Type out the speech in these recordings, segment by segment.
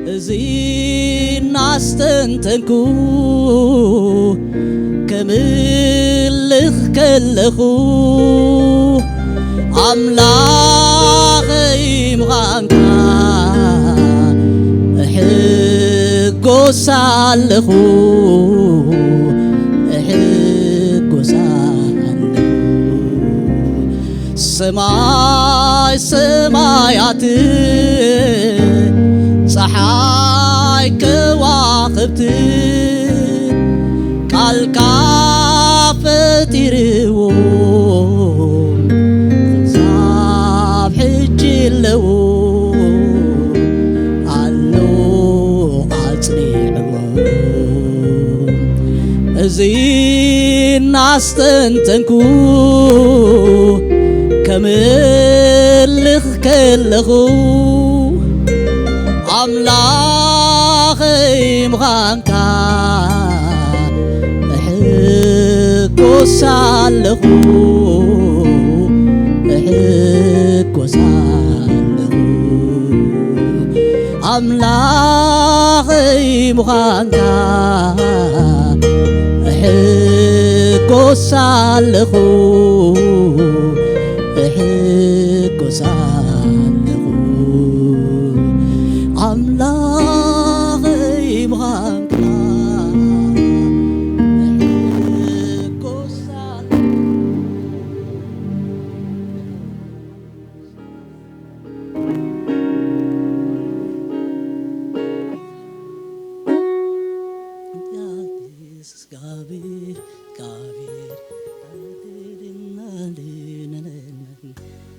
እዚ እናስተንተንኩ ከምልኽ ከለኹ፣ ኣምላኸይ ምዃንካ እሕጎስ ኣለኹ፣ እሕጎስ ኣለኹ። ሰማይ ሰማያት፣ ጸሓይ ከዋኽብት፣ ቃልካ ፈጢርዎም ክሳብ ሕጂ ኣለዉ፣ ኣሎ ኣጽኒዕዎም። እዚ እናስተንተንኩ ከምልኽ ከለኹ፣ ኣምላኸይ ምዃንካ እሕጎስ ኣለኹ፣ እሕጎስ ኣለኹ። ኣምላኸይ ምዃንካ እሕጎስ ኣለኹ፣ እሕጎስ ኣለኹ። ኣምላኸይ ምዃንካ እሕጎስ ኣለኹ።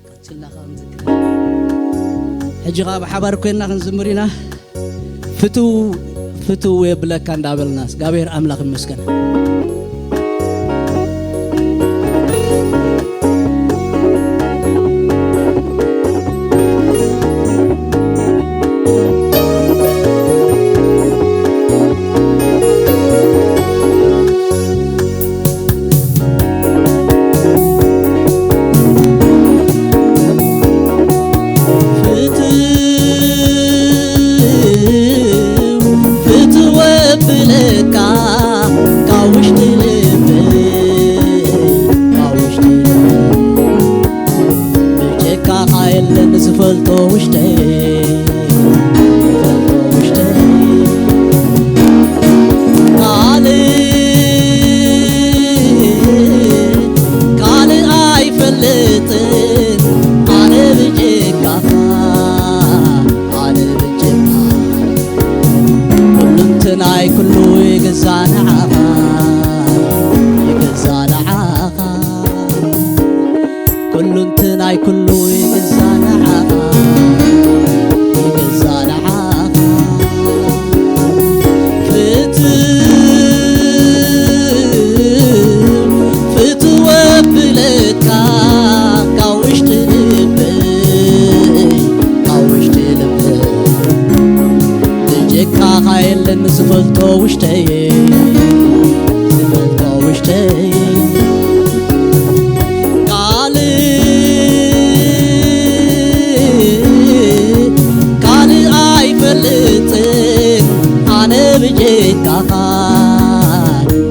ቀጽልና ኸዓ ንዝክር። ሕጂ ኸዓ ብሓባር ኮይንና ክንዝምር ኢና። ፍትው ፍትው የብለካ እንዳበልና፣ እግዚኣብሔር ኣምላኽ ይመስገን። ፍትው፣ ፍትው የብለካ ካብ ውሽጢ ልበይ፣ ካብ ውሽጢ ልበይ። ብጀካኻ የለን ዝፈልጦ ውሽጠይ፣ ዝፈልጦ ውሽጠይ። ካልእ፣ ካልእ ኣይፈልጥን ኣነ ብጀካኻ፣ ኣነ ብጀካ። ኩሉ እንትናይ ኩሉ ይግዛእ ንዓኻ፣ ይግዛእ ንዓኻ። ኩሉ እንትናይ ኩሉ ይግዛእ ንዓኻ፣ ይግዛእ ንዓኻ። ፍትው፣ ፍትው የብለካ ካብ ውሽጢ ልበይ፣ ካብ ውሽጢ ልበይ። ብጀካኻ የለን ዝፈልጦ ውሽጠይ፣ ዝፈልጦ ውሽጠይ። ካልእ፣ ካልእ ኣይፈልጥን ኣነ ብጀካኻ፣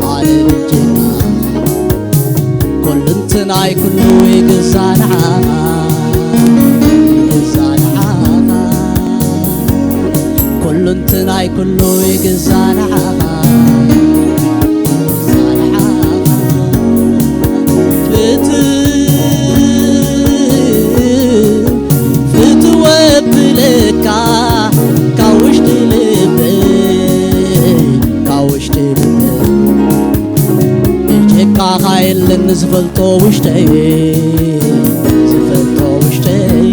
ኣነ ብጀካኻ። ኩሉ እንትናይ ኩሉ ይግዛእ ንዓኻ፣ ይግዛእ ንዓኻ። ኩሉ እንትናይ ኩሉ ይግዛእ ንዓኻ፣ ይግዛእ ንዓኻ። ፍትው፣ ፍትው የብለካ ካብ ውሽጢ ልበይ፣ ካብ ውሽጢ ልበይ። ብጀካኻ የለን ዝፈልጦ ውሽጠይ፣ ዝፈልጦ ውሽጠይ።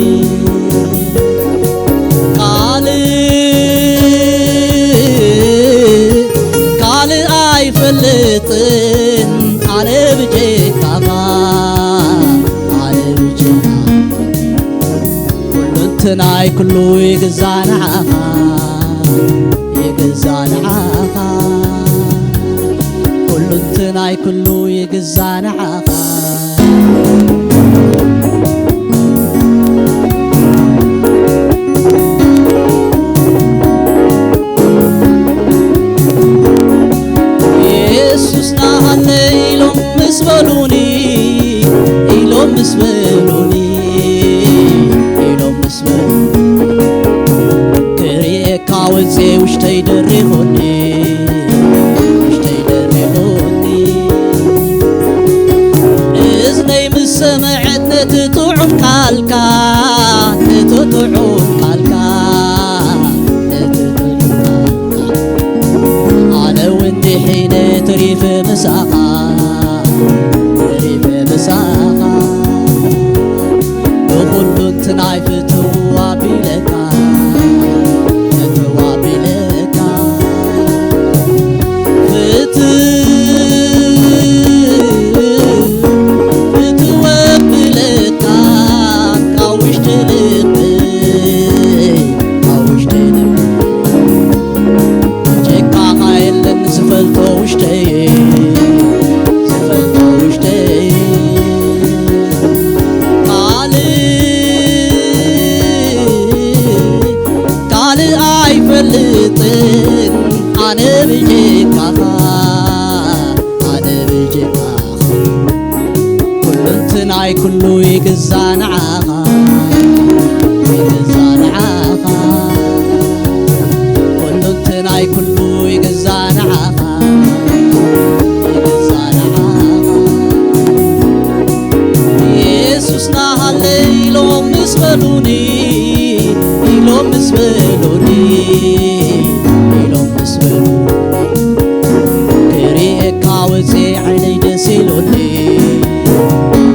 ካልእ፣ ካልእ ኣይፈልጥን ኣነ ብጀካኻ፣ ኣነ ብጀካ። ኩሉ እንትናይ ኩሉ ይግዛእ ንዓኻ፣ ይግዛእ ንዓኻ። ኩሉ እንትናይ ኩሉ ይግዛእ ንዓኻ። ውፅእ ውሽተይ ደሪኹኒ፣ ውሽተይ ደሪኹኒ። እዝነይ ምስ ሰምዐት ነቲ ጥዑም ቃልካ፣ ነቲ ጥዑም ቃልካ፣ ነቲ ጥዑም ቃልካ። ኣነ እውን ድሒነ ተሪፈ ምሳኻ፣ ተሪፈ ምሳኻ። ብኹሉ እንትናይ ፍትው ኣቢለካ፣ ፍትው ኣቢለካ። ፍትው፣ ፍትው ኣቢለካ፣ ካብ ውሽጢ ልበይ፣ ካብ ውሽጢ ልበይ። ጭካኻ የለን ዝፈልጦ ውሽጠይ፣ ዝፈልጦ ውሽጠይ። ካልእ፣ ካልእ ኣይፈልጥን ኣነ ብጀካኻ፣ ኣነ ብጀካኻ። ኩሉ እንትናይ ኩሉ ይግዛ ንዓኻ፣ ይግዛ ንዓኻ። ኩሉ እንትናይ ኩሉ ይግዛ ንዓኻ፣ ይግዛ ንዓኻ። የሱስ ናሃለይ ኢሎም ምስ በሉኒ፣ ኢሎም ምስ በሉኒ፣ ኢሎም ምስ በሉኒ፣ ክርእየካ ወፅየ ዓይነይ ደስ ኢሉኒ፣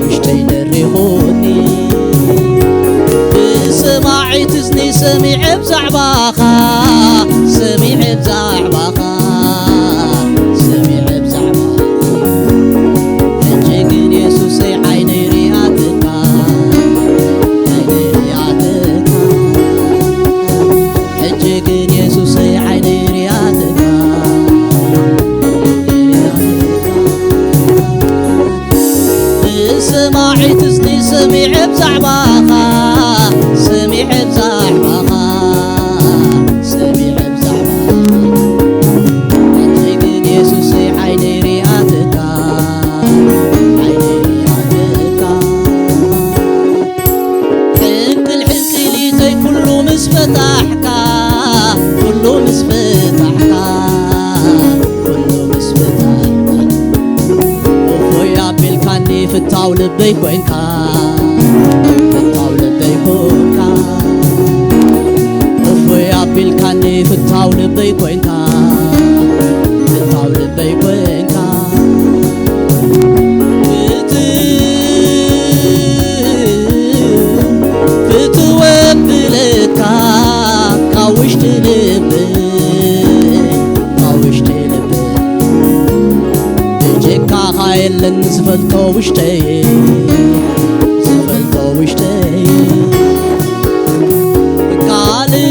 ውሽጠይ ደሪኹኒ። ብሰማዒት እዝኒ ሰሚዐ ብዛዕባኻ፣ ሰሚዐ ብዛዕባኻ፣ ሰሚዐ ብዛዕባኻ። ሕጂ ግን የሱሰይ ዓይነይ ሪኣትካ፣ ዓይነይ ሪኣትካ። ሕጂ ግን የሱሰይ ዓይነይ ሪኣትካ፣ ሪኣትካ። ብሰማዒት እዝኒ ሰሚዐ ብዛዕባኻ፣ ሰሚዐ ብዛዕባኻ፣ ሰሚዐ ብዛዕባኻ። ሕጂ ግን የሱሰይ ዓይነይ ሪኣትካ፣ ዓይነይ ሪኣትካ። ሕንቅል ሕንቅሊተይ ኩሉ ምስ ፈታሕካ፣ ኩሉ ምስ ፈታሕካ፣ ኩሉ ምስ ፈታሕካ። እፎይ ኣቢልካኒ ፍታው ልበይ ኮንካ፣ ፍታው ልበይ ኮንካ። እፎይ ኣቢልካኒ ፍታው ልበይ ኮንካ፣ ፍታው ልበይ ኮንካ። ፍትው፣ ፍትው ኣቢለካ ካብ ውሽጢ ልበይ፣ ካብ ውሽጢ ልበይ። ብጀካኻ የለን ዝፈልጦ ውሽጠይ፣ ዝፈልጦ ውሽጠይ። ካልእ፣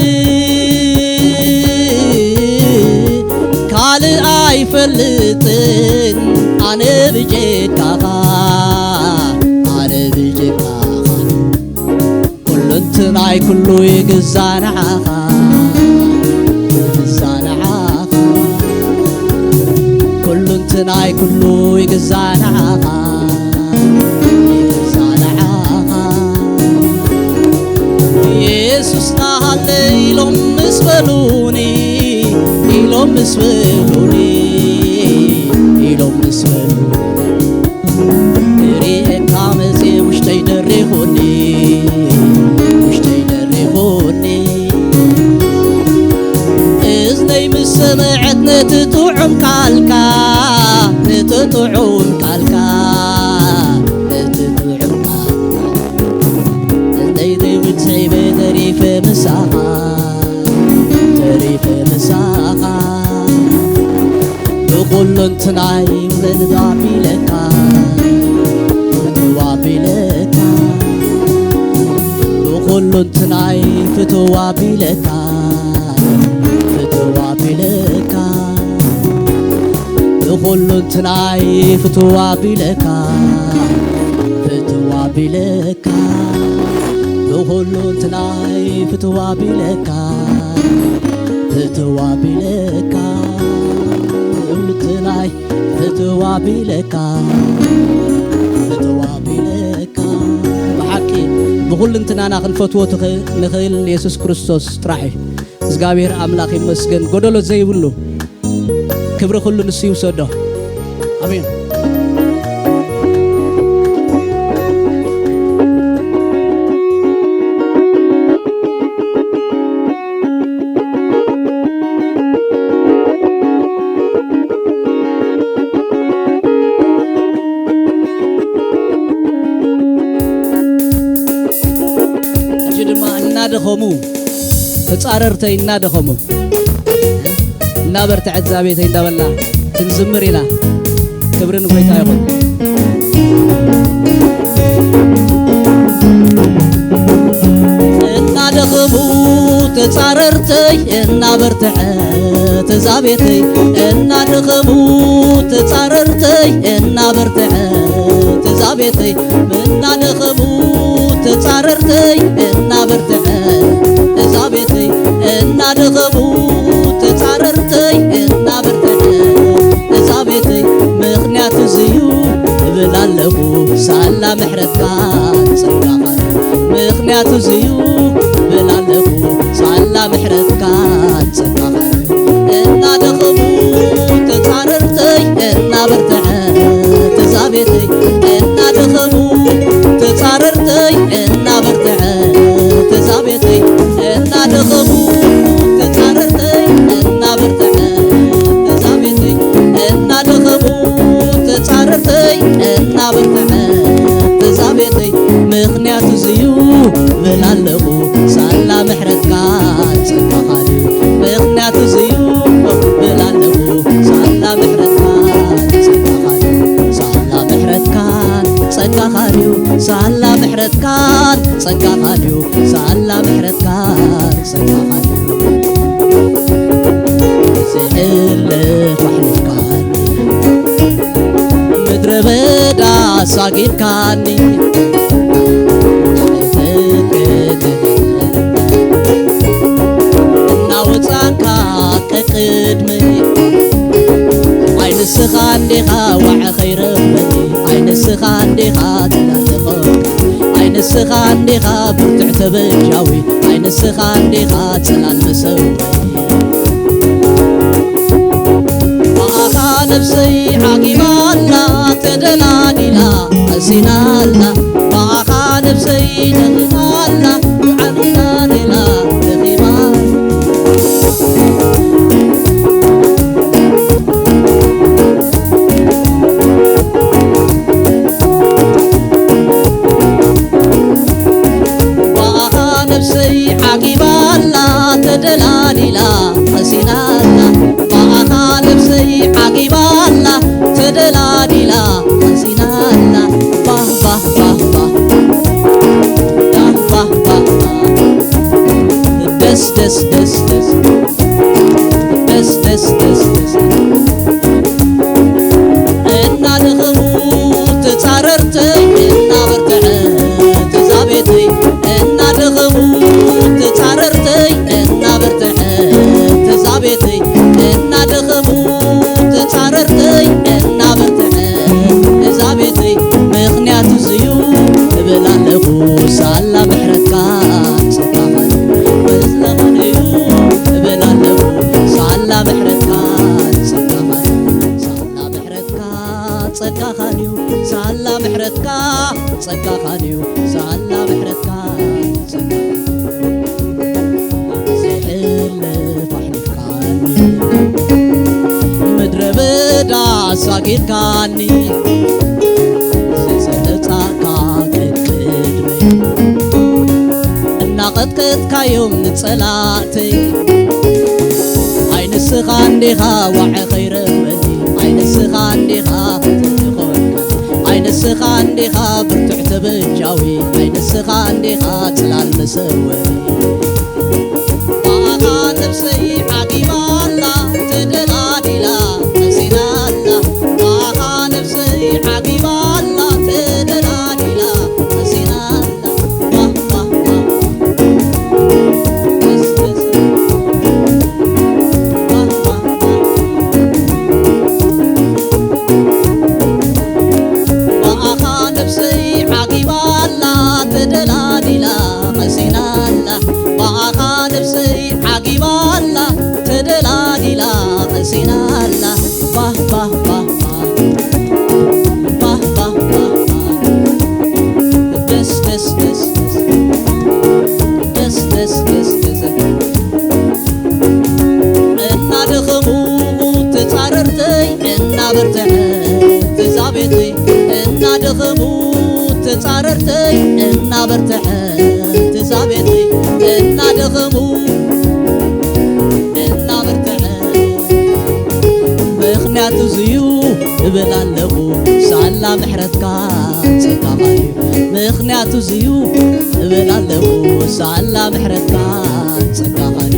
ካልእ ኣይፈልጥን ኣነ ብጀካኻ፣ ኣነ ብጀካኻ። ኩሉ እንትናይ ኩሉ ይግዛ ንዓኻ፣ ይግዛ ንዓኻ። ኩሉ እንትናይ ኩሉ ይግዛ ንዓኻ፣ ይግዛ ንዓኻ። የሱስ ናሃለ ኢሎም ምስ በሉኒ፣ ኢሎም ምስ በሉኒ፣ ኢሎም ምስ በሉኒ። ክርእየካ መጽየ ውሽጠይ ደሪኹኒ፣ ውሽጠይ ደሪኹኒ። እዝነይ ምስ ሰምዐት ነቲ ጥዑም ቃልካ፣ ነቲ ጥዑም ቃልካ፣ ነቲ ጥዑም ቃልካ። እዝነይ ዘይብጽሒበ ተሪፈ ምሳኻ፣ ተሪፈ ምሳኻ። ብኹሉ እንትናይ ውረድ ኣቢለካ፣ ፍትው ኣቢለካ። ብኹሉ እንትናይ ፍትው ኣቢለካ፣ ፍትው ኣቢለካ። ብኹሉ እንትናይ ፍትው ኣቢለካ፣ ፍትው ኣቢለካ። ብኹሉ እንትናይ ፍትው ኣቢለካ፣ ፍትው ኣቢለካ። ብኹሉ እንትናይ ፍትው ኣቢለካ፣ ፍትው ኣቢለካ። ብሓቂ ብኹሉ እንትናና ክንፈትዎ ትኽ-፣ ንኽእል የሱስ ክርስቶስ ጥራሕ እዩ። እግዚኣብሔር ኣምላኽ ይመስገን። ጎደሎ ዘይብሉ ክብሪ ኩሉ ንሱ ይውሰዶ። ኣሜን። ሕጂ ድማ እናደኸሙ፣ ተጻረርተይ እናደኸሙ፣ እናበርትዐት እዛ ቤተይ እንዳበልና ክንዝምር ኢና። ክብሪ ንጎይታ ይኹን። እናደኸሙ ተጻረርተይ እናበርትዐት እዛ ቤተይ፣ እናደኸሙ ተጻረርተይ እናበርትዐት እዛ ቤተይ፣ እናደኸሙ ተጻረርተይ እናበርትዐት እዛ ቤተይ፣ እናደኸሙ ተጻረርተይ እናበርትዐት እዛ ቤተይ፣ ምኽንያቱ እዚዩ እብል ኣለኹ ሳላ ምሕረትካ ጸጋኻ፣ ምኽንያቱ እዚዩ እብል ኣለኹ ሳላ ምሕረትካ ጸጋኻ፣ እናደኸሙ ተጻረርተይ እናበርትዐት እዛ ቤተይ፣ እናደኸሙ ተጻረርተይ እናበርትዐት እዛ ቤተይ፣ እናደኸሙ ተጻረርተይ እናበርትዐት እዛ ቤተይ፣ እናደኸሙ ተጻረርተይ እናበርትዐት እዛ ቤተይ፣ ምኽንያቱ እዚዩ እብል ኣለኹ ሳላ ምሕረትካ ጸጋኻ ድዩ፣ ምኽንያቱ እዚዩ እብል ኣለኹ ሳላ ምሕረትካ ጸጋኻ ድዩ፣ ሳላ ምሕረትካ ጸጋኻ ድዩ፣ ሳላ ምሕረትካ ጸጋኻ ድዩ፣ ሳላ ምሕረትካ ጸጋኻ ድዩ፣ ዝሕልፍ ኣሕሊፍካኒ፣ ምድረ በዳ ኣሳጊርካኒ፣ እናወጻካ ቀቅድመይ፣ ኣይ ንስኻ እንዲኻ ዋዕ ኸይረበኒ፣ ኣይ ንስኻ እንዲኻ ጽላል ዝኸ-፣ ኣይ ንስኻ እንዲኻ ብርቱዕ ተበጃዊ፣ ኣይ ንስኻ እንዲኻ ጽላል መሰውኢ። ብኣኻ ነፍሰይ ዓጊባ ኣላ፣ ተደላዲላ፣ ቀሲና ኣላ። ብኣኻ ነፍሰይ ደኺማ ኣላ፣ ዓሚላ ሌላ ደኺማ። ብኣኻ ነፍሰይ ዓጊባ ኣላ፣ ተደላዲላ፣ ቀሲና ኣላ። ብኣኻ ነፍሰይ ዓጊባ ኣላ፣ ተደላዲላ፣ ቀሲና ኣላ። ባህ፣ ባህ፣ ባህ፣ ባህ። ባህ፣ ባህ፣ ባህ፣ ባህ። ደስ፣ ደስ፣ ደስ፣ ደስ። ደስ፣ ደስ፣ ደስ፣ ደስ። እናደኸሙ ተጻረርተይ እናበርትዐት እዛ ቤተይ፣ እናደኸሙ ተጻረርተይ እናበርትዐት እዛ ቤተይ፣ እናደኸሙ ተጻረርተይ እናበርትዐት እዛ ቤተይ፣ ምኽንያቱ እዚዩ እብል ኣለኹ ሳላ ምሕረትካ ጸጋኻ እዩ። እብል ኣለኹ ሳላ ምሕረትካ ጸጋኻ እዩ። ሳላ ምሕረትካ ጸጋኻ እዩ። ሳላ ምሕረትካ ጸጋኻ እዩ። ሳላ ምሕረትካ ጸጋኻ እዩ። ዘይሕለፍ ኣሕሊፍካኒ፣ ምድረ በዳ ኣሳጊርካኒ፣ ዘጸለጻካ ቅድመይ እናቐጥቀጥካዮም ንጸላእተይ፣ ኣይ ንስኻ እንዲኻ ዋዕ ኸይረኽበኒ፣ ኣይ ንስኻ እንዲኻ ፍትሒ ኾንካኒ፣ ኣይ ንስኻ እንዲኻ ብርቱዕ ተበጃዊ፣ ኣይ ንስኻ እንዲኻ ጽላል መሰወሪ። ብኣኻ ነፍሰይ ዓጊባ ኣላ ተደላዲላ ቀሲና ኣላ። ብኣኻ ነፍሰይ ዓጊባ ኣላ ተደላዲላ ቀሲና ኣላ። ባህ፣ ባህ፣ ባህ። ደስ፣ ደስ። ባህ፣ ባህ፣ ባህ። ብኣኻ ነፍሰይ ዓጊባ ኣላ ተደላዲላ ቀሲና ኣላ። ብኣኻ ነፍሰይ ዓጊባ በርትዐ ትዛቤተይ እናደኸሙ ተጻረርተይ እናበርትዐ ትዛቤተይ እናደኸሙ እናበርትዐ ምኽንያቱ ዝዩ እብል ኣለኹ ሳላ ምሕረትካ ጸጋኻዩ ምኽንያቱ ዝዩ እብል ኣለኹ ሳላ ምሕረትካ ጸጋኻዩ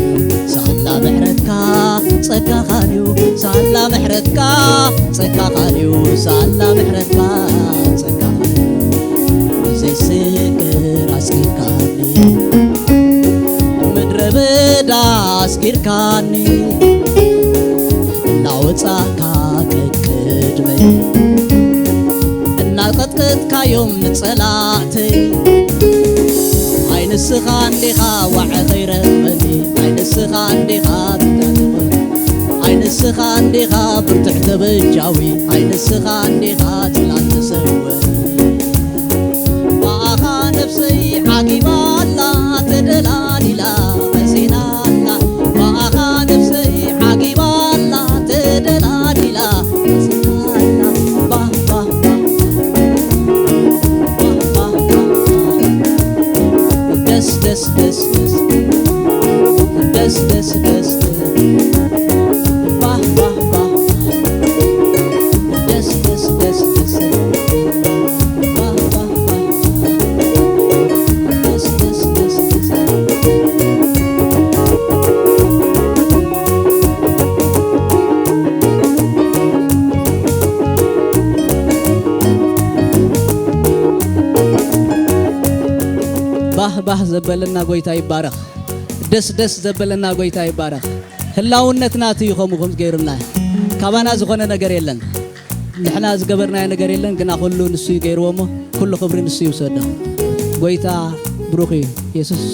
ሳላ ምሕረትካ ጸጋኻዩ ሳላ ምሕረትካ ጸጋኻዩ ሳላ ምሕረትካ ጸጋኻዩ ዘይስክር ኣስኪካኒ ምድረ በዳ ኣስኪርካኒ እናወጻእካ ቅድመይ እናቀጥቀጥካዮም ንጸላእተይ ኣይንስኻ እንዲኻ ዋዕ ኸይረኽበኒ ኣይንስኻ እንዲኻ ብታትኾ ኣይንስኻ እንዲኻ ብርትዕ ተበጃዊ ኣይንስኻ እንዲኻ ጽላል ተሰወኒ ብኣኻ ነፍሰይ ዓጊባላ ተደላሊላ መሲናላ ብኣኻ ነፍሰይ ዓጊባላ ተደላሊላ መሲናላ ባህ ባህ ባህ ባህ ባህ ደስ ደስ ደስ ደስ ደስ ደስ ደስ ባህ ባህ ባህ ደስ ደስ ደስ ደስ ባህ ባህ ባህ ደስ ደስ ደስ ደስ ባህ ባህ ዘበለና ጎይታ ይባረኽ። ደስ ደስ ዘበለና ጎይታ ይባረኽ። ህላውነትና እቲ እዩ ከምኡ ከም ገይሩና። ካባና ዝኾነ ነገር የለን። ንሕና ዝገበርናዮ ነገር የለን፣ ግና ኩሉ ንሱ እዩ ገይርዎ እሞ ኩሉ ክብሪ ንሱ ይውሰዶ። ጎይታ ብሩኽ እዩ። የሱስ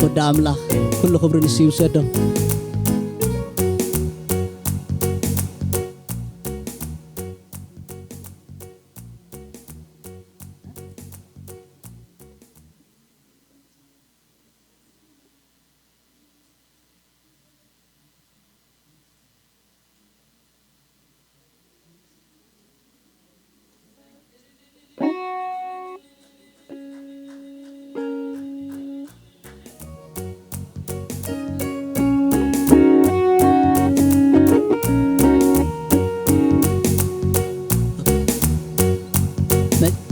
ወዲ ኣምላኽ ኩሉ ክብሪ ንሱ ይውሰዶ።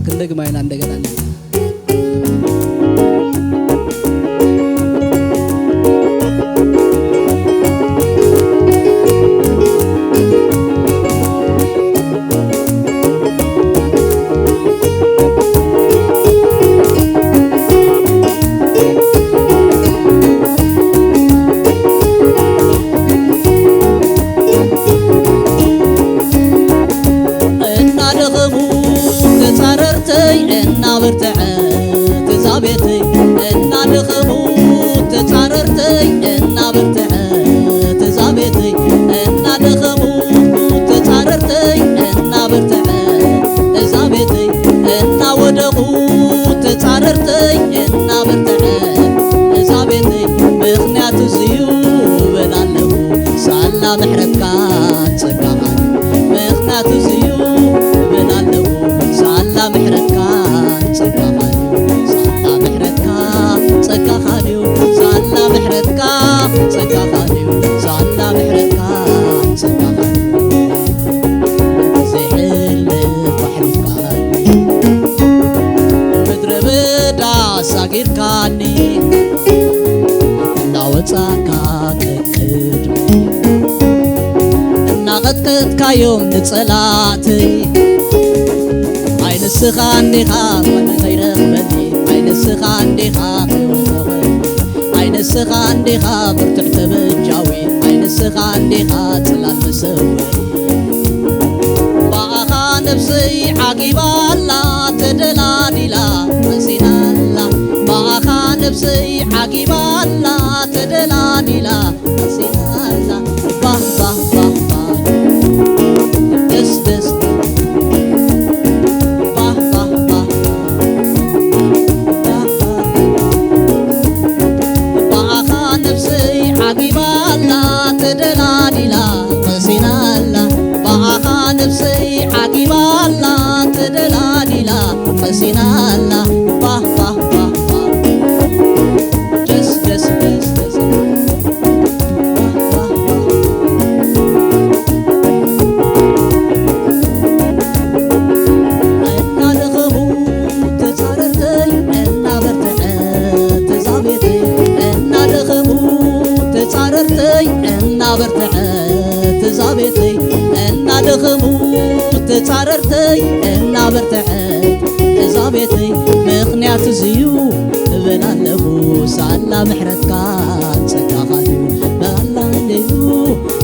ክንደግማ ኢና እንደገና እናደኸሙ ተጻረርተይ እናበርትዐ ትዛቤተይ እናደኸሙ ተጻረርተይ እናበርትዐ ትዛቤተይ እናደኸሙ ተጻረርተይ እናበርትዐ እዛ ቤተይ እናወደቑ ተጻረርተይ እናበርትዐ እዛ ቤተይ ምኽንያቱ ዝዩ እብል ኣለኹ ሳላ ምሕረትካ ጸጋኻን ምኽንያቱ ዝዩ እብል ኣለኹ ሳላ ምሕረትካ ጸጋኻን ሳላ ምሕረትካ ጸጋኻን እዩ ሳላ ምሕረትካ ጸጋኻን እዩ ሳላ ምሕረትካ ጸጋኻን ዘይሕለፍ ባሕሪ ከኣኒ ምድረ በዳ ኣሳጊርካኒ እናወጻካ ቅቅድሚ እናቐጥቀጥካዮም ንጸላእተይ ኣይ ንስኻ እንዲኻ ኮነ ከይረኽበኒ ኣይ ንስኻ እንዲኻ ከይወሰኸኒ ኣይ ንስኻ እንዲኻ ብርቱዕ ተበጃዊ ኣይ ንስኻ እንዲኻ ጽላል መሰወሪ ብኣኻ ነብሰይ ዓጊባላ ተደላዲላ መሲናላ ብኣኻ ነብሰይ ዓጊባላ ተደላዲላ መሲናላ ባህ ባህ ባህ ባህ ደስ ደስ ባህ ባህ ባህ ባህ ባህ ብኣኻ ነብሰይ ዓጊባላ ተደላዲላ መሲናላ ብኣኻ ሲናና ባህ ባህ ባህ ባህ። ደስ ደስ ደስ ደስ። እናደኸሙ ተጻረርተይ እናበርትዐት እዛ ቤተይ፣ እናደኸሙ ተጻረርተይ እናበርትዐት እዛ ቤተይ፣ እናደኸሙ ተጻረርተይ እናበርትዐት እዛ ቤተይ። ምኽንያት እዚዩ እብል ኣለኹ ሳላ ምሕረትካ ጸጋኻንዩ፣ ሳላ እንድዩ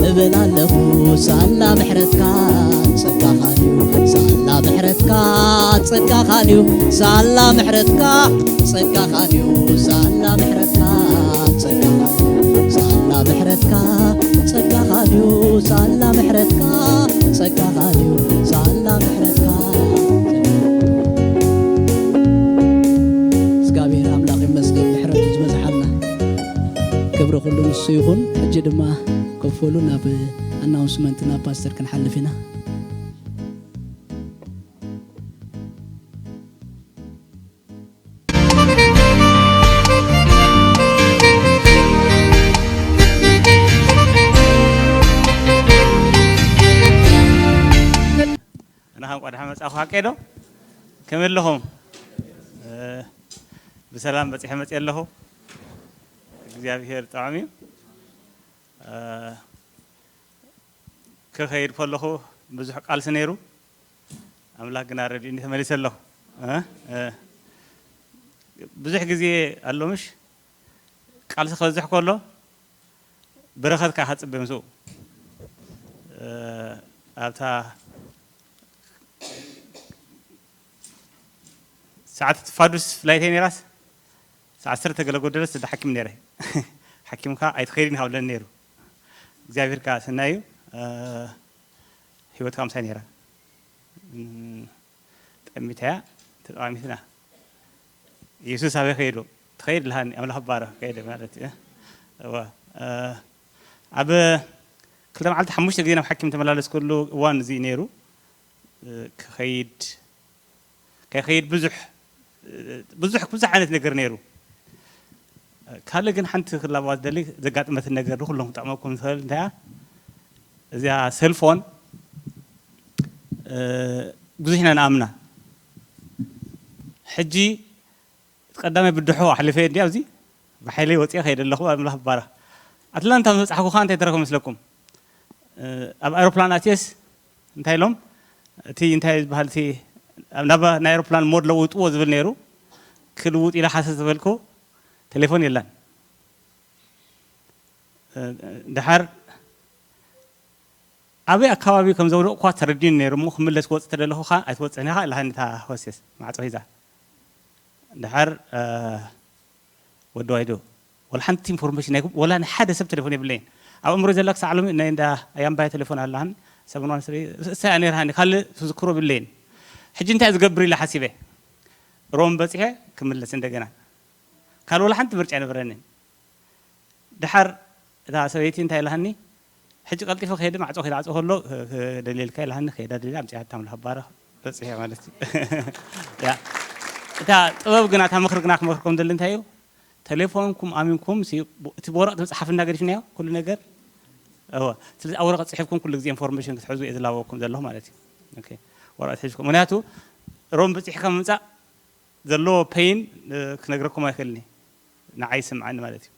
እብል ኣለኹ ሳላ ምሕረትካ ጸጋኻንዩ፣ ሳላ ምሕረትካ ጸጋኻንዩ፣ ሳላ ምሕረትካ ጸጋኻንዩ፣ ሳላ ምሕረትካ ጸጋኻንዩ፣ ሳላ ምሕረትካ ጸጋኻንዩ፣ ሳላ ምሕረትካ ጸጋኻንዩ፣ ሳላ ምሕረትካ። እግዚኣብሔር ኣምላኽ ይመስገን፣ ምሕረቱ ዝበዝሓልና። ክብሪ ኩሉ ንሱ ይኹን። ሕጂ ድማ ኮፍ በሉ፣ ናብ ኣናውንስመንት ናብ ፓስተር ክንሓልፍ ኢና። ንኻ እንኳ ደሓን መጻእኹ። ሓቀይ ዶ? ከመይ ኣለኹም? እ፣ ብሰላም በጺሐ መጽእ ኣለኹ። እግዚኣብሔር ጥዑም እዩ። እ፣ ክኸይድ ከለኹ ብዙሕ ቃልሲ ነይሩ። ኣምላኽ ግና ረድኡኒ ተመሊሰ ኣለኹ። እ፣ እ፣ ብዙሕ ግዜ ኣሎ ምሽ ቃልሲ ክበዝሕ ከሎ በረኸት ከኣ ከጽበ ምስኡ። እ፣ ኣብታ ሰዓት ትፋዱስ ፍላይተይ ነይራስ፣ ሰዓት ዓሰርተ ገለ ጎደለስ፣ እዳ ሓኪም ነይረ። ሓኪምካ ኣይትኸይድን ካብ ለኒ ነይሩ። እግዚኣብሔር ከኣ ሰናይ እዩ። እ፣ ህይወትካ ምሳይ ነይራ። እም፣ ጠሚታ እያ፣ ተጠማሚትና። የሱስ ኣበይ ከይዱ? ትኸይድ ኣለሃኒ፣ ኣምላኽ ይባረኽ፣ ከይደ ማለት እዩ። እወ፣ እ፣ ኣብ ክልተ መዓልቲ ሓሙሽተ ግዜ ናብ ሓኪም ተመላለስኩሉ እዋን እዚ ነይሩ። እ፣ ክኸይድ፣ ከይኸይድ ብዙሕ፣ እ፣ ብዙሕ፣ ብዙሕ ዓይነት ነገር ነይሩ። ካልእ ግን ሓንቲ ክላበዋ ዝደሊ ዘጋጥመትን ነገር ንኹሎም ክጠቕመኩም ዝኽእል እንታይ እያ? እዚኣ ሴልፎን፣ እ፣ ብዙሕ ኢና ንኣምና። ሕጂ እቲ ቀዳማይ ብድሖ ኣሕሊፈ እንዲ ኣብዚ ብሓይለይ ወፂአ ከይደ ኣለኹ። ኣምላኽ ይባረኽ። ኣትላንታ ምስ በጻሕኩ ኸዓ እንታይ ተረፈ መስለኩም? እ፣ ኣብ ኣውሮፕላን ኣትየስ እንታይ ኢሎም? እቲ እንታይ ዝበሃል እቲ ኣብ ናብ ናይ ኣውሮፕላን ሞድ ለውጥዎ ዝብል ነይሩ። ክልውጥ ኢለ ሓሰብ ዝበልኩ ቴሌፎን የላን። እ፣ ደሓር ኣበይ ኣካባቢ ከም ዘውደቕኳ ተረዲኡኒ ነይሩ እሞ፣ ክምለስ ክወጽእ ተደለኹ ኸኣ፣ "ኣይትወጽእን ኢኻ" ኢላትኒ እታ ሆስቴስ፣ ማዕጾ ሒዛ። ደሓር፣ እ፣ ወዲ ዋይዶ፣ ወላ ሓንቲ ኢንፎርሜሽን ናይ፣ ወላ ናይ ሓደ ሰብ ቴሌፎን የብለይን። ኣብ ኣእምሮይ ዘላ ክሳዕ ሎሚ ናይ እንዳ ኣያምባየ ቴሌፎን ኣላን፣ ሰብን ዋን ስሪ፣ እሳ እያ ነይራኒ፣ ካልእ ትዝክሮ የብለይን። ሕጂ እንታይ ዝገብር ኢለ ሓሲበ። ሮም በጺሐ ክምለስ እንደገና። ካልእ ወላ ሓንቲ ምርጫ ኣይነበረንን። ደሓር እታ ሰበይቲ እንታይ ኢላትኒ፣ "ሕጂ ቀልጢፈ ክሄድ ማዕጾ ክዓጽዎ ከሎ፣ ክ-፣ ክደልየልካ" ኢላትኒ፣ ከይዳ ደልያ ኣምጺኣታ፣ ኣምላኽ ይባረኽ፣ በጺሐ ማለት እዩ። ያ። እታ ጥበብ ግና፣ እታ ምኽሪ ግና ክመኽረኩም ዝደሊ እንታይ እዩ? ቴሌፎንኩም ኣሚንኩም ሲ-፣ ቡ-፣ እቲ ብወረቐት መጽሓፍ እናገዲፍናዮ ኩሉ ነገር። እወ። ስለዚ ኣብ ወረቐት ጽሒፍኩም ኩሉ ግዜ ኢንፎርሜሽን ክትሕዙ እየ ዝላበወኩም ዘለኹ ማለት እዩ። ኦኬ። ወረቐት ሒዝኩም። ምኽንያቱ ሮም በጺሕካ ምምጻእ ዘለዎ ፔይን፣ እ፣ ክነግረኩም ኣይክእልኒ። ንዓይ ይስምዓኒ ማለት እዩ።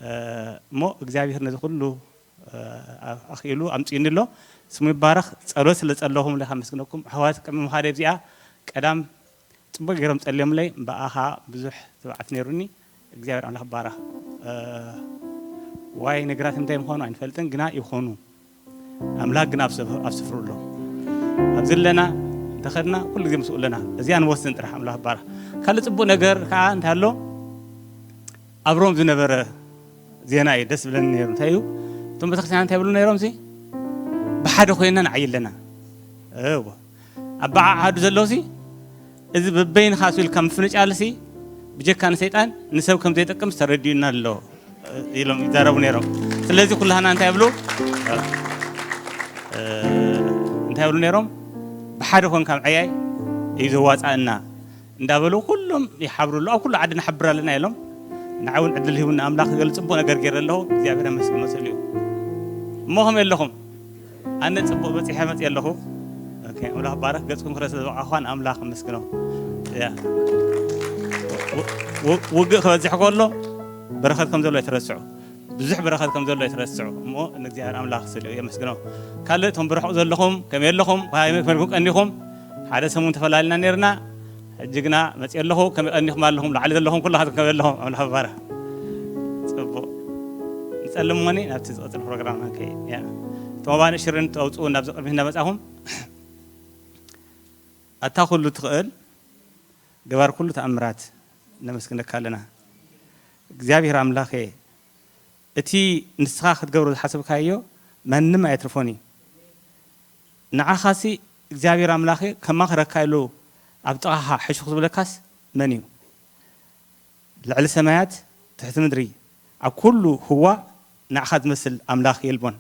እ፣ እሞ እግዚኣብሔር ነዚ ኩሉ፣ እ፣ ኣ-፣ ኣኽኢሉ ኣምጺኡኒ ኣሎ። ስሙ ይባረኽ። ጸሎት ስለ ጸለኹም ለካ መስግነኩም። ኣሕዋት ቅድሚ ምኻደይ ኣብዚኣ ቀዳም ጽቡቅ ገይሮም ጸልዮምለይ። ብኣኻ ብዙሕ ትብዓት ነይሩኒ። እግዚኣብሔር ኣምላኽ ይባረኽ። እ፣ ዋይ ነገራት እንታይ ምዃኑ ኣይንፈልጥን፣ ግና ይኾኑ። ኣምላኽ ግን ኣብ ስፍ-፣ ኣብ ስፍሩ ኣሎ። ኣብዚ ኣለና፣ እንተኸድና፣ ኩሉ ግዜ ምስኡ ኣለና። እዚኣ ንወስን ጥራሕ፣ ኣምላኽ ይባረኽ። ካልእ ጽቡቕ ነገር ከኣ እንታይ ኣሎ? ኣብ ሮም ዝነበረ ዜና እዩ ደስ ዝብለኒ ነይሩ። እንታይ እዩ? እቶም ቤተክርስትያን እንታይ ይብሉ ነይሮም? እዚ ብሓደ ኮይንና ንዓይ ኣለና። እወ። ኣብ በዓል ዓዱ ዘለውሲ፣ እዚ በበይንኻ ስኢልካ ምፍንጫልሲ፣ ብጀካ ንሰይጣን ንሰብ ከም ዘይጠቅምስ ተረዲኡና ኣሎ ኢሎም ይዛረቡ ነይሮም። ስለዚ ኩላህና እንታይ ይብሉ? እ፣ እንታይ ይብሉ ነይሮም? ብሓደ ኮንካ ምዕያይ እዩ ዘዋጻእና። እንዳበሉ ኩሎም ይሓብሩ ኣለዉ። ኣብ ኩሉ ዓዲ ንሓብር ኣለና ኢሎም ንዓይ እውን ዕድል ሂቡኒ ኣምላኽ ክገልጽ ጽቡቕ ነገር ገይረ ኣለኹ። እግዚኣብሔር ኣመስግኖ ስእሉ እዩ። እሞ ከመይ ኣለኹም? ኣነ ጽቡቕ በጺሐ መጽእ ኣለኹ። ኦኬ፣ ኣምላኽ ባረኽ። ገጽኩም ክረእ ስለ ዝበቓ ኳን ኣምላኽ ኣመስግኖ። ያ። ው- ው- ውግእ ክበዝሕ ከሎ በረኸት ከም ዘሎ ኣይትረስዑ። ብዙሕ በረኸት ከም ዘሎ ኣይትረስዑ። እሞ ንእግዚኣብሔር ኣምላኽ ስእሉ የመስግኖ። ካልእ እቶም ብርሑቕ ዘለኹም ከመይ ኣለኹም? ከመይ ከመይ ቀኒኹም? ሓደ ሰሙን ተፈላሊና ነይርና። ሕጂ ግና መጽእ ኣለኹ። ከመይ ቀኒኹም ኣለኹም? ላዕሊ ዘለኹም ኩላኻትኩም ከመይ ኣለኹም? ኣምላኽ ባረኽ። ጽቡቕ። ንጸልም እሞኒ ናብቲ ዝቐጽል ፕሮግራም ንከይድ። ያ። እቶም ኣባን ሽርን ተውጽኡ ናብዚ ቅድሚት እናመጻኹም። ኣታ ኩሉ ትኽእል ገባር ኩሉ ተኣምራት ነመስግነካ ኣለና። እግዚኣብሔር ኣምላኸ፣ እቲ ንስኻ ክትገብሮ ዝሓሰብካዮ ማንም ኣየትርፎን እዩ። ንዓኻሲ እግዚኣብሔር ኣምላኸ ከማኽረካ ኢሉ ኣብ ጥቓኻ ሕሹኽ ዝብለካስ መን እዩ? ልዕሊ ሰማያት ትሕቲ ምድሪ ኣብ ኩሉ ህዋ ንዓኻ ዝመስል ኣምላኽ የልቦን።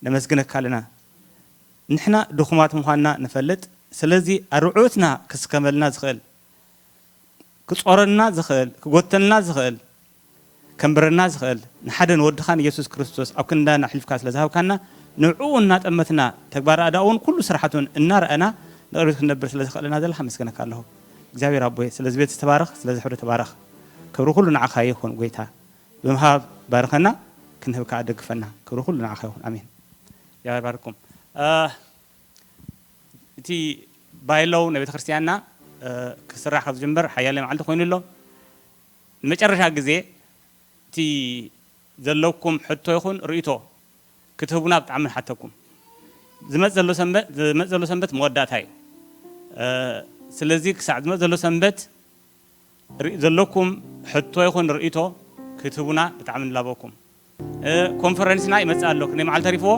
ነመስግነካ ኣለና። ንሕና ድኹማት ምዃንና ንፈልጥ። ስለዚ ኣርዑትና ክስከመልና ዝኽእል፣ ክጾረና ዝኽእል፣ ክጎተልና ዝኽእል፣ ከንብረና ዝኽእል ንሓደ ንወድኻን ኢየሱስ ክርስቶስ ኣብ ክንዳና ኣሕሊፍካ ስለ ዝሃብካና ንዕኡ እናጠመትና ተግባር ኣዳኡን ኩሉ ስራሓቱን እናረኣና ንቕድሚት ክንነብር ስለ ዘኽእለና ዘለኻ ኣመስግነካ ኣለኹ። እግዚኣብሔር ኣቦይ ስለዚ ቤት ዝተባረኽ ስለዚ ሕብሪ ተባረኽ። ክብሪ ኩሉ ንዓኻ ይኹን ጎይታ። ብምሃብ ባርኸና፣ ክንህብ ከኣ ደግፈና። ክብሪ ኩሉ ንዓኻ ይኹን። ኣሜን። እግዚኣብሔር ባርኩም። እ፣ እቲ ባይሎው ናይ ቤተ ክርስቲያንና፣ እ፣ ክስራሕ ካብ ዝጅምር ሓያለ መዓልቲ ኮይኑ ኣሎ። ንመጨረሻ ግዜ እቲ ዘለኩም ሕቶ ይኹን ርእይቶ ክትህቡና ብጣዕሚ ንሓተኩም። ዝመጽእ ዘሎ ሰንበት፣ ዝመጽእ ዘሎ ሰንበት መወዳእታ እዩ። እ፣ ስለዚ ክሳዕ ዝመጽእ ዘሎ ሰንበት ርኢ-፣ ዘለኩም ሕቶ ይኹን ርእይቶ ክትህቡና ብጣዕሚ ንላበኩም። እ፣ ኮንፈረንስና ይመጽእ ኣሎ። ክንደይ መዓልቲ ተሪፍዎ?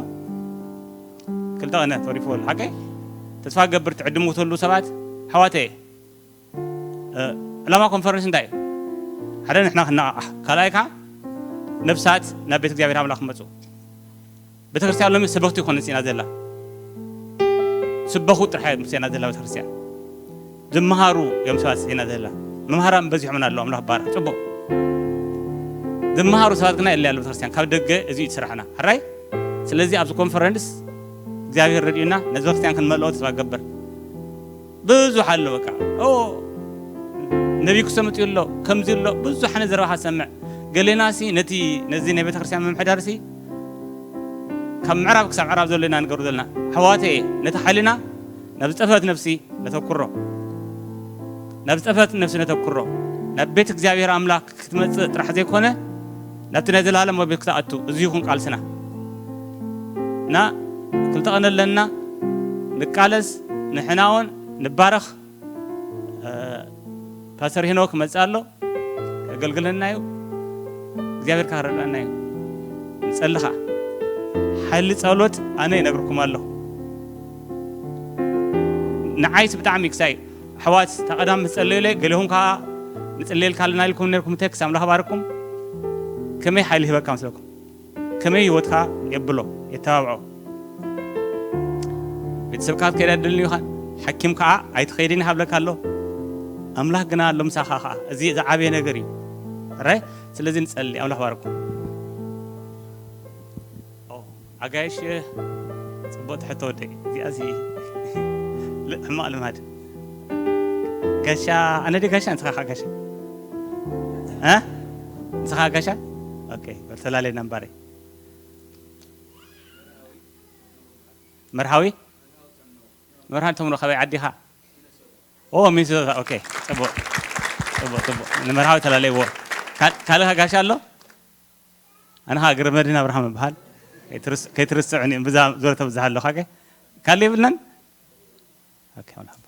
ክልተ ቀነ ተሪፍዎ ኣሎ። ሓቀይ? ተስፋ ክገብር ትዕድሙ ትህሉ ሰባት፣ ኣሕዋተየ፣ እ፣ ዕላማ ኮንፈረንስ እንታይ እዩ? ሓደ ንሕና ክነቓቓሕ፣ ካልኣይ ከኣ ነፍሳት ናብ ቤት እግዚኣብሔር ኣምላኽ ክመጹ። ቤተክርስትያን ሎሚ ሰበኽቲ ይኮነስ ኢና ዘላ። ስበኹ ጥራሕ እዮም ስና ዘላ ቤተክርስትያን። ዝመሃሩ እዮም ሰባት ስና ዘላ። መምሃራን በዚሖምና ኣለዉ። ኣምላኽ ባርኽ። ጽቡቕ። ዝመሃሩ ሰባት ግና የለ ያለ ቤተክርስትያን። ካብ ደገ እዚ እዩ ስራሕና። ሕራይ? ስለዚ ኣብዚ ኮንፈረንስ እግዚኣብሔር ረድዩና ነዚ ቤተክርስትያን ክንመልኦ ተስፋ ገብር። ብዙሕ ኣሎ በቃ። ኦ፣ ነቢይ ክሰምጥ ኣሎ፣ ከምዚ ኣሎ፣ ብዙሕ ዓይነት ዘረባ ሰምዕ። ገሌናሲ ነቲ፣ ነዚ ናይ ቤተክርስትያን ምምሕዳርሲ ካብ ምዕራብ ክሳብ ምዕራብ ዘሎ ኢና ንገብሮ ዘለና። ኣሕዋተየ፣ ነቲ ሓይልና ናብ ዝጠፍአት ነፍሲ ነተኩሮ። ናብ ዝጠፍአት ነፍሲ ነተኩሮ። ናብ ቤት እግዚኣብሔር ኣምላኽ ክትመጽእ ጥራሕ ዘይኮነ፣ ናብቲ ናይ ዘላለም ቤት ክትኣቱ። እዚ ይኹን ቃልስና። እና ክልተ ቀነ ኣለና፣ ንቃለስ፣ ንሕናውን ንባረኽ። እ፣ ፓስተር ሄኖክ ክመጽእ ኣሎ፣ ከገልግለና እዩ። እግዚኣብሔር ከረድኣና እዩ። ንጸሊ ኸኣ። ሓይሊ ጸሎት ኣነ ይነግርኩም ኣለኹ። ንዓይስ ብጣዕሚ ክሳይ ኣሕዋት፣ እታ ቀዳም ምስ ጸለዩለይ፣ ገሌኹም ከኣ ንጽለየልካ ኣለና ኢልኩም ነርኩም፣ ቴክስ ኣምላኽ ባርኩም። ከመይ ሓይሊ ሂበካ መስለኩም? ከመይ ህይወትካ የብሎ፣ የተባብዖ። ቤተሰብካ ክትከይድ ኣይደልን ኢኻ፣ ሓኪም ከኣ ኣይትኸይድን ይሃብለካ ኣሎ። ኣምላኽ ግና ኣሎ ምሳኻ ከኣ። እዚ ዝዓበየ ነገር እዩ። ራይ? ስለዚ ንጸሊ፣ ኣምላኽ ባርኩም። ኦ፣ ኣጋይሽ፣ ጽቡቕ ትሕቶ ወደይ። እዚኣሲ ል-፣ ሕማቕ ልማድ። ጋሻ፣ ኣነ ዲ ጋሻ፣ ንስኻ ኸኣ ጋሻ? እ? ንስኻ ጋሻ? ኦኬ፣ በል ተላለየና እምባረይ። መርሃዊ? መርሃዊ ተምሮ ካበይ ዓዲኻ? ኦ፣ ሚኒሶታ። ኦኬ፣ ጽቡቕ። ጽቡቕ፣ ጽቡቕ። ንመርሃዊ ተላለይዎ። ካል-፣ ካልእ ጋሻ ኣሎ? ኣነ ኸኣ ግርመድህን ኣብርሃም እበሃል። ከይትርስ-፣ ከይትርስዑኒ፣ ብዛ ዞረ ተብዝሃ ኣለኹ። ኦኬ። ካልእ የብልናን? ኦኬ፣ መርሓባ።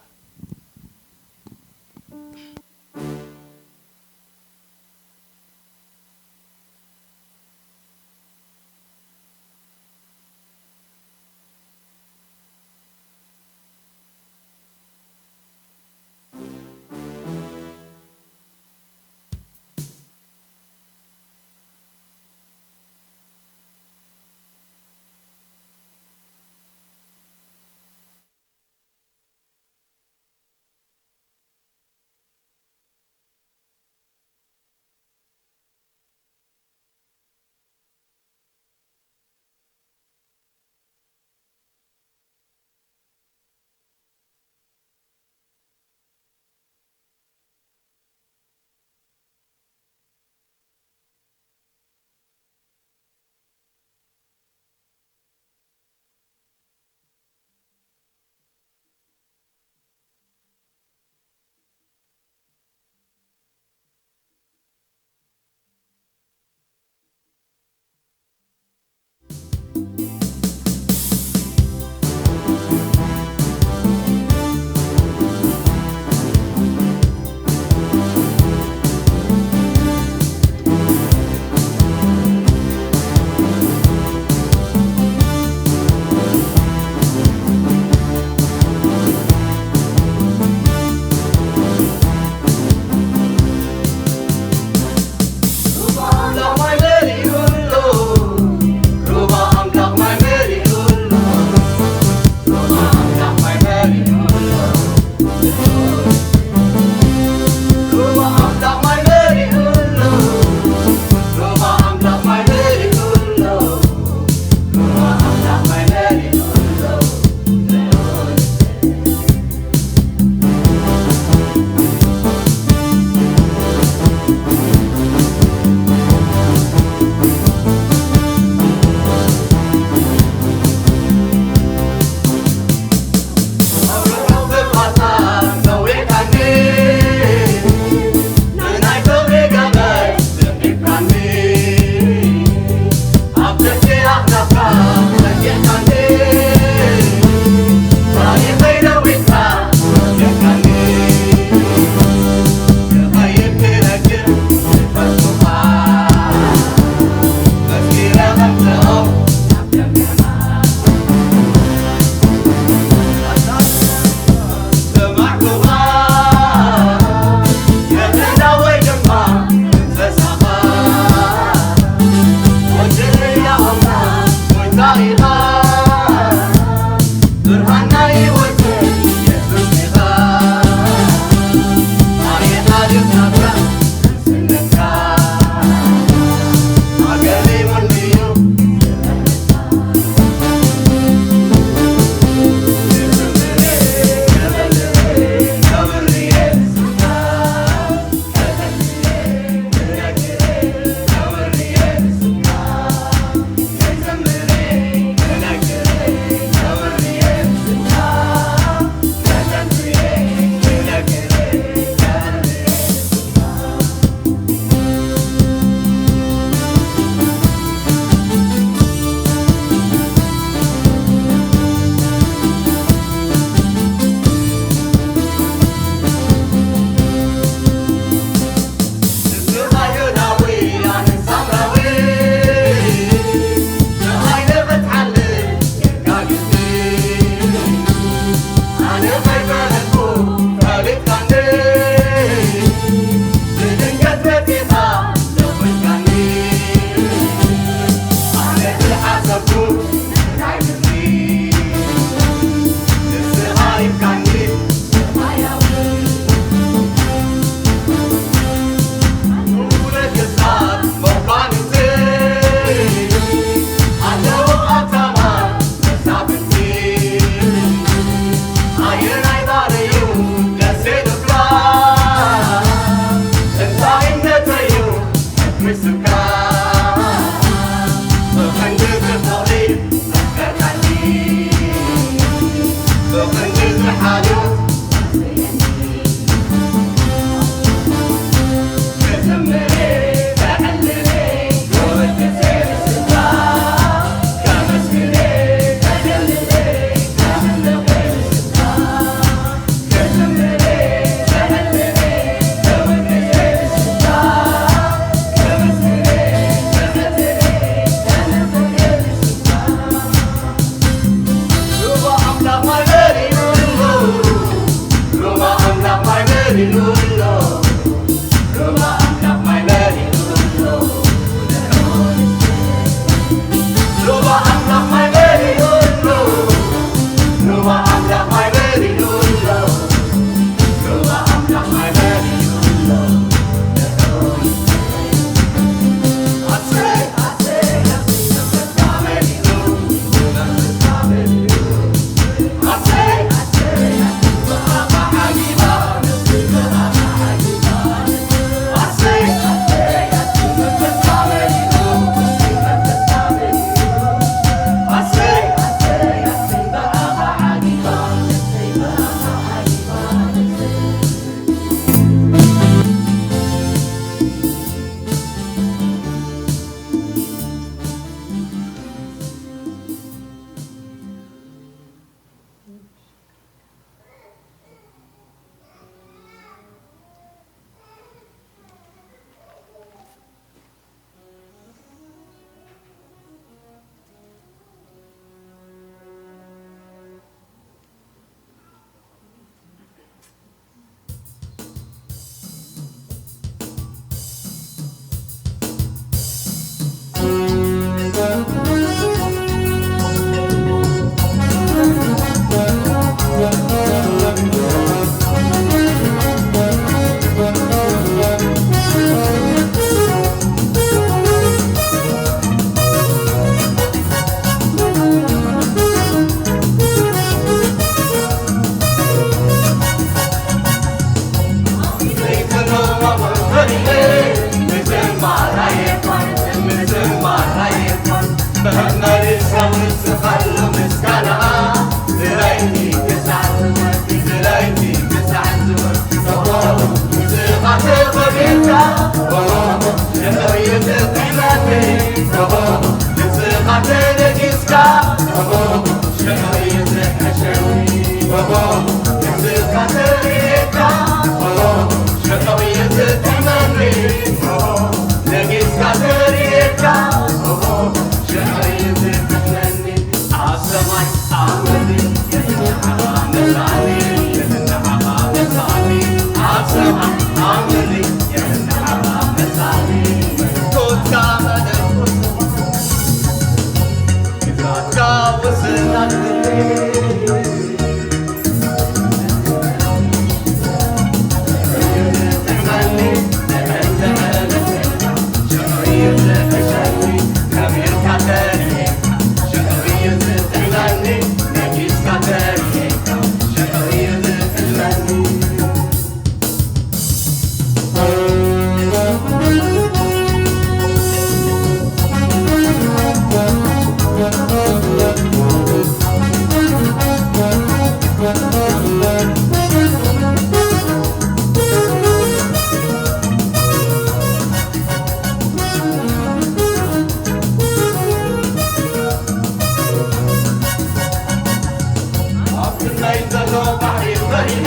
ኣብ ክንደይ ዘሎ ባሕሪ በሪነ፣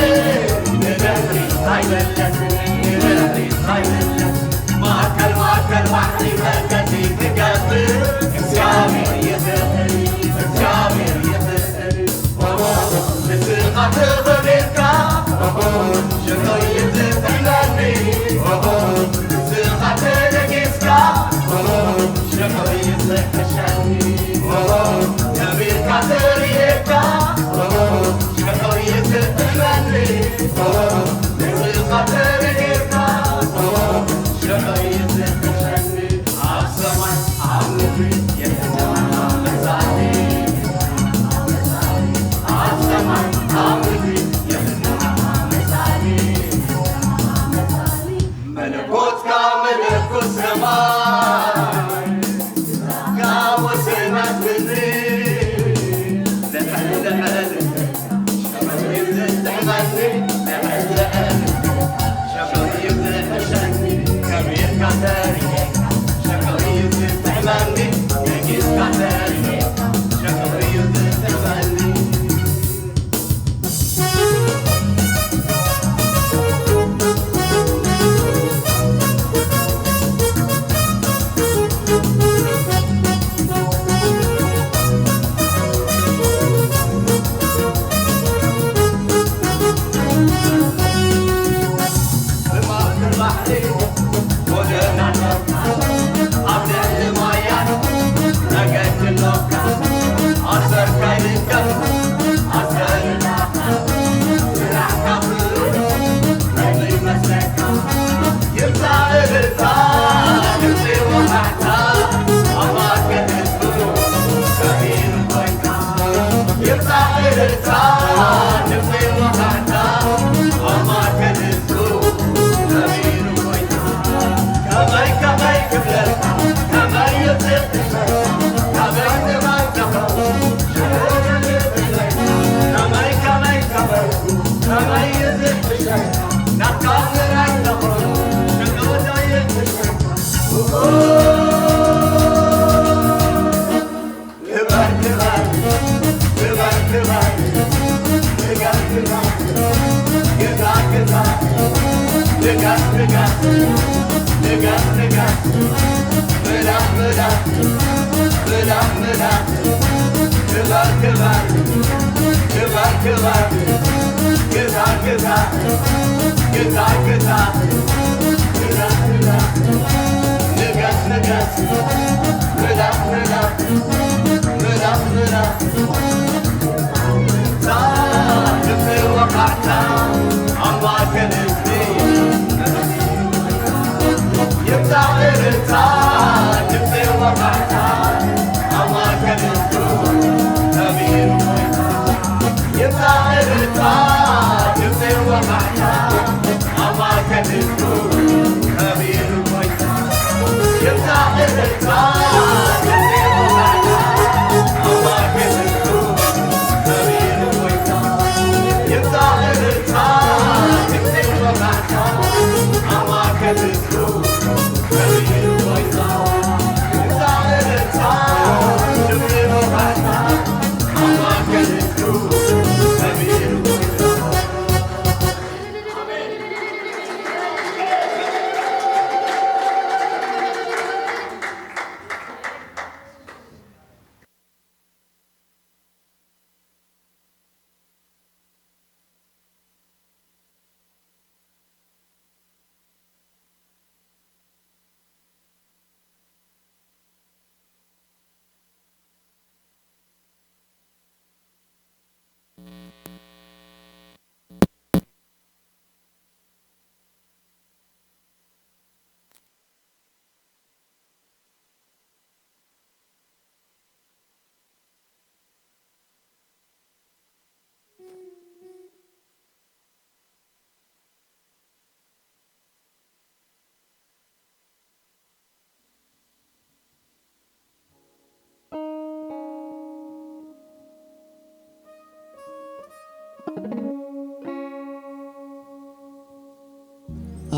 ንድሕሪት ኣይምለስን፣ ንድሕሪት ኣይምለስን። ማእከል፣ ማእከል ባሕሪ መገዲ ክገብር እግዚኣብሔር ይኽእል፣ እግዚኣብሔር ይኽእል። ንስኻ ተኸቢርካ፣ ሽዑ እዩ ዝጥዕመኒ። ንስኻ ተደጊስካ፣ ሽዑ እዩ ዝሕሸኒ። ከቢርካ ተሪኤካ፣ ሽዑ እዩ ዝጥዕመኒ። ንስኻ ተደጊስካ፣ ሽዑ እዩ ዝሕሸኒ። ኣብ ሰማይ ኣብ ምድሪ የትናመሳሊ፣ ኣብ ሰማይ ኣብ ምድሪ የትናመሳሊ። መለኮትካ መለኮት ሰማይ፣ ካብ ወሰናት ምድሪ ልዕል ልዕል ብማእከል ባሕሪ ጎደና ኣለካ፣ ኣብ ልዕሊ ማያት መገዲ ኣለካ። ኣሰርካ ይርከብ ኣሰርካ፣ ስራሕካ ኩሉ ከምዚ ይመስለካ። ይብዛሕ እልልታ ድምፂ ወቃዕታ ኣብ ማእከል ህዝቡ ከቢሩ ኮይንካ። ክባር ክባር፣ ክባር ክባር፣ ንጋስ ንጋስ፣ ግዛት ግዛት፣ ንጋስ ንጋስ፣ ንጋስ ንጋስ፣ ምላስ ምላስ፣ ምላስ ምላስ፣ ክባር ክባር፣ ክባር ክባር፣ ግዛት ግዛት፣ ግዛት ግዛት፣ ምላስ ምላስ፣ ንጋስ ንጋስ፣ ምላስ ምላስ፣ ምላስ ምላስ፣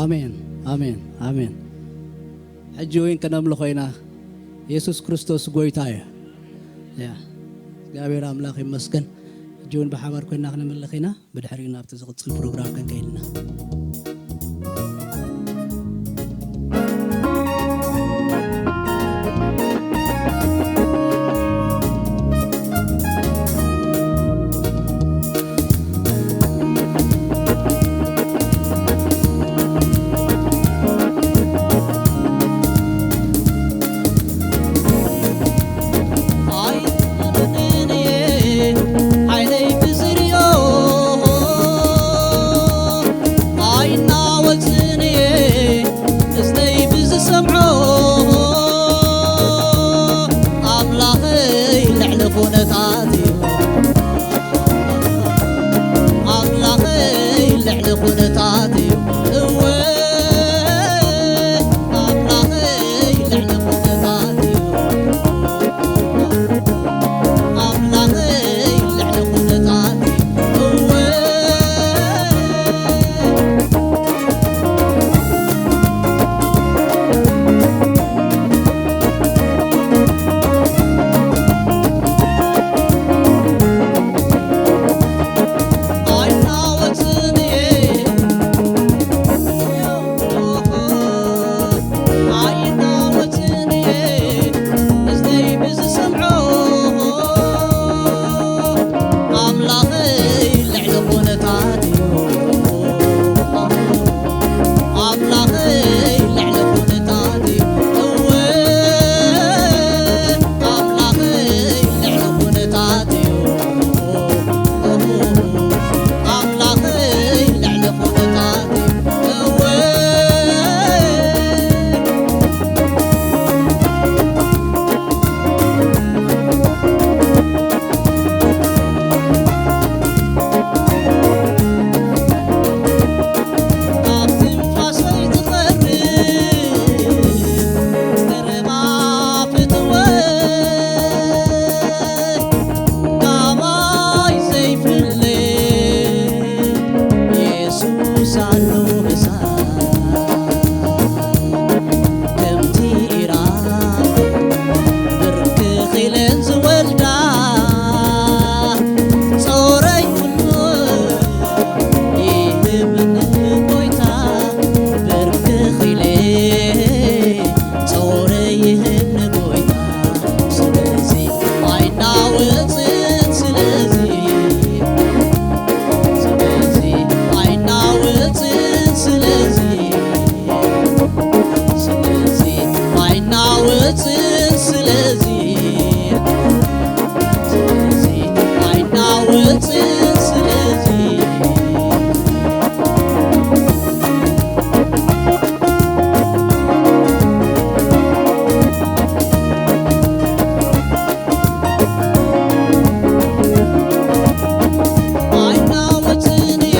ኣሜን፣ ኣሜን፣ ኣሜን። ሕጂ እውን ከነምልኾ ኢና። የሱስ ክርስቶስ ጎይታ እዩ። ያ፣ እግዚኣብሔር ኣምላኽ ይመስገን። ሕጂ እውን ብሓባር ኮይና ክነምልኽ ኢና። ብድሕሪኡ ናብቲ ዝቕጽል ፕሮግራም ክንከይድ ኢና። ኣይኮነንን እየ ዓይነይ ብዝርእዮ፣ ኣይናወጽን እየ እዝነይ ብዝሰምዖ፣ ኣምላኸይ ልዕሊ ኩነታት እዩ። ኣምላኸይ ልዕሊ ኩነታት እዩ። እወ፣ ኣምላኸይ ልዕሊ ኩነታት እዩ። ኣምላኸይ ልዕሊ ኩነታት እዩ። እወ፣ ኣምላኸይ ልዕሊ ኩነታት እዩ። ኣምላኸይ ልዕሊ ኩነታት እዩ። እወ፣ ኣምላኸይ ልዕሊ ኩነታት እዩ። ኣምላኸይ ልዕሊ ኩነታት እዩ። እወ፣ ኣብ ትንፋሰይ ትቐርብ ቀረባ ፍትወት፣ ካባይ ዘይፍለ የሱስ ኣሎ ምሳይ። ከምቲ ኢራ ብርክኽ ኢለን ዝወልዳ፣ ጾረይ ኩሉ ይህብን ጎይታ። ብርክኽ ኢለ ጾረይ ይህብን ጎይታ። ስለዚ ኣይናወጽን፣ ስለዚ ስለዚ ኣይናወጽን፣ ስለዚ፣ ስለዚ ኣይናወጽን፣ ስለዚ፣ ስለዚ ኣይናወጽን፣ ስለዚ ኣይናወጽን እየ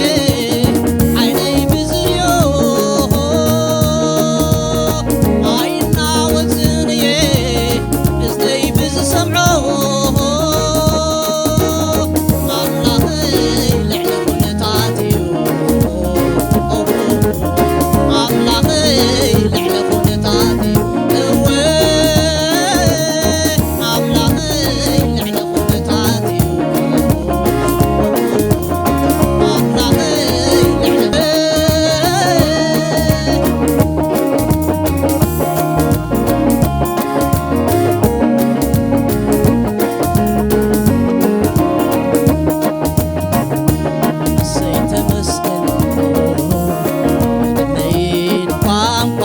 ዓይነይ ብዝዮ፣ ኣይናወጽን እየ እዝነይ ብዝሰምዖ፣ ኣምላኸይ ልዕሊ ኩነታት እዩ። ኣምላኸይ ልዕሊ ኩነታት እዩ። እወ፣ ኣምላኸይ ልዕሊ ኩነታት እዩ። ኣምላኸይ ልዕሊ እሰይ ተመስገን በለይን ቋንቋ፣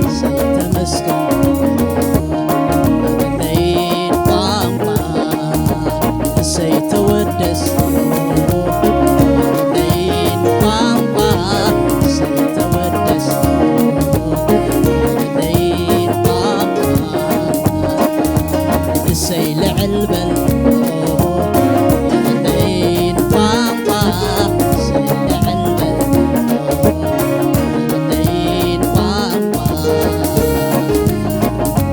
እሰይ ተመስገን በለይን ቋንቋ፣ እሰይ ተወደስ በለይን ቋንቋ፣ እሰይ ተወደስ በለይን ቋንቋ። እሰይ ልዕል በል በለይን ቋንቋ፣ እሰይ ልዕል በል በለይን ቋንቋ።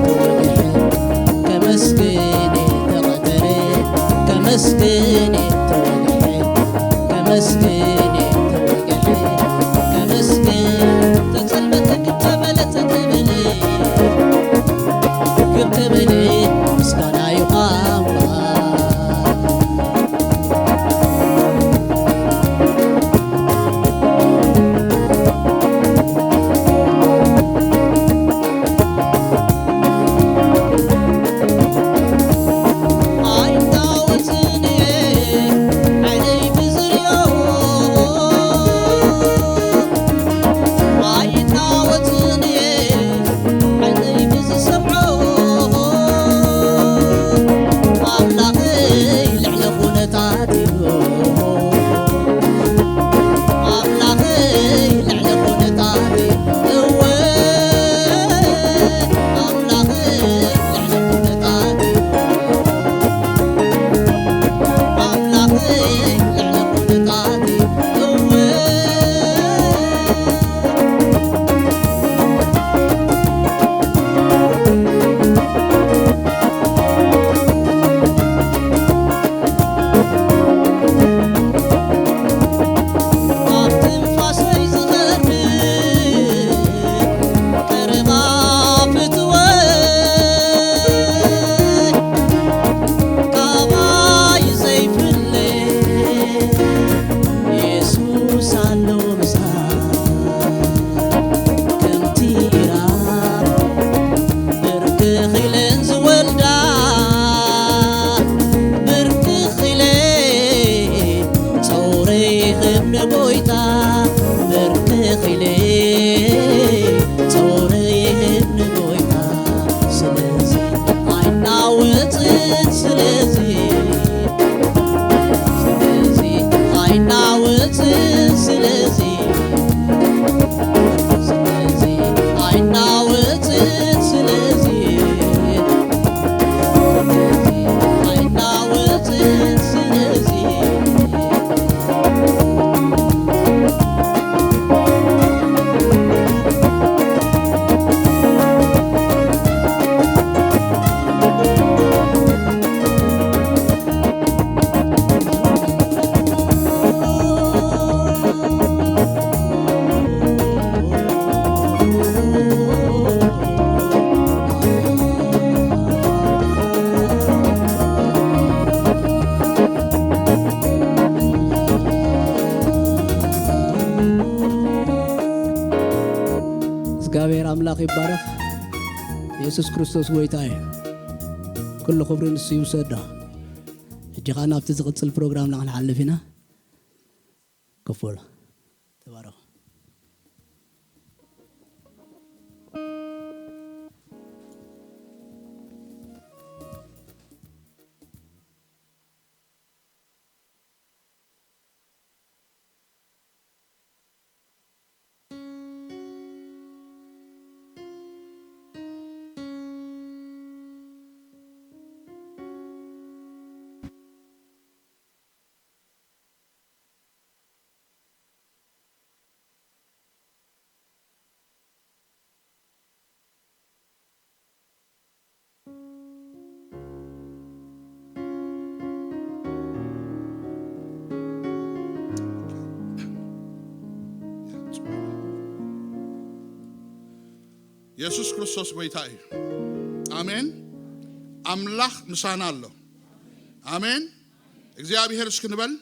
ተወግሐ ከመስግን ተቐተረ፣ ከመስግን ተወግሐ፣ ከመስግን ተወግሐ፣ ከመስግን ይባረኽ። የሱስ ክርስቶስ ጎይታ እዩ። ኩሉ ክብሪ ንሱ ይውሰዶ። ሕጂ ኸኣ ናብቲ ዝቕጽል ፕሮግራምና ክንሓልፍ ኢና። ክፉል ተባረኹ። የሱስ ክርስቶስ ጎይታ እዩ። ኣሜን። ኣምላኽ ምሳና ኣሎ። ኣሜን። እግዚኣብሔር እስኪ ንበል።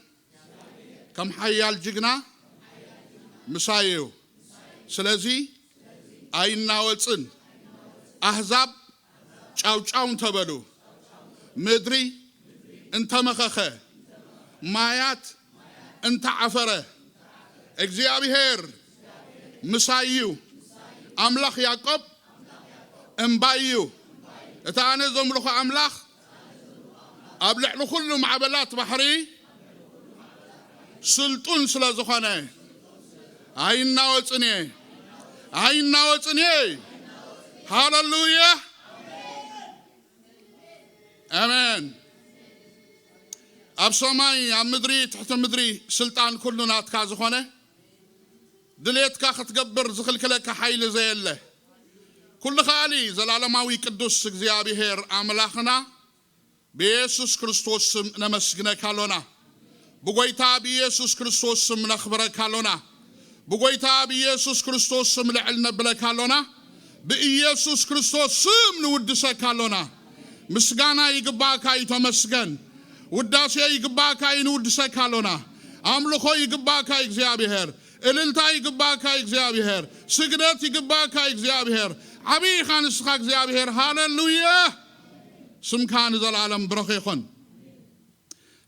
ከም ሓያል ጅግና ምሳይ እዩ። ስለዚ ኣይናወጽን። ኣህዛብ ጫውጫው እንተበሉ፣ ምድሪ እንተመኸኸ፣ ማያት እንተዓፈረ፣ እግዚኣብሔር ምሳይ እዩ። ኣምላኽ ያዕቆብ እምባይ እዩ። እቲ ኣነ ዘምልኾ ኣምላኽ ኣብ ልዕሊ ኩሉ ማዕበላት ባሕሪ ስልጡን ስለ ዝኾነ ኣይናወጽን እየ፣ ኣይናወጽን እየ። ሃሌሉያ፣ ኣሜን። ኣብ ሰማይ፣ ኣብ ምድሪ፣ ትሕቲ ምድሪ ስልጣን ኩሉ ናትካ ዝኾነ፣ ድሌትካ ክትገብር ዝኽልክለካ ሓይሊ ዘየለ፣ ኩሉ ከኣሊ ዘላለማዊ ቅዱስ እግዚኣብሔር ኣምላኽና፣ ብየሱስ ክርስቶስ ስም ነመስግነካ ኣሎና። ብጎይታ ብየሱስ ክርስቶስ ስም ነኽብረካ ኣሎና። ብጎይታ ብየሱስ ክርስቶስ ስም ልዕል ነብለካ ኣሎና። ብኢየሱስ ክርስቶስ ስም ንውድሰካ ኣሎና። ምስጋና ይግባእካ እዩ፣ ተመስገን። ውዳሴ ይግባእካ እዩ፣ ንውድሰካ ኣሎና። ኣምልኾ ይግባእካ እዩ እግዚኣብሔር። እልልታ ይግባእካ እዩ እግዚኣብሔር። ስግደት ይግባእካ እዩ እግዚኣብሔር። ዓብዪ ኢኻ ንስኻ እግዚኣብሔር። ሃሌሉያ! ስምካ ንዘለኣለም ብሩኽ ይኹን።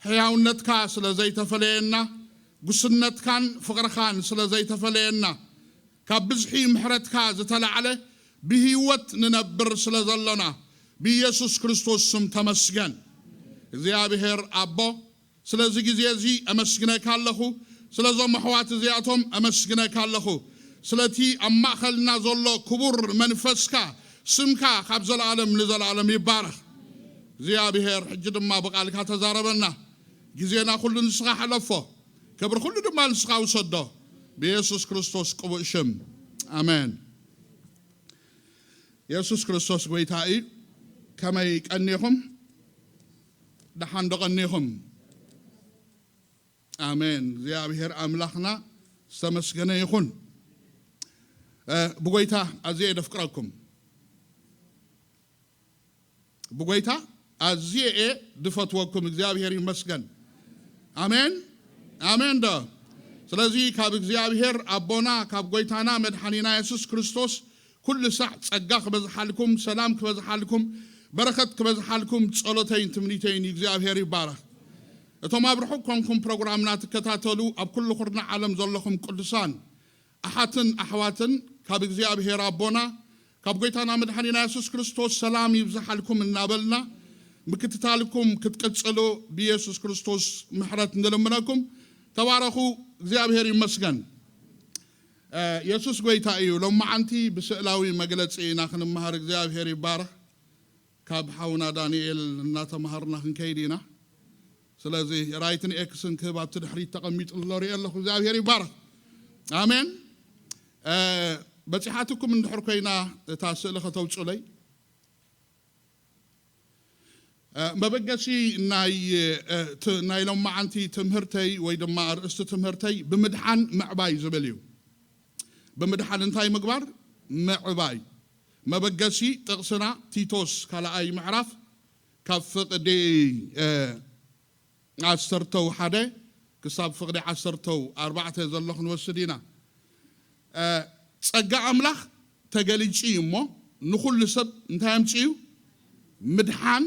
ሕያውነትካ ስለ ዘይተፈለየና፣ ጉስነትካን ፍቕርኻን ስለ ዘይተፈለየና፣ ካብ ብዝሒ ምሕረትካ ዝተላዕለ ብህይወት ንነብር ስለ ዘሎና፣ ብኢየሱስ ክርስቶስ ስም ተመስገን። እግዚኣብሔር ኣቦ፣ ስለዚ ግዜ እዚ ኣመስግነካ ኣለኹ። ስለዞም ኣሕዋት እዚኣቶም ኣመስግነካ ኣለኹ። ስለቲ ኣብ ማእኸልና ዘሎ ክቡር መንፈስካ፣ ስምካ ካብ ዘለኣለም ንዘለኣለም ይባረኽ። እግዚኣብሔር፣ ሕጂ ድማ ብቓልካ ተዛረበና። ግዜና ኩሉ ንስኻ ሕለፎ። ክብሪ ኩሉ ድማ ንስኻ ውሰዶ። ብየሱስ ክርስቶስ ቅቡእ ሽም። ኣሜን። የሱስ ክርስቶስ ጎይታ እዩ። ከመይ ቀኒኹም? ደሓን ዶ ቀኒኹም? ኣሜን። እግዚኣብሔር ኣምላኽና ዝተመስገነ ይኹን። እ፣ ብጎይታ ኣዝየ ደፍቅረኩም። ብጎይታ ኣዝየ እየ ድፈትወኩም። እግዚኣብሔር ይመስገን። ኣሜን። ኣሜን ዶ? ስለዚ ካብ እግዚኣብሔር ኣቦና፣ ካብ ጎይታና መድሓኒና የሱስ ክርስቶስ ኩሉ ሳዕ ጸጋ ክበዝሓልኩም፣ ሰላም ክበዝሓልኩም፣ በረኸት ክበዝሓልኩም ጸሎተይን ትምኒተይን እዩ። እግዚኣብሔር ይባረኽ። እቶም ኣብ ርሑቕ ኮንኩም ፕሮግራምና ትከታተሉ ኣብ ኩሉ ኩርናዕ ዓለም ዘለኹም ቅዱሳን ኣሓትን ኣሕዋትን፣ ካብ እግዚኣብሔር ኣቦና፣ ካብ ጎይታና መድሓኒና የሱስ ክርስቶስ ሰላም ይብዝሓልኩም እናበልና፣ ምክትታልኩም ክትቅጽሉ ብየሱስ ክርስቶስ ምሕረት ንልምነኩም። ተባረኹ። እግዚኣብሔር ይመስገን። እ፣ የሱስ ጎይታ እዩ። ሎማዓንቲ ብስእላዊ መግለጺ ኢና ክንመሃር። እግዚኣብሔር ይባረኽ። ካብ ሓውና ዳንኤል እናተምሃርና ክንከይድ ኢና። ስለዚ ራይትን ኤክስን ክህብ ኣብቲ ድሕሪት ተቐሚጡ ኣሎ ሪኦ ኣለኹ። እግዚኣብሔር ይባረኽ። ኣሜን። እ፣ በጺሓትኩም እንድሕር ኮይና እታ ስእሊ ከተውጹለይ። እ፣ መበገሲ ናይ፣ እ፣ ት-፣ ናይ ሎማዓንቲ ትምህርተይ ወይ ድማ ኣርእስቲ ትምህርተይ ብምድሓን ምዕባይ ዝብል እዩ። ብምድሓን እንታይ ምግባር? ምዕባይ። መበገሲ ጥቕስና ቲቶስ ካልኣይ ምዕራፍ ካብ ፍቕዲ፣ እ፣ ዓሰርተው ሓደ ክሳብ ፍቕዲ ዓሰርተው ኣርባዕተ ዘሎ ክንወስድ ኢና። እ፣ ጸጋ ኣምላኽ ተገሊጹ እዩ እሞ፣ ንኹሉ ሰብ እንታይ ኣምጺኡ እዩ? ምድሓን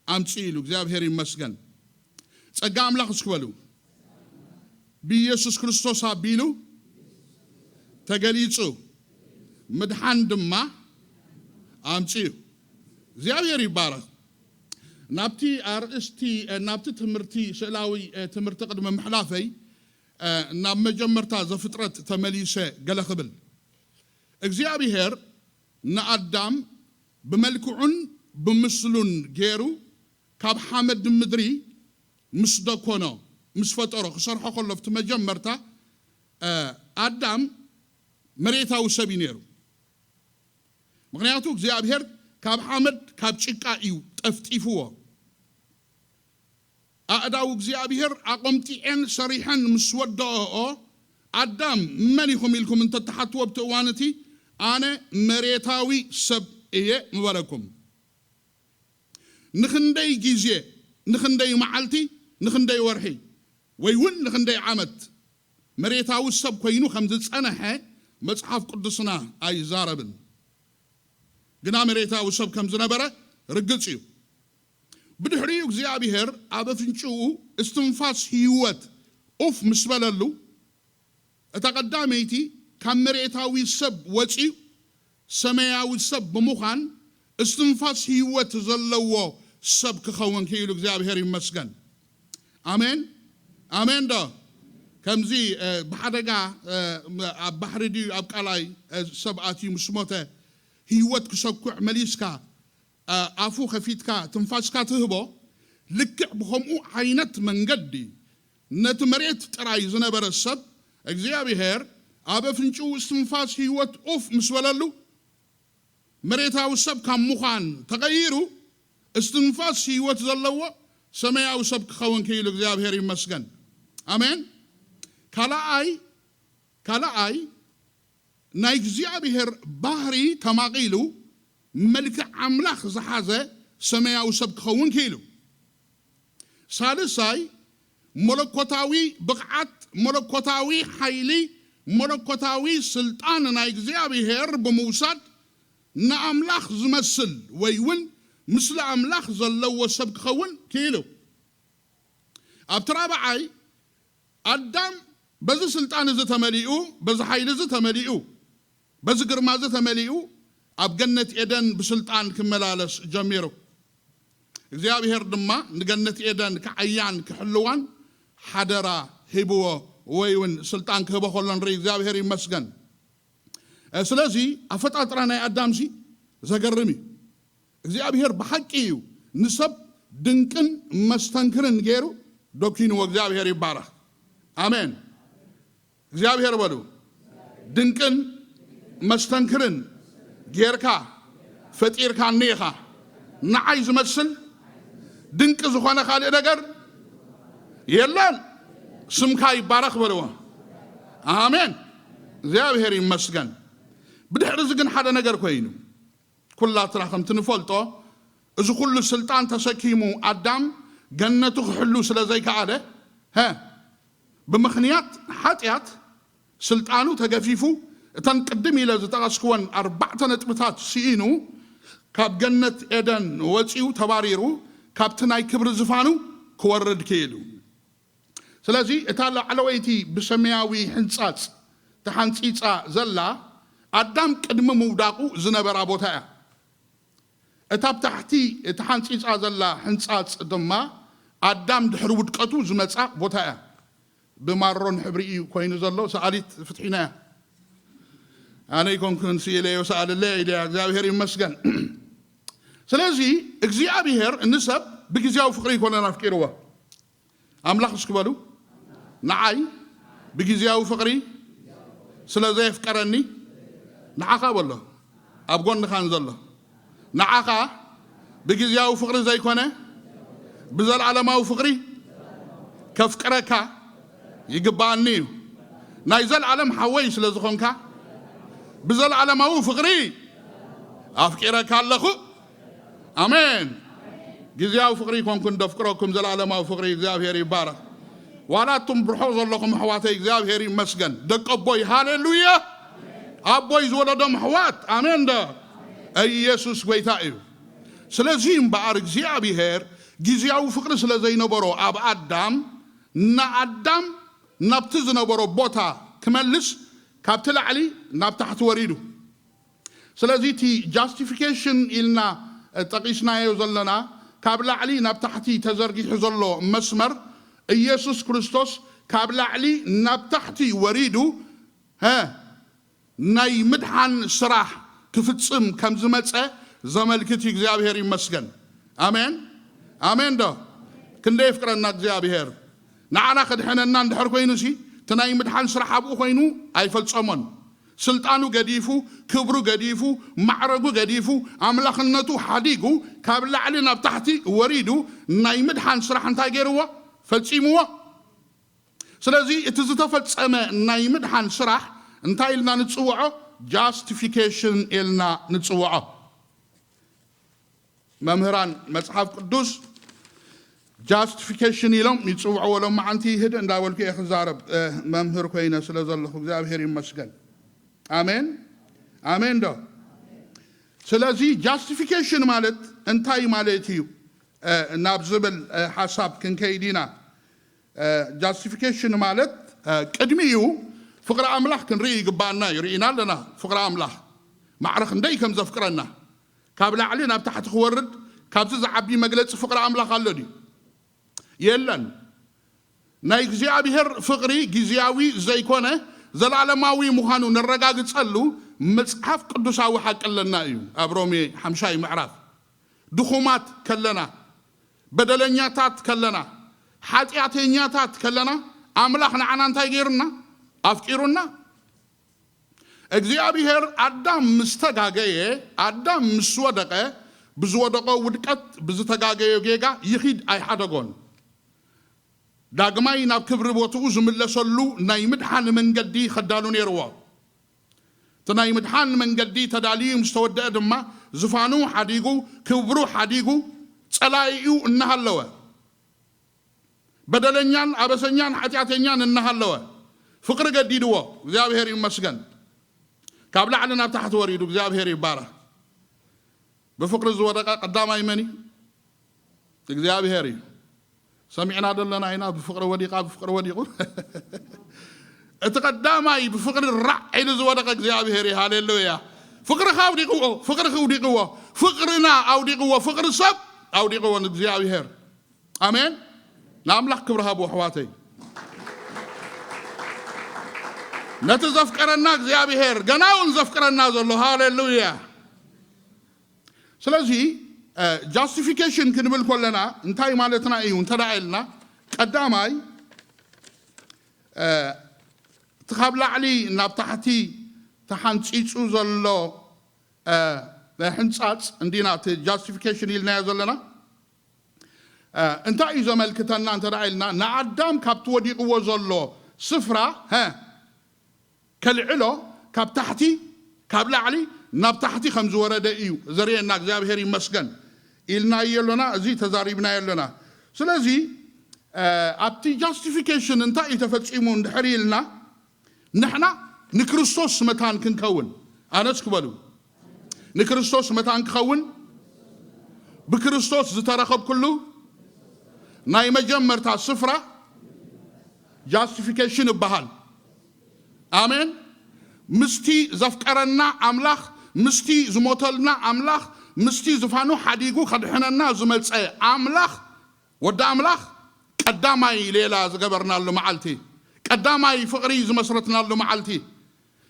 ኣምጺኡ ኢሉ። እግዚኣብሔር ይመስገን። ጸጋ ኣምላኽ እስኪ በሉ። ብኢየሱስ ክርስቶስ ኣቢሉ ተገሊጹ፣ ምድሓን ድማ ኣምጺኡ። እግዚኣብሔር ይባረኽ። ናብቲ ኣርእስቲ፣ ናብቲ ትምህርቲ፣ ስእላዊ ትምህርቲ ቅድሚ ምሕላፈይ፣ ናብ መጀመርታ ዘፍጥረት ተመሊሰ ገለ ክብል። እግዚኣብሔር ንኣዳም ብመልክዑን ብምስሉን ገይሩ ካብ ሓመድ ምድሪ ምስ ደኮኖ፣ ምስ ፈጠሮ፣ ክሰርሖ ከሎ፣ ኣብቲ መጀመርታ፣ እ፣ ኣዳም መሬታዊ ሰብ እዩ ነይሩ። ምኽንያቱ እግዚኣብሔር ካብ ሓመድ፣ ካብ ጭቃ እዩ ጠፍጢፍዎ። ኣእዳው እግዚኣብሔር ኣቖምጢዐን ሰሪሐን ምስ ወደኦኦ፣ ኣዳም መን ኢኹም ኢልኩም እንተተሓትዎ ኣብቲ እዋን እቲ፣ ኣነ መሬታዊ ሰብ እየ ምበለኩም። ንኽንደይ ግዜ፣ ንኽንደይ መዓልቲ፣ ንኽንደይ ወርሒ፣ ወይ እውን ንኽንደይ ዓመት መሬታዊ ሰብ ኮይኑ ከም ዝጸንሐ መጽሓፍ ቅዱስና ኣይዛረብን። ግና መሬታዊ ሰብ ከም ዝነበረ ርግጽ እዩ። ብድሕሪኡ እግዚኣብሔር ኣብ ኣፍንጭኡ እስትንፋስ ህይወት ኡፍ ምስ በለሉ፣ እታ ቀዳመይቲ ካብ መሬታዊ ሰብ ወጺኡ ሰማያዊ ሰብ ብምዃን እስትንፋስ ህይወት ዘለዎ ሰብ ክኸውን ክኢሉ። እግዚኣብሔር ይመስገን። ኣሜን፣ ኣሜን ዶ? ከምዚ፣ እ፣ ብሓደጋ፣ እ፣ ኣብ ባሕሪ ድዩ ኣብ ቀላይ፣ እ፣ ሰብ ኣትዩ ምስ ሞተ ህይወት ክሰኩዕ መሊስካ፣ እ፣ ኣፉ ከፊትካ ትንፋስካ ትህቦ፣ ልክዕ ብኸምኡ ዓይነት መንገዲ ነቲ መሬት ጥራይ ዝነበረ ሰብ እግዚኣብሔር ኣብ ኣፍንጭኡ እስትንፋስ ህይወት ኡፍ ምስ በለሉ፣ መሬታዊ ሰብ ካብ ምዃን ተቐይሩ እስትንፋስ ህይወት ዘለዎ ሰማያዊ ሰብ ክኸውን ክኢሉ። እግዚኣብሔር ይመስገን። ኣሜን። ካልኣይ፣ ካልኣይ ናይ እግዚኣብሔር ባህሪ ተማቒሉ መልክዕ ኣምላኽ ዝሓዘ ሰማያዊ ሰብ ክኸውን ክኢሉ። ሳልሳይ፣ መለኮታዊ ብቕዓት፣ መለኮታዊ ሓይሊ፣ መለኮታዊ ስልጣን ናይ እግዚኣብሔር ብምውሳድ ንኣምላኽ ዝመስል ወይ እውን ምስሊ ኣምላኽ ዘለዎ ሰብ ክኸውን ክኢሉ። ኣብቲ ራብዓይ፣ ኣዳም በዚ ስልጣን እዚ ተመሊኡ፣ በዚ ሓይሊ እዚ ተመሊኡ፣ በዚ ግርማ እዚ ተመሊኡ፣ ኣብ ገነት ኤደን ብስልጣን ክመላለስ ጀሚሩ። እግዚኣብሔር ድማ ንገነት ኤደን ክዓያን ክሕልዋን ሓደራ ሂብዎ፣ ወይ እውን ስልጣን ክህቦ ከሎ ንርኢ። እግዚኣብሔር ይመስገን። እ፣ ስለዚ ኣፈጣጥራ ናይ ኣዳምሲ ዘገርም እዩ። እግዚኣብሔር ብሓቂ እዩ ንሰብ ድንቅን መስተንክርን ገይሩ ደኪንዎ። እግዚኣብሔር ይባረኽ። ኣሜን። እግዚኣብሔር በሉ። ድንቅን መስተንክርን ጌርካ ፈጢርካኒ ኢኻ። ንዓይ ዝመስል ድንቂ ዝኾነ ካልእ ነገር የለን። ስምካ ይባረኽ በልዎ። ኣሜን። እግዚኣብሔር ይመስገን። ብድሕሪ እዚ ግን ሓደ ነገር ኮይኑ፣ ኩላትና ከምቲ ንፈልጦ፣ እዚ ኩሉ ስልጣን ተሰኪሙ ኣዳም ገነቱ ክሕሉ ስለ ዘይከኣለ፣ ሀ፣ ብምኽንያት ሓጢኣት ስልጣኑ ተገፊፉ፣ እተን ቅድም ኢለ ዝጠቐስክወን ኣርባዕተ ነጥብታት ስኢኑ፣ ካብ ገነት ኤደን ወጺኡ ተባሪሩ፣ ካብቲ ናይ ክብሪ ዝፋኑ ክወርድ ክኢሉ። ስለዚ እታ ላዕለወይቲ ብሰማያዊ ሕንጻጽ ተሓንጺጻ ዘላ ኣዳም ቅድሚ ምውዳቑ ዝነበራ ቦታ እያ። እታ ኣብ ታሕቲ ተሓንጺጻ ዘላ ሕንጻጽ ድማ ኣዳም ድሕሪ ውድቀቱ ዝመጻ ቦታ እያ። ብማሮን ሕብሪ እዩ ኮይኑ ዘሎ፣ ሰኣሊት ፍትሒና እያ። ኣነ ይኮንኩን ስኢለዮ፣ ሰኣልለይ ኢለያ። እግዚኣብሔር ይመስገን። ስለዚ እግዚኣብሔር ንሰብ ብግዜያዊ ፍቕሪ ይኮነን ኣፍቂርዎ። ኣምላኽ እስኪ በሉ፣ ንዓይ ብግዜያዊ ፍቕሪ ስለ ዘየፍቀረኒ፣ ንዓኻ በሎ፣ ኣብ ጎንኻን ዘሎ፣ ንዓኻ ብግዜያዊ ፍቕሪ ዘይኮነ ብዘለዓለማዊ ፍቕሪ ከፍቅረካ ይግባኣኒ እዩ። ናይ ዘለዓለም ሓወይ ስለ ዝኾንካ ብዘለዓለማዊ ፍቕሪ ኣፍቂረካ ኣለኹ። ኣሜን። ግዜያዊ ፍቕሪ ይኮንኩን ደፍቅረኩም፣ ዘለዓለማዊ ፍቕሪ። እግዚኣብሔር ይባረኽ። ዋላ እቱም ብርሑቕ ዘለኹም ኣሕዋተይ እግዚኣብሔር ይመስገን። ደቀቦይ ሃሌሉያ። ኣቦይ ዝወለዶም ኣሕዋት፣ ኣሜን ዶ? ኢየሱስ ጎይታ እዩ። ስለዚ እምበኣር እግዚኣብሔር ግዜያዊ ፍቕሪ ስለ ዘይነበሮ ኣብ ኣዳም፣ ንኣዳም ናብቲ ዝነበሮ ቦታ ክመልስ ካብቲ ላዕሊ ናብ ታሕቲ ወሪዱ። ስለዚ እቲ ጃስቲፊኬሽን ኢልና ጠቒስናዮ ዘለና፣ ካብ ላዕሊ ናብ ታሕቲ ተዘርጊሑ ዘሎ መስመር፣ ኢየሱስ ክርስቶስ ካብ ላዕሊ ናብ ታሕቲ ወሪዱ፣ ሀ፣ ናይ ምድሓን ስራሕ ክፍጽም ከም ዝመጸ ዘመልክት እዩ። እግዚኣብሔር ይመስገን። ኣሜን፣ ኣሜን ዶ? ክንደይ የፍቅረና እግዚኣብሔር። ንዓና ከድሕነና እንድሕር ኮይኑ ሲ፣ እቲ ናይ ምድሓን ስራሕ ኣብኡ ኮይኑ ኣይፈልጸሞን። ስልጣኑ ገዲፉ፣ ክብሩ ገዲፉ፣ ማዕረጉ ገዲፉ፣ ኣምላኽነቱ ሓዲጉ፣ ካብ ላዕሊ ናብ ታሕቲ ወሪዱ፣ ናይ ምድሓን ስራሕ እንታይ ገይርዎ? ፈጺምዎ። ስለዚ እቲ ዝተፈጸመ ናይ ምድሓን ስራሕ እንታይ ኢልና ንጽውዖ? ጃስቲፊኬሽን ኢልና ንጽውዖ። መምህራን መጽሓፍ ቅዱስ ጃስቲፊኬሽን ኢሎም ይጽውዕዎ። ሎም መዓንቲ ህድእ እንዳበልኩ እየ ክዛረብ፣ እ፣ መምህር ኮይነ ስለ ዘለኹ እግዚኣብሔር ይመስገን። ኣሜን፣ ኣሜን ዶ? ስለዚ ጃስቲፊኬሽን ማለት እንታይ ማለት እዩ፣ እ፣ ናብ ዝብል፣ እ፣ ሓሳብ ክንከይድ ኢና። እ፣ ጃስቲፊኬሽን ማለት፣ እ፣ ቅድሚኡ ፍቕሪ ኣምላኽ ክንርኢ ይግባኣና እዩ። ርኢና ኣለና ፍቕሪ ኣምላኽ ማዕረ ክንደይ ከም ዘፍቅረና። ካብ ላዕሊ ናብ ታሕቲ ክወርድ ካብዚ ዝዓቢ መግለጺ ፍቕሪ ኣምላኽ ኣሎ ድዩ? የለን። ናይ እግዚኣብሔር ፍቕሪ ግዜያዊ ዘይኮነ ዘላለማዊ ምዃኑ ነረጋግጸሉ መጽሓፍ ቅዱሳዊ ሓቂ ኣለና እዩ። ኣብ ሮሜ ሓምሻይ ምዕራፍ ድኹማት ከለና፣ በደለኛታት ከለና፣ ሓጢኣተኛታት ከለና ኣምላኽ ንዓና እንታይ ገይሩና? ኣፍቂሩና። እግዚኣብሔር ኣዳም ምስ ተጋገየ፣ ኣዳም ምስ ወደቐ፣ ብዝወደቐ ውድቀት፣ ብዝተጋገዮ ጌጋ ይኺድ ኣይሓደጎን። ዳግማይ ናብ ክብሪ ቦትኡ ዝምለሰሉ ናይ ምድሓን መንገዲ ከዳሉ ነይርዎ። እቲ ናይ ምድሓን መንገዲ ተዳልዩ ምስ ተወደአ ድማ፣ ዝፋኑ ሓዲጉ፣ ክብሩ ሓዲጉ፣ ጸላኢኡ እናሃለወ፣ በደለኛን ኣበሰኛን ሓጢኣተኛን እናሃለወ፣ ፍቕሪ ገዲድዎ። እግዚኣብሔር ይመስገን። ካብ ላዕሊ ናብ ታሕቲ ወሪዱ። እግዚኣብሔር ይባረኽ። ብፍቕሪ ዝወደቐ ቀዳማይ መን እዩ? እግዚኣብሔር እዩ። ሰሚዕና ዘለና ኢና፣ ብፍቕሪ ወዲቓ፣ ብፍቕሪ ወዲቑ። እቲ ቀዳማይ ብፍቕሪ ራዕ ኢሉ ዝወደቐ እግዚኣብሔር እዩ። ሃሌሉያ። ፍቕርኻ ኣውዲቕዎ፣ ፍቕርኺ ኣውዲቕዎ፣ ፍቕርና ኣውዲቕዎ፣ ፍቕሪ ሰብ ኣውዲቕዎ ንእግዚኣብሔር። ኣሜን። ንኣምላኽ ክብሪ ሃቡ ኣሕዋተይ። ነቲ ዘፍቀረና እግዚኣብሔር ገና እውን ዘፍቅረና ዘሎ። ሃሌሉያ። ስለዚ ጃስቲፊኬሽን ክንብል ከለና እንታይ ማለትና እዩ እንተ ደኣ ኢልና፣ ቀዳማይ እ፣ እቲ ካብ ላዕሊ ናብ ታሕቲ ተሓንጺጹ ዘሎ እ፣ ሕንጻጽ እንዲና እቲ ጃስቲፊኬሽን ኢልናዮ ዘለና። እ፣ እንታይ እዩ ዘመልክተና እንተ ደኣ ኢልና፣ ንኣዳም ካብቲ ወዲቕዎ ዘሎ ስፍራ፣ ሀ፣ ከልዕሎ ካብ ታሕቲ፣ ካብ ላዕሊ ናብ ታሕቲ ከም ዝወረደ እዩ ዘርእየና። እግዚኣብሔር ይመስገን ኢልናዮ ኣለና፣ እዚ ተዛሪብናዮ ኣለና። ስለዚ እ፣ ኣብቲ ጃስቲፊኬሽን እንታይ እዩ ተፈጺሙ እንድሕር ኢልና፣ ንሕና ንክርስቶስ መታን ክንከውን፣ ኣነስ ክበሉ፣ ንክርስቶስ መታን ክኸውን፣ ብክርስቶስ ዝተረኸብኩሉ ናይ መጀመርታ ስፍራ ጃስቲፊኬሽን ይበሃል። ኣሜን። ምስቲ ዘፍቀረና ኣምላኽ፣ ምስቲ ዝሞተልና ኣምላኽ፣ ምስቲ ዝፋኑ ሓዲጉ ከድሕነና ዝመጸ ኣምላኽ፣ ወዲ ኣምላኽ ቀዳማይ ሌላ ዝገበርናሉ መዓልቲ፣ ቀዳማይ ፍቕሪ ዝመስረትናሉ መዓልቲ፣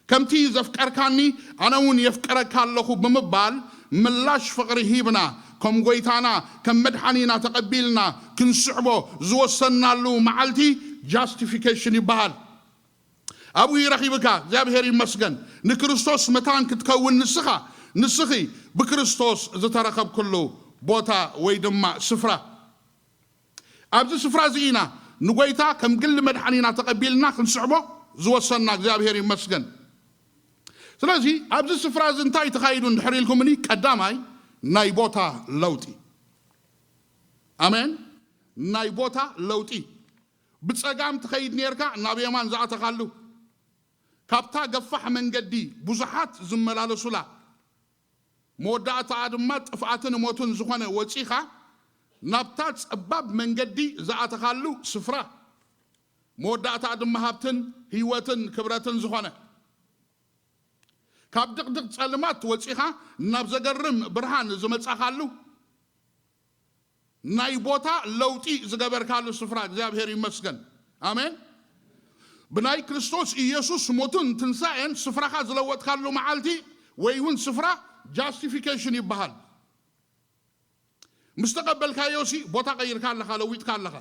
ከምቲ ዘፍቀርካኒ ኣነ እውን የፍቅረካ ኣለኹ ብምባል ምላሽ ፍቕሪ ሂብና፣ ከም ጐይታና ከም መድሓኒና ተቐቢልና ክንስዕቦ ዝወሰንናሉ መዓልቲ ጃስቲፊኬሽን ይበሃል። ኣብኡ ይረኺብካ። እግዚኣብሔር ይመስገን። ንክርስቶስ መታን ክትከውን ንስኻ፣ ንስኺ ብክርስቶስ ዝተረኸብክሉ ቦታ ወይ ድማ ስፍራ። ኣብዚ ስፍራ እዚ ኢና ንጎይታ ከም ግሊ መድሓኒና ተቐቢልና ክንስዕቦ ዝወሰንና። እግዚኣብሔር ይመስገን። ስለዚ ኣብዚ ስፍራ እዚ እንታይ ተኻይዱ እንድሕር ኢልኩምኒ፣ ቀዳማይ ናይ ቦታ ለውጢ። ኣሜን። ናይ ቦታ ለውጢ። ብጸጋም ትኸይድ ኔርካ ናብ የማን ዝኣተኻሉ፣ ካብታ ገፋሕ መንገዲ ብዙሓት ዝመላለሱላ፣ መወዳእታኣ ድማ ጥፍኣትን ሞትን ዝኾነ ወጺኻ፣ ናብታ ጸባብ መንገዲ ዝኣተኻሉ ስፍራ፣ መወዳእታኣ ድማ ሃብትን ህይወትን ክብረትን ዝኾነ፣ ካብ ድቕድቕ ጸልማት ወጺኻ ናብ ዘገርም ብርሃን ዝመጻኻሉ፣ ናይ ቦታ ለውጢ ዝገበርካሉ ስፍራ፣ እግዚኣብሔር ይመስገን። ኣሜን። ብናይ ክርስቶስ ኢየሱስ ሞትን ትንሳኤን ስፍራኻ ዝለወጥካሉ መዓልቲ ወይ እውን ስፍራ፣ ጃስቲፊኬሽን ይበሃል። ምስ ተቐበልካዮ ሲ ቦታ ቀይርካ ኣለኻ፣ ለዊጥካ ኣለኻ።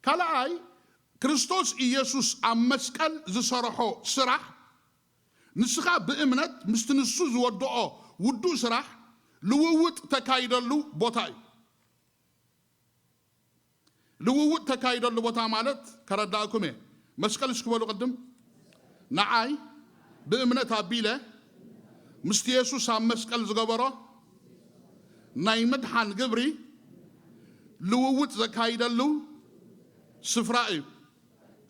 ካልኣይ፣ ክርስቶስ ኢየሱስ ኣብ መስቀል ዝሰርሖ ስራሕ፣ ንስኻ ብእምነት ምስቲ ንሱ ዝወድኦ ውዱእ ስራሕ ልውውጥ ተካይደሉ ቦታ እዩ። ልውውጥ ተካይደሉ ቦታ ማለት ከረዳእኩም እየ። መስቀል እስኪ በሉ ቅድም። ንዓይ ብእምነት ኣቢለ ምስቲ የሱስ ኣብ መስቀል ዝገበሮ ናይ ምድሓን ግብሪ ልውውጥ ዘካይደሉ ስፍራ እዩ።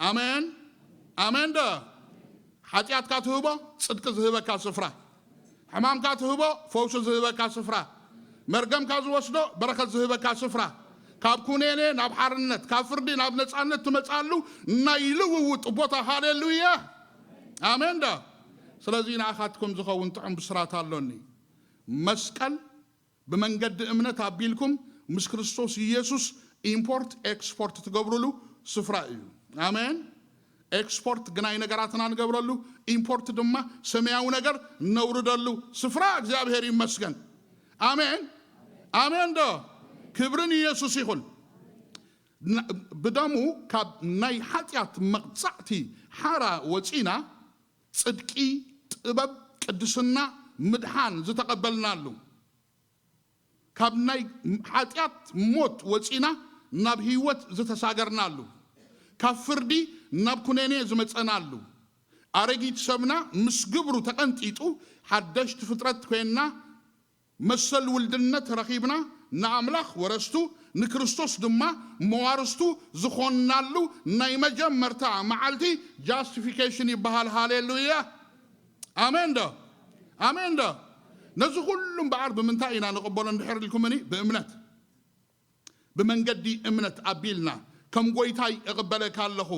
ኣሜን፣ ኣሜን። ዶ ሓጢኣትካ ትህቦ፣ ጽድቂ ዝህበካ ስፍራ፣ ሕማምካ ትህቦ፣ ፈውሲ ዝህበካ ስፍራ፣ መርገምካ ዝወስዶ፣ በረኸት ዝህበካ ስፍራ፣ ካብ ኩነኔ ናብ ሓርነት፣ ካብ ፍርዲ ናብ ነጻነት ትመጻሉ ናይ ልውውጥ ቦታ። ሃሌሉያ፣ ኣሜን። ዶ ስለዚ ንኣኻትኩም ዝኸውን ጥዑም ብስራት ኣሎኒ። መስቀል ብመንገዲ እምነት ኣቢልኩም ምስ ክርስቶስ ኢየሱስ ኢምፖርት ኤክስፖርት ትገብሩሉ ስፍራ እዩ። ኣሜን። ኤክስፖርት ግናይ ነገራትና ንገብረሉ፣ ኢምፖርት ድማ ሰማያዊ ነገር ነውርደሉ ስፍራ። እግዚኣብሔር ይመስገን። ኣሜን፣ ኣሜን። ዶ ክብርን ኢየሱስ ይኹን። ና- ብደሙ ካብ ናይ ሓጢኣት መቕጻዕቲ ሓራ ወጺና፣ ጽድቂ፣ ጥበብ፣ ቅድስና፣ ምድሓን ዝተቐበልናሉ፣ ካብ ናይ ሓጢኣት ሞት ወጺና ናብ ህይወት ዝተሳገርናሉ፣ ካብ ፍርዲ ናብ ኩነኔ ዝመጸናሉ፣ ኣረጊት ሰብና ምስ ግብሩ ተቐንጢጡ ሓደሽቲ ፍጥረት ኮይንና፣ መሰል ውልድነት ረኺብና፣ ንኣምላኽ ወረስቱ፣ ንክርስቶስ ድማ መዋርስቱ ዝኾንናሉ ናይ መጀመርታ መዓልቲ ጃስቲፊኬሽን ይበሃል። ሃሌሉያ! ኣሜን ዶ? ኣሜን ዶ? ነዚ ኩሉ እምበኣር ብምንታይ ኢና ንቕበሎ እንድሕር ኢልኩምኒ? ብእምነት። ብመንገዲ እምነት ኣቢልና፣ ከም ጐይታይ እቕበለካ ኣለኹ፣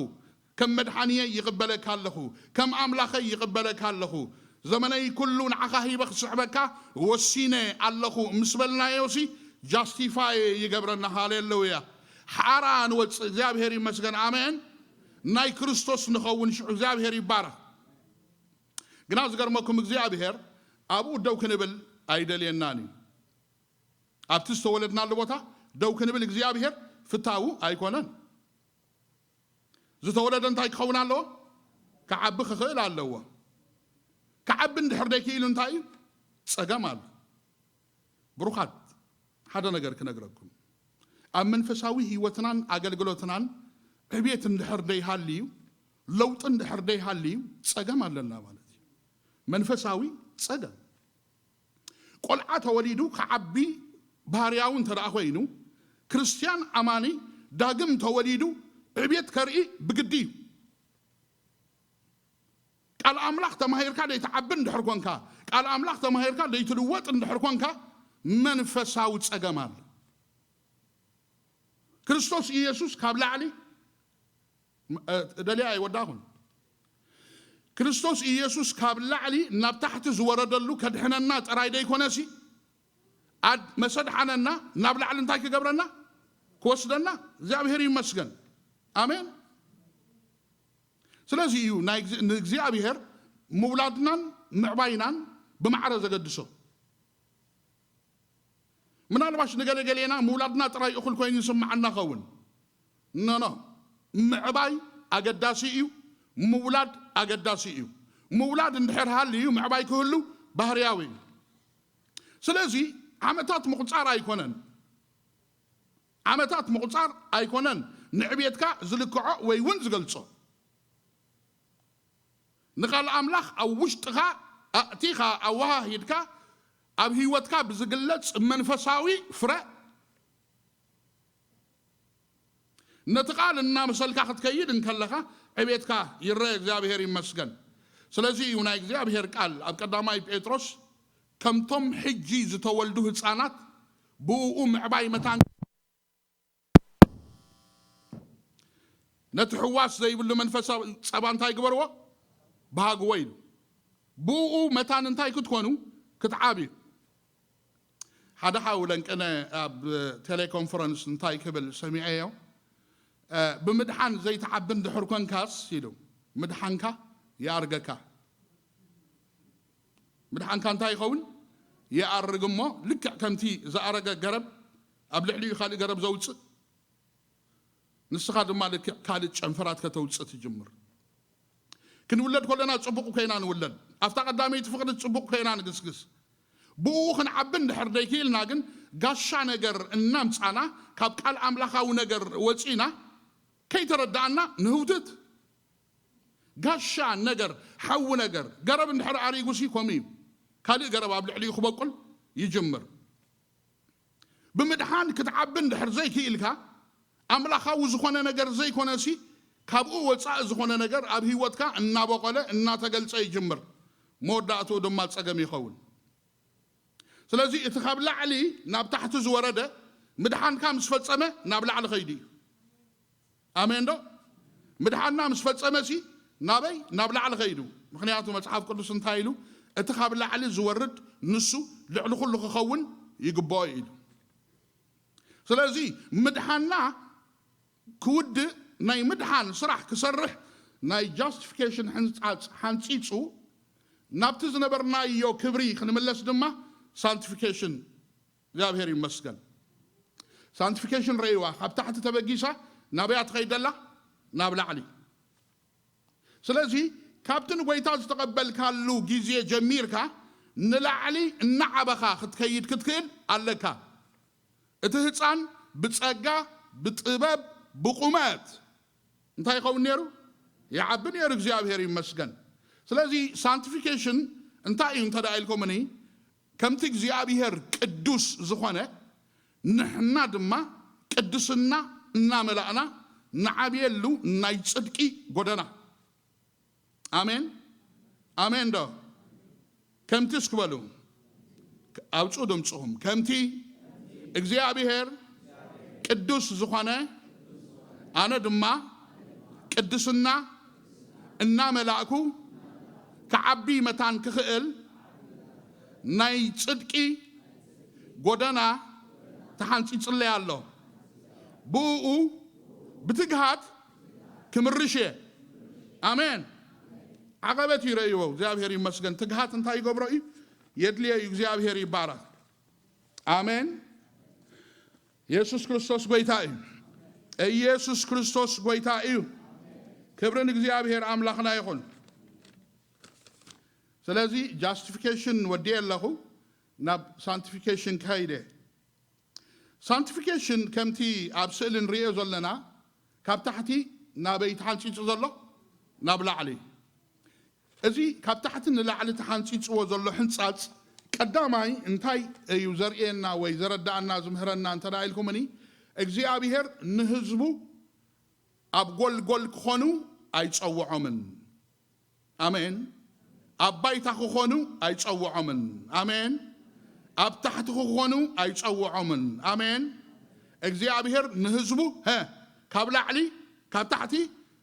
ከም መድሓንየይ ይቕበለካ ኣለኹ፣ ከም ኣምላኸይ ይቕበለካ ኣለኹ፣ ዘመነይ ኩሉ ንዓኻ ሂበ ክስዕበካ ወሲነ ኣለኹ ምስ በልናዮሲ፣ ጃስቲፋይ ይገብረና። ሃሌሉያ! ሓራ ንወፅእ። እግዚኣብሔር ይመስገን። ኣሜን። ናይ ክርስቶስ ንኸውን። ሽዑ እግዚኣብሔር ይባረኽ። ግና ዝገርመኩም፣ እግዚኣብሔር ኣብኡ ደው ክንብል ኣይደልየናን እዩ። ኣብቲ ዝተወለድናሉ ቦታ ደው ክንብል እግዚኣብሔር ፍታዉ ኣይኮነን። ዝተወለደ እንታይ ክኸውን ኣለዎ? ክዓቢ ክኽእል ኣለዎ። ክዓቢ እንድሕር ደይክኢሉ እንታይ እዩ? ጸገም ኣሎ። ብሩኻት፣ ሓደ ነገር ክነግረኩም። ኣብ መንፈሳዊ ህይወትናን ኣገልግሎትናን ዕቤት እንድሕር ደይሃልዩ፣ ለውጢ እንድሕር ደይሃልዩ፣ ጸገም ኣለና ማለት እዩ። መንፈሳዊ ጸገም። ቆልዓ ተወሊዱ ክዓቢ ባህርያዊ እንተ ደኣ ኮይኑ፣ ክርስትያን ኣማኒ ዳግም ተወሊዱ ዕብየት ከርኢ ብግዲ እዩ። ቃል ኣምላኽ ተማሂርካ ደይትዓቢ እንድሕር ኮንካ፣ ቃል ኣምላኽ ተማሂርካ ደይትልወጥ እንድሕር ኮንካ፣ መንፈሳዊ ጸገም ኣሎ። ክርስቶስ ኢየሱስ ካብ ላዕሊ፣ እ፣ ደልያ ኣይወዳኹን። ክርስቶስ ኢየሱስ ካብ ላዕሊ ናብ ታሕቲ ዝወረደሉ ከድሕነና ጥራይ ደይኮነሲ፣ ኣድ-፣ መሰድሓነና ናብ ላዕሊ እንታይ ክገብረና? ክወስደና። እግዚኣብሔር ይመስገን። ኣሜን። ስለዚ እዩ ናይ እግዚ-፣ ንእግዚኣብሔር ምውላድናን ምዕባይናን ብማዕረ ዘገድሶ። ምናልባሽ ንገለ ገሌና ምውላድና ጥራይ እኹል ኮይኑ ይስምዓና ኸውን። ኖ፣ ኖ። ምዕባይ ኣገዳሲ እዩ። ምውላድ ኣገዳሲ እዩ። ምውላድ እንድሕር ሃልዩ ምዕባይ ክህሉ ባህርያዊ እዩ። ስለዚ ዓመታት ምቑጻር ኣይኮነን። ዓመታት ምቑጻር ኣይኮነን ንዕብየትካ ዝልክዖ ወይ እውን ዝገልጾ። ንቃል ኣምላኽ ኣብ ውሽጥኻ ኣእቲኻ ኣወሃሂድካ ኣብ ህይወትካ ብዝግለጽ መንፈሳዊ ፍረ፣ ነቲ ቃል እናመሰልካ ክትከይድ እንከለኻ ዕቤትካ ይረአ። እግዚኣብሔር ይመስገን። ስለዚ እዩ ናይ እግዚኣብሔር ቃል ኣብ ቀዳማይ ጴጥሮስ ከምቶም ሕጂ ዝተወልዱ ህፃናት ብእኡ ምዕባይ መታን ነቲ ሕዋስ ዘይብሉ መንፈሳዊ ጸባ እንታይ ግበርዎ? በሃግዎ ኢሉ። ብኡ መታን እንታይ ክትኮኑ? ክትዓብዩ። ሓደ ሓው ለንቅነ ኣብ ቴሌኮንፈረንስ እንታይ ክብል ሰሚዐዮ? እ፣ ብምድሓን ዘይትዓቢ እንድሕር ኮንካስ ኢሉ፣ ምድሓንካ ይኣርገካ። ምድሓንካ እንታይ ይኸውን? ይኣርግ እሞ ልክዕ ከምቲ ዝኣረገ ገረብ ኣብ ልዕሊኡ ካልእ ገረብ ዘውፅእ፣ ንስኻ ድማ ልክዕ ካልእ ጨንፈራት ከተውፅእ ትጅምር። ክንውለድ ከለና ጽቡቕ ኮይና ንውለድ። ኣብታ ቀዳመይቲ ፍቕሪ ጽቡቕ ኮይና ንግስግስ። ብኡ ክንዓቢ እንድሕር ደይክኢልና ግን ጋሻ ነገር እናምጻና ካብ ቃል ኣምላኻዊ ነገር ወጺና ከይተረዳኣና ንህውትት። ጋሻ ነገር፣ ሓዊ ነገር፣ ገረብ እንድሕር ኣሪጉሲ ከምኡ እዩ። ካልእ ገረብ ኣብ ልዕሊኡ ክበቁል ይጅምር። ብምድሓን ክትዓቢ እንድሕር ዘይክኢልካ፣ ኣምላኻዊ ዝኾነ ነገር ዘይኮነሲ፣ ካብኡ ወጻኢ ዝኾነ ነገር ኣብ ህይወትካ እናበቆለ እናተገልጸ ይጅምር። መወዳእትኡ ድማ ጸገም ይኸውን። ስለዚ እቲ ካብ ላዕሊ ናብ ታሕቲ ዝወረደ ምድሓንካ ምስ ፈጸመ ናብ ላዕሊ ከይዱ እዩ። ኣሜን ዶ? ምድሓንና ምስ ፈጸመሲ ናበይ? ናብ ላዕሊ ከይዱ። ምኽንያቱ መጽሓፍ ቅዱስ እንታይ ኢሉ? እቲ ካብ ላዕሊ ዝወርድ ንሱ ልዕሊ ኩሉ ክኸውን ይግብኦ ኢሉ። ስለዚ ምድሓንና ክውድእ ናይ ምድሓን ስራሕ ክሰርሕ ናይ ጃስቲፊኬሽን ሕንጻጽ ሓንጺጹ ናብቲ ዝነበርናዮ ክብሪ ክንምለስ ድማ ሳንቲፊኬሽን እግዚኣብሔር ይመስገን። ሳንቲፊኬሽን ረእይዋ ካብ ታሕቲ ተበጊሳ ናበያ ትኸይድ ደላ? ናብ ላዕሊ። ስለዚ ካብቲ ንጎይታ ዝተቐበልካሉ ግዜ ጀሚርካ ንላዕሊ እናዓበኻ ክትከይድ ክትክእል ኣለካ። እቲ ህፃን ብፀጋ ብጥበብ ብቁመት እንታይ ይኸውን ነይሩ? ይዓቢ ነይሩ። እግዚኣብሔር ይመስገን። ስለዚ ሳንቲፊኬሽን እንታይ እዩ እንተ ኢልኩምኒ፣ ከምቲ እግዚኣብሔር ቅዱስ ዝኾነ ንሕና ድማ ቅድስና እናመላእና ንዓብየሉ ናይ ጽድቂ ጎደና። ኣሜን ኣሜን ዶ? ከምቲ እስኪ በሉ፣ ኣውጹ ድምፅኹም። ከምቲ እግዚኣብሔር ቅዱስ ዝኾነ ኣነ ድማ ቅድስና እናመላእኩ ክዓቢ መታን ክኽእል ናይ ጽድቂ ጎደና ተሓንጺጽለይ ኣሎ። ብኡ ብትግሃት ክምርሽ እየ። ኣሜን። ዓቐበት እዩ ረእይዎ። እግዚኣብሔር ይመስገን። ትግሃት እንታይ ይገብሮ እዩ? የድልዮ እዩ። እግዚኣብሔር ይባረክ። ኣሜን። የሱስ ክርስቶስ ጎይታ እዩ። ኢየሱስ ክርስቶስ ጎይታ እዩ። ክብሪ ንእግዚኣብሔር ኣምላኽና ይኹን። ስለዚ ጃስቲፊኬሽን ወዲኤ ኣለኹ፣ ናብ ሳንቲፊኬሽን ክኸይደ። ሳንቲፊኬሽን ከምቲ ኣብ ስእሊ ንርእዮ ዘለና ካብ ታሕቲ ናበይ ተሓንጺጹ ዘሎ? ናብ ላዕሊ። እዚ ካብ ታሕቲ ንላዕሊ ተሓንጺጽዎ ዘሎ ሕንጻጽ ቀዳማይ እንታይ እዩ ዘርእየና ወይ ዘረዳኣና ዝምህረና እንተ ደኣ ኢልኩምኒ፣ እግዚኣብሔር ንህዝቡ ኣብ ጎልጎል ክኾኑ ኣይጸውዖምን። ኣሜን። ኣብ ባይታ ክኾኑ ኣይጸውዖምን። ኣሜን። ኣብ ታሕቲ ክኾኑ ኣይጸውዖምን። ኣሜን። እግዚኣብሔር ንህዝቡ፣ ሀ፣ ካብ ላዕሊ፣ ካብ ታሕቲ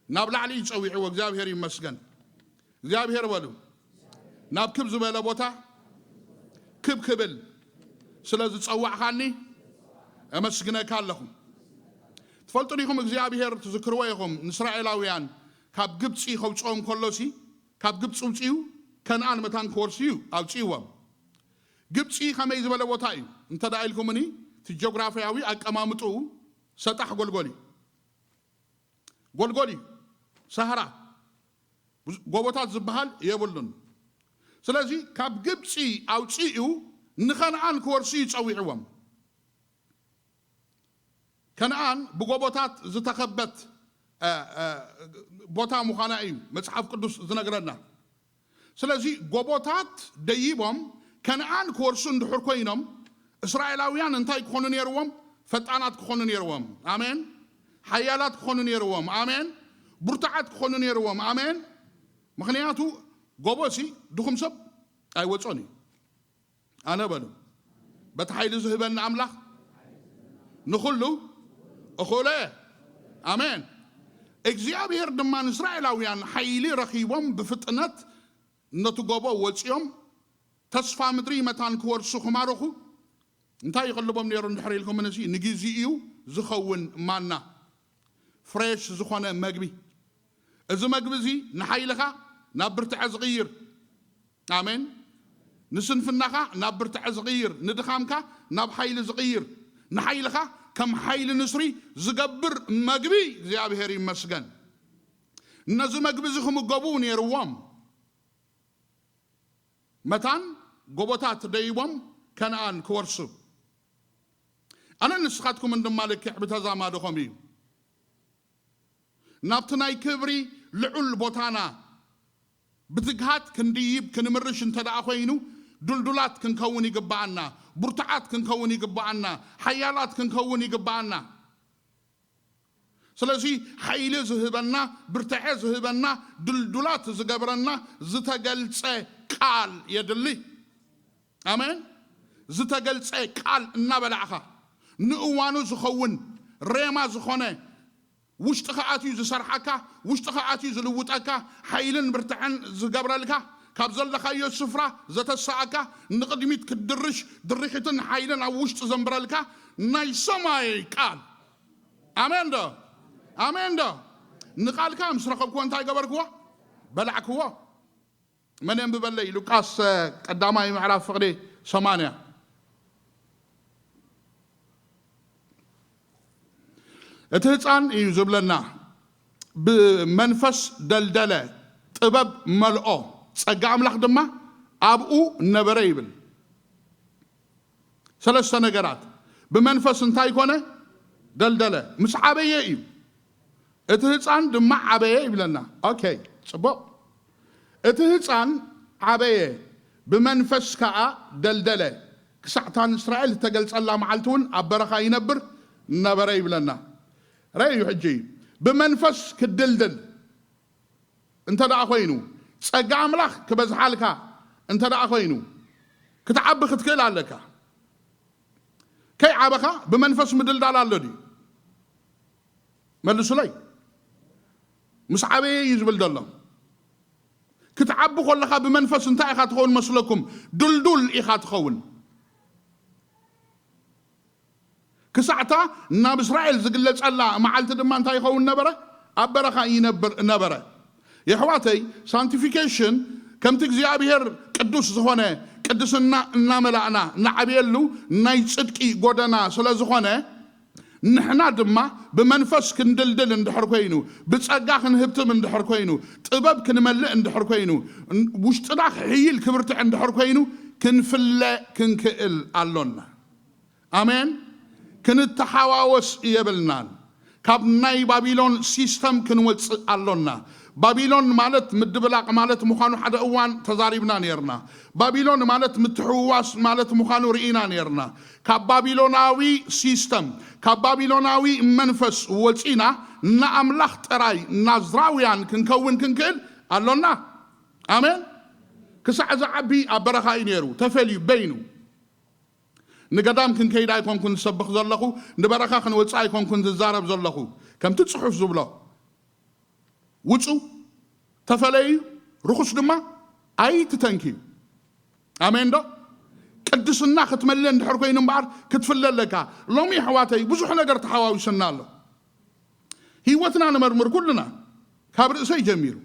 ናብ ላዕሊ እዩ ጸዊዕዎ። እግዚኣብሔር ይመስገን። እግዚኣብሔር በሉ። ናብ ክብ ዝበለ ቦታ ክብ ክብል ስለ ዝጸዋዕኻኒ እመስግነካ ኣለኹ። ትፈልጡ ዲኹም እግዚኣብሔር ትዝክርዎ ኢኹም፣ ንእስራኤላውያን ካብ ግብጺ ከውጽኦም ከሎሲ፣ ካብ ግብጺ ውጽኡ ከነኣን መታን ክወርሱ እዩ ኣውጽእዎም። ግብጺ ከመይ ዝበለ ቦታ እዩ እንተ ደኣ ኢልኩምኒ፣ እቲ ጂኦግራፊያዊ ኣቀማምጥኡ ሰጣሕ ጎልጎል እዩ። ጎልጎል እዩ። ሰሃራ፣ ብዙ ጎቦታት ዝበሃል የብሉን። ስለዚ ካብ ግብጺ ኣውጺኡ ንኸነኣን ክወርሱ እዩ ጸዊዕዎም። ከነኣን ብጎቦታት ዝተኸበት፣ እ፣ እ፣ ቦታ ምዃና እዩ መጽሓፍ ቅዱስ ዝነግረና። ስለዚ ጎቦታት ደይቦም ከነኣን ክወርሱ እንድሕር ኮይኖም፣ እስራኤላውያን እንታይ ክኾኑ ነይርዎም? ፈጣናት ክኾኑ ነይርዎም። ኣሜን። ሓያላት ክኾኑ ነይርዎም። ኣሜን። ብርቱዓት ክኾኑ ነይርዎም። ኣሜን። ምኽንያቱ ጎቦሲ ድኹም ሰብ ኣይወጾን እዩ። ኣነ በሉ፣ በቲ ሓይሊ ዝህበኒ ኣምላኽ ንኹሉ እኹለ። ኣሜን። እግዚኣብሔር ድማ ንእስራኤላውያን ሓይሊ ረኺቦም ብፍጥነት ነቲ ጎቦ ወጺኦም ተስፋ ምድሪ መታን ክወርሱ ክማረኹ እንታይ ይቐልቦም ነይሩ እንድሕር ኢልኩምንሲ፣ ንግዜኡ ዝኸውን ማና፣ ፍሬሽ ዝኾነ መግቢ። እዚ መግቢ እዚ ንሓይልኻ ናብ ብርትዐ ዝቕይር፣ ኣሜን፣ ንስንፍናኻ ናብ ብርትዐ ዝቕይር፣ ንድኻምካ ናብ ሓይሊ ዝቕይር፣ ንሓይልኻ ከም ሓይሊ ንስሪ ዝገብር መግቢ እግዚኣብሔር ይመስገን። ነዚ መግቢ እዚ ክምገቡ ነይርዎም። መታን ጎቦታት ደይቦም ከነኣን ክወርሱ፣ ኣነን ንስኻትኩምን ድማ ልክዕ ብተዛማድኾም እዩ። ናብቲ ናይ ክብሪ ልዑል ቦታና ብትግሃት ክንድይብ ክንምርሽ እንተ ደኣ ኾይኑ፣ ድልዱላት ክንከውን ይግብኣና፣ ብርቱዓት ክንከውን ይግብኣና፣ ሓያላት ክንከውን ይግብኣና። ስለዚ ሓይሊ ዝህበና፣ ብርትዐ ዝህበና፣ ድልዱላት ዝገብረና ዝተገልጸ ቃል የድሊ። ኣሜን። ዝተገልጸ ቃል እናበላዕኻ ንእዋኑ ዝኸውን ሬማ ዝኾነ ውሽጥኻ ኣትዩ ዝሰርሓካ፣ ውሽጥኻ ኣትዩ ዝልውጠካ፣ ሓይልን ብርትዐን ዝገብረልካ፣ ካብ ዘለኻዮ ስፍራ ዘተሰኣካ፣ ንቕድሚት ክትድርሽ ድርኺትን ሓይልን ኣብ ውሽጢ ዘንብረልካ ናይ ሰማይ ቃል። ኣሜን ዶ? ኣሜን ዶ? ንቓልካ ምስ ረኸብክዎ እንታይ ገበርክዎ? በላዕክዎ። መን የንብበለይ? ሉቃስ፣ እ፣ ቀዳማይ ምዕራፍ ፍቕዲ ሰማንያ። እቲ ህፃን እዩ ዝብለና፣ ብመንፈስ ደልደለ፣ ጥበብ መልኦ፣ ጸጋ ኣምላኽ ድማ ኣብኡ ነበረ ይብል። ሰለስተ ነገራት። ብመንፈስ እንታይ ኮነ? ደልደለ። ምስ ዓበየ እዩ። እቲ ህፃን ድማ ዓበየ ይብለና። ኦኬ፣ ጽቡቕ። እቲ ህፃን ዓበየ፣ ብመንፈስ ከኣ ደልደለ። ክሳዕ እታ ንእስራኤል እተገልጸላ መዓልቲ እውን ኣብ በረኻ ይነብር ነበረ ይብለና። ረእዩ ሕጂ፣ ብመንፈስ ክድልድል እንተ ደኣ ኮይኑ፣ ጸጋ ኣምላኽ ክበዝሓልካ እንተ ደኣ ኮይኑ፣ ክትዓቢ ክትክእል ኣለካ። ከይዓበኻ ብመንፈስ ምድልዳል ኣሎ ድዩ? መልሱለይ። ምስ ዓበየ እዩ ዝብል ዘሎ። ክትዓቢ ከለኻ ብመንፈስ እንታይ ኢኻ ትኸውን መስለኩም? ድልዱል ኢኻ ትኸውን። ክሳዕታ ናብ እስራኤል ዝግለጸላ መዓልቲ ድማ እንታይ ይኸውን ነበረ? ኣብ በረኻ ይነብር ነበረ። የሕዋተይ፣ ሳንቲፊኬሽን ከምቲ እግዚኣብሔር ቅዱስ ዝኾነ ቅድስና እናመላእና ንዓብየሉ ናይ ጽድቂ ጎደና ስለ ዝኾነ፣ ንሕና ድማ ብመንፈስ ክንድልድል እንድሕር ኮይኑ፣ ብጸጋ ክንህብትም እንድሕር ኮይኑ፣ ጥበብ ክንመልእ እንድሕር ኮይኑ፣ ውሽጥና ክሕይል ክብርትዕ እንድሕር ኮይኑ፣ ክንፍለ ክንክእል ኣሎና። ኣሜን። ክንተሓዋወስ የብልናን። ካብ ናይ ባቢሎን ሲስተም ክንወጽእ ኣሎና። ባቢሎን ማለት ምድብላቕ ማለት ምዃኑ ሓደ እዋን ተዛሪብና ነይርና። ባቢሎን ማለት ምትሕውዋስ ማለት ምዃኑ ርኢና ነይርና። ካብ ባቢሎናዊ ሲስተም፣ ካብ ባቢሎናዊ መንፈስ ወጺና ንኣምላኽ ጥራይ ናዝራውያን ክንከውን ክንክእል ኣሎና። ኣሜን። ክሳዕ ዝዓቢ ኣብ በረኻ እዩ ነይሩ፣ ተፈልዩ በይኑ። ንገዳም ክንከይድ ኣይኮንኩን ዝሰብኽ ዘለኹ፣ ንበረኻ ክንወጽእ ኣይኮንኩን ዝዛረብ ዘለኹ። ከምቲ ጽሑፍ ዝብሎ፣ ውጹ፣ ተፈለዩ፣ ርኹስ ድማ ኣይትተንክዩ። ኣሜን ዶ? ቅድስና ክትመልእ እንድሕር ኮይኑ እምበኣር ክትፍለ ኣለካ። ሎሚ ኣሕዋተይ ብዙሕ ነገር ተሓዋዊስና ኣሎ። ህይወትና ንመርምር ኩልና፣ ካብ ርእሰይ ጀሚሩ።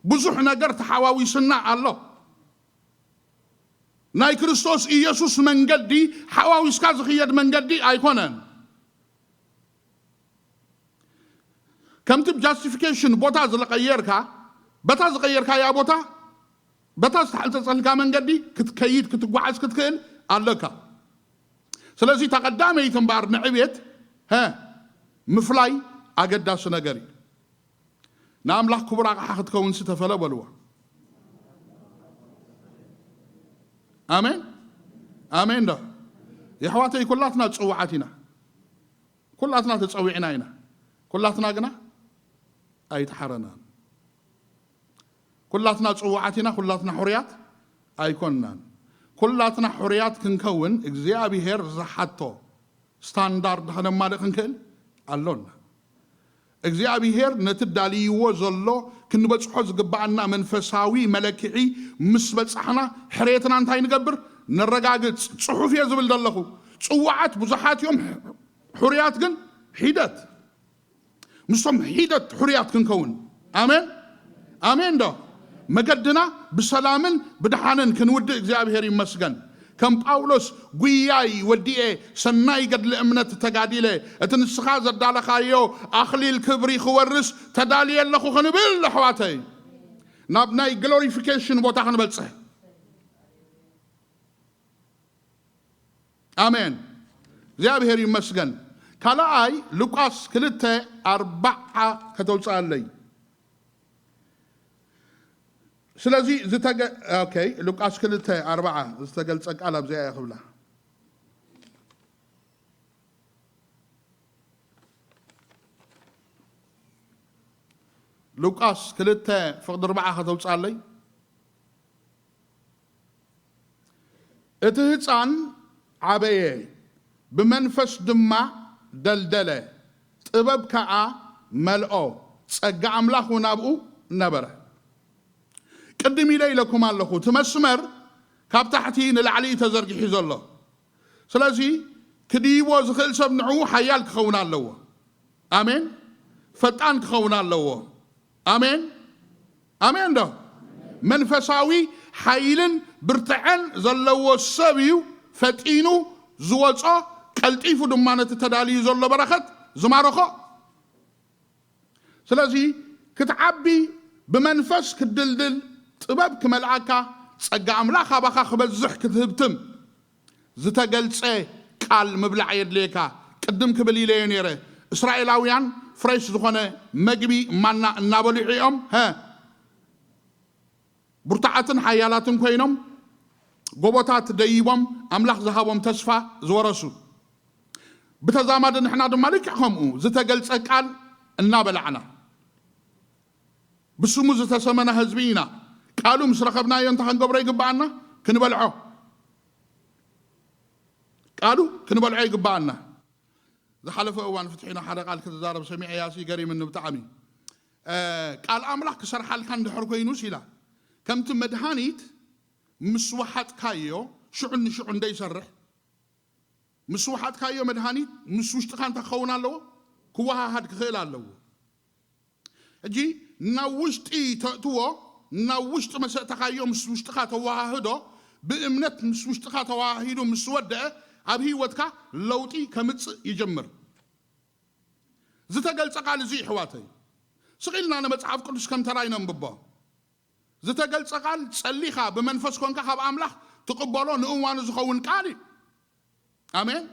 ብዙሕ ነገር ተሓዋዊስና ኣሎ። ናይ ክርስቶስ ኢየሱስ መንገዲ ሓዋዊስካ ዝኽየድ መንገዲ ኣይኮነን። ከምቲ ብ ጃስቲፊኬሽን ቦታ ዝለቀየርካ፣ በታ ዝቀየርካያ ቦታ፣ በታ ዝተሓልተጸልካ መንገዲ ክትከይድ ክትጓዓዝ ክትክእል ኣለካ። ስለዚ እታ ቀዳመይቲ እምበኣር ንዕቤት፣ ሀ፣ ምፍላይ ኣገዳሲ ነገር እዩ። ንኣምላኽ ክቡር ኣቕሓ ክትከውንሲ ተፈለ በልዎ። ኣሜን፣ ኣሜን ዶ? የሕዋተይ፣ ኩላትና ጽዋዓት ኢና። ኩላትና ተጸዊዕና ኢና። ኩላትና ግና ኣይተሓረናን። ኩላትና ጽዋዓት ኢና፣ ኩላትና ሕሩያት ኣይኮንናን። ኩላትና ሕሩያት ክንከውን እግዚኣብሔር ዝሓቶ ስታንዳርድ ከነማልእ ክንክእል ኣሎና። እግዚኣብሔር ነቲ ዳልይዎ ዘሎ ክንበጽሖ ዝግብኣና መንፈሳዊ መለክዒ ምስ በጻሕና፣ ሕርየትና እንታይ ንገብር? ነረጋግጽ። ጽሑፍ እየ ዝብል ዘለኹ። ጽዋዓት ብዙሓት እዮም፣ ሕሩያት ግን ሒደት። ምስቶም ሒደት ሕሩያት ክንከውን። ኣሜን፣ ኣሜን ዶ? መገድና ብሰላምን ብድሓንን ክንውድእ እግዚኣብሔር ይመስገን። ከም ጳውሎስ ጉያይ ወዲኤ፣ ሰናይ ገድሊ እምነት ተጋዲለ፣ እቲ ንስኻ ዘዳለኻዮ ኣኽሊል ክብሪ ክወርስ ተዳልየ ኣለኹ ክንብል፣ ኣሕዋተይ፣ ናብ ናይ ግሎሪፊኬሽን ቦታ ክንበጽሕ። ኣሜን። እግዚኣብሔር ይመስገን። ካልኣይ ሉቃስ ክልተ ኣርባዓ ከተውፅኣለይ። ስለዚ ዝተገ-፣ ኦኬ፣ ሉቃስ ክልተ ኣርባዓ ዝተገልጸ ቃል ኣብዚኣ እያ ክብላ። ሉቃስ ክልተ ፍቕዲ ኣርባዓ ከተውፅኣለይ። እቲ ህፃን ዓበየ፣ ብመንፈስ ድማ ደልደለ፣ ጥበብ ከዓ መልኦ፣ ጸጋ ኣምላኽ እውን ኣብኡ ነበረ። ቅድም ኢለ ኢለኩም ኣለኹ፣ እቲ መስመር ካብ ታሕቲ ንላዕሊ እዩ ተዘርጊሑ ዘሎ። ስለዚ ክድይቦ ዝኽእል ሰብ ንዕኡ ሓያል ክኸውን ኣለዎ። ኣሜን። ፈጣን ክኸውን ኣለዎ። ኣሜን። ኣሜን ዶ? መንፈሳዊ ሓይልን ብርትዐን ዘለዎ ሰብ እዩ ፈጢኑ ዝወጾ፣ ቀልጢፉ ድማ ነቲ ተዳልዩ ዘሎ በረኸት ዝማርኾ። ስለዚ ክትዓቢ፣ ብመንፈስ ክትድልድል፣ ጥበብ ክመልኣካ፣ ጸጋ ኣምላኽ ኣባኻ ክበዝሕ ክትህብትም ዝተገልጸ ቃል ምብላዕ የድልየካ። ቅድም ክብል ኢለዮ ነይረ፣ እስራኤላውያን ፍሬሽ ዝኾነ መግቢ ማና እናበልዑ እዮም። ሀ፣ ብርቱዓትን ሓያላትን ኮይኖም፣ ጎቦታት ደይቦም፣ ኣምላኽ ዝሃቦም ተስፋ ዝወረሱ። ብተዛማዲ ንሕና ድማ ልክዕ ከምኡ ዝተገልጸ ቃል እናበላዕና፣ ብስሙ ዝተሰመና ህዝቢ ኢና። ቃሉ ምስ ረኸብናዮ እንታይ ክንገብሮ ይግብኣና? ክንበልዖ። ቃሉ ክንበልዖ ይግብኣና። ዝሓለፈ እዋን ፍትሒና ሓደ ቃል ክትዛረብ ሰሚዐያ ሲ ገሪምኒ ብጣዕሚ። እ፣ ቃል ኣምላኽ ክሰርሓልካ እንድሕር ኮይኑስ ኢላ፣ ከምቲ መድሃኒት ምስ ወሓጥካዮ ሽዑ ንሽዑ እንደይሰርሕ፣ ምስ ወሓጥካዮ መድሃኒት ምስ ውሽጥኻ እንታይ ክኸውን ኣለዎ? ክወሃሃድ ክኽእል ኣለዎ። ሕጂ ናብ ውሽጢ ተእትዎ፣ ናብ ውሽጢ መሰእተኻዮ ምስ ውሽጥኻ ተወሃህዶ፣ ብእምነት ምስ ውሽጥኻ ተወሃሂዱ ምስ ወደአ፣ ኣብ ህይወትካ ለውጢ ከምጽእ ይጀምር። ዝተገልጸ ቃል እዚ ይሕዋተይ፣ ስቕ ኢልና ንመጽሓፍ ቅዱስ ከም ተራይ ነንብቦ። ዝተገልጸ ቃል ጸሊኻ ብመንፈስ ኮንካ ካብ ኣምላኽ ትቕበሎ ንእዋኑ ዝኸውን ቃል እዩ። ኣሜን፣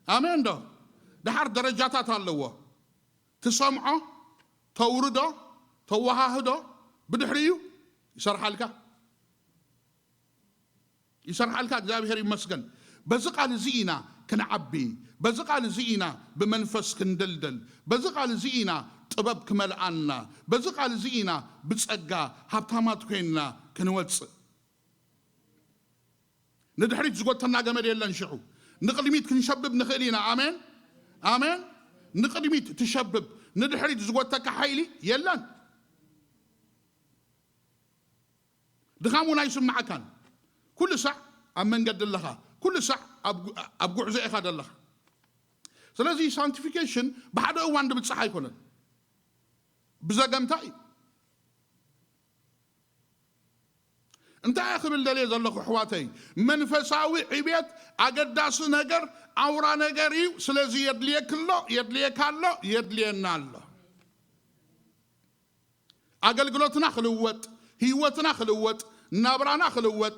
ኣሜን ዶ? ደሓር ደረጃታት ኣለዎ። ትሰምዖ፣ ተውርዶ፣ ተወሃህዶ፣ ብድሕሪኡ ይሰርሓልካ። ይሰርሓልካ። እግዚኣብሔር ይመስገን። በዚ ቃል እዚ ኢና ክንዓቢ። በዚ ቃል እዚ ኢና ብመንፈስ ክንድልድል። በዚ ቃል እዚ ኢና ጥበብ ክመልኣና። በዚ ቃል እዚ ኢና ብጸጋ ሃብታማት ኮይንና ክንወጽእ። ንድሕሪት ዝጎተና ገመድ የለን። ሽዑ ንቕድሚት ክንሸብብ ንኽእል ኢና። ኣሜን፣ ኣሜን። ንቕድሚት ትሸብብ፣ ንድሕሪት ዝጎተካ ሓይሊ የለን። ድኻም እውን ኣይስምዓካን። ኩሉ ሳዕ ኣብ መንገዲ ኣለኻ። ኩሉ ሳዕ ኣብ ጉ-፣ ኣብ ጉዕዞ ኢኻ ዘለኻ። ስለዚ ሳንክቲፊኬሽን ብሓደ እዋን ድብጻሕ ኣይኮነን። ብዘገምታ እዩ። እንታይ እየ ክብል ደልየ ዘለኹ ኣሕዋተይ? መንፈሳዊ ዕብየት ኣገዳሲ ነገር፣ ኣውራ ነገር እዩ። ስለዚ የድልየኪ ኣሎ፣ የድልየካ ኣሎ፣ የድልየና ኣሎ። ኣገልግሎትና ክልወጥ፣ ህይወትና ክልወጥ፣ ናብራና ክልወጥ፣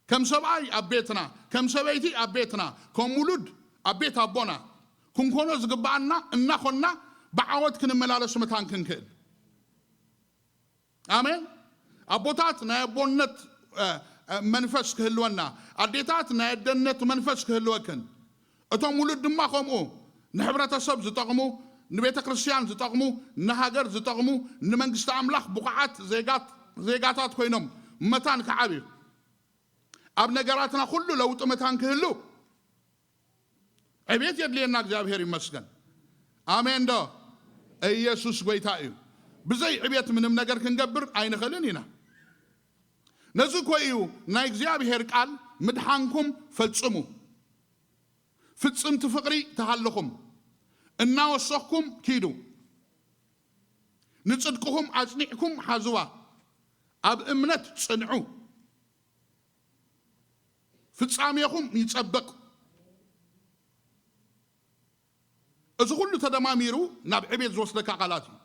ከም ሰብኣይ ኣብ ቤትና፣ ከም ሰበይቲ ኣብ ቤትና፣ ከም ውሉድ ኣብ ቤት ኣቦና ክንኮኖ ዝግብኣና እናኾንና ብዓወት ክንመላለስ መታን ክንክእል። ኣሜን። ኣቦታት ናይ ኣቦነት፣ እ፣ እ፣ መንፈስ ክህልወና፣ ኣዴታት ናይ ኣደነት መንፈስ ክህልወክን፣ እቶም ውሉድ ድማ ከምኡ ንሕብረተሰብ ዝጠቕሙ፣ ንቤተ ክርስቲያን ዝጠቕሙ፣ ንሃገር ዝጠቕሙ፣ ንመንግስቲ ኣምላኽ ብቑዓት ዜጋት ዜጋታት ኮይኖም መታን ክዓብዩ፣ ኣብ ነገራትና ኩሉ ለውጢ መታን ክህሉ ዕቤት የድልየና። እግዚኣብሔር ይመስገን። ኣሜን ዶ? ኢየሱስ ጎይታ እዩ። ብዘይ ዕቤት ምንም ነገር ክንገብር ኣይንኽእልን ኢና። ነዚ እኮ እዩ ናይ እግዚኣብሔር ቃል፣ "ምድሓንኩም ፈጽሙ፣ ፍጽምቲ ፍቕሪ ተሃልኹም፣ እናወሰኽኩም ኪዱ፣ ንጽድቅኹም ኣጽኒዕኩም ሓዝዋ፣ ኣብ እምነት ጽንዑ፣ ፍጻሜኹም ይጸብቕ።" እዚ ኩሉ ተደማሚሩ ናብ ዕቤት ዝወስደካ ቃላት እዩ።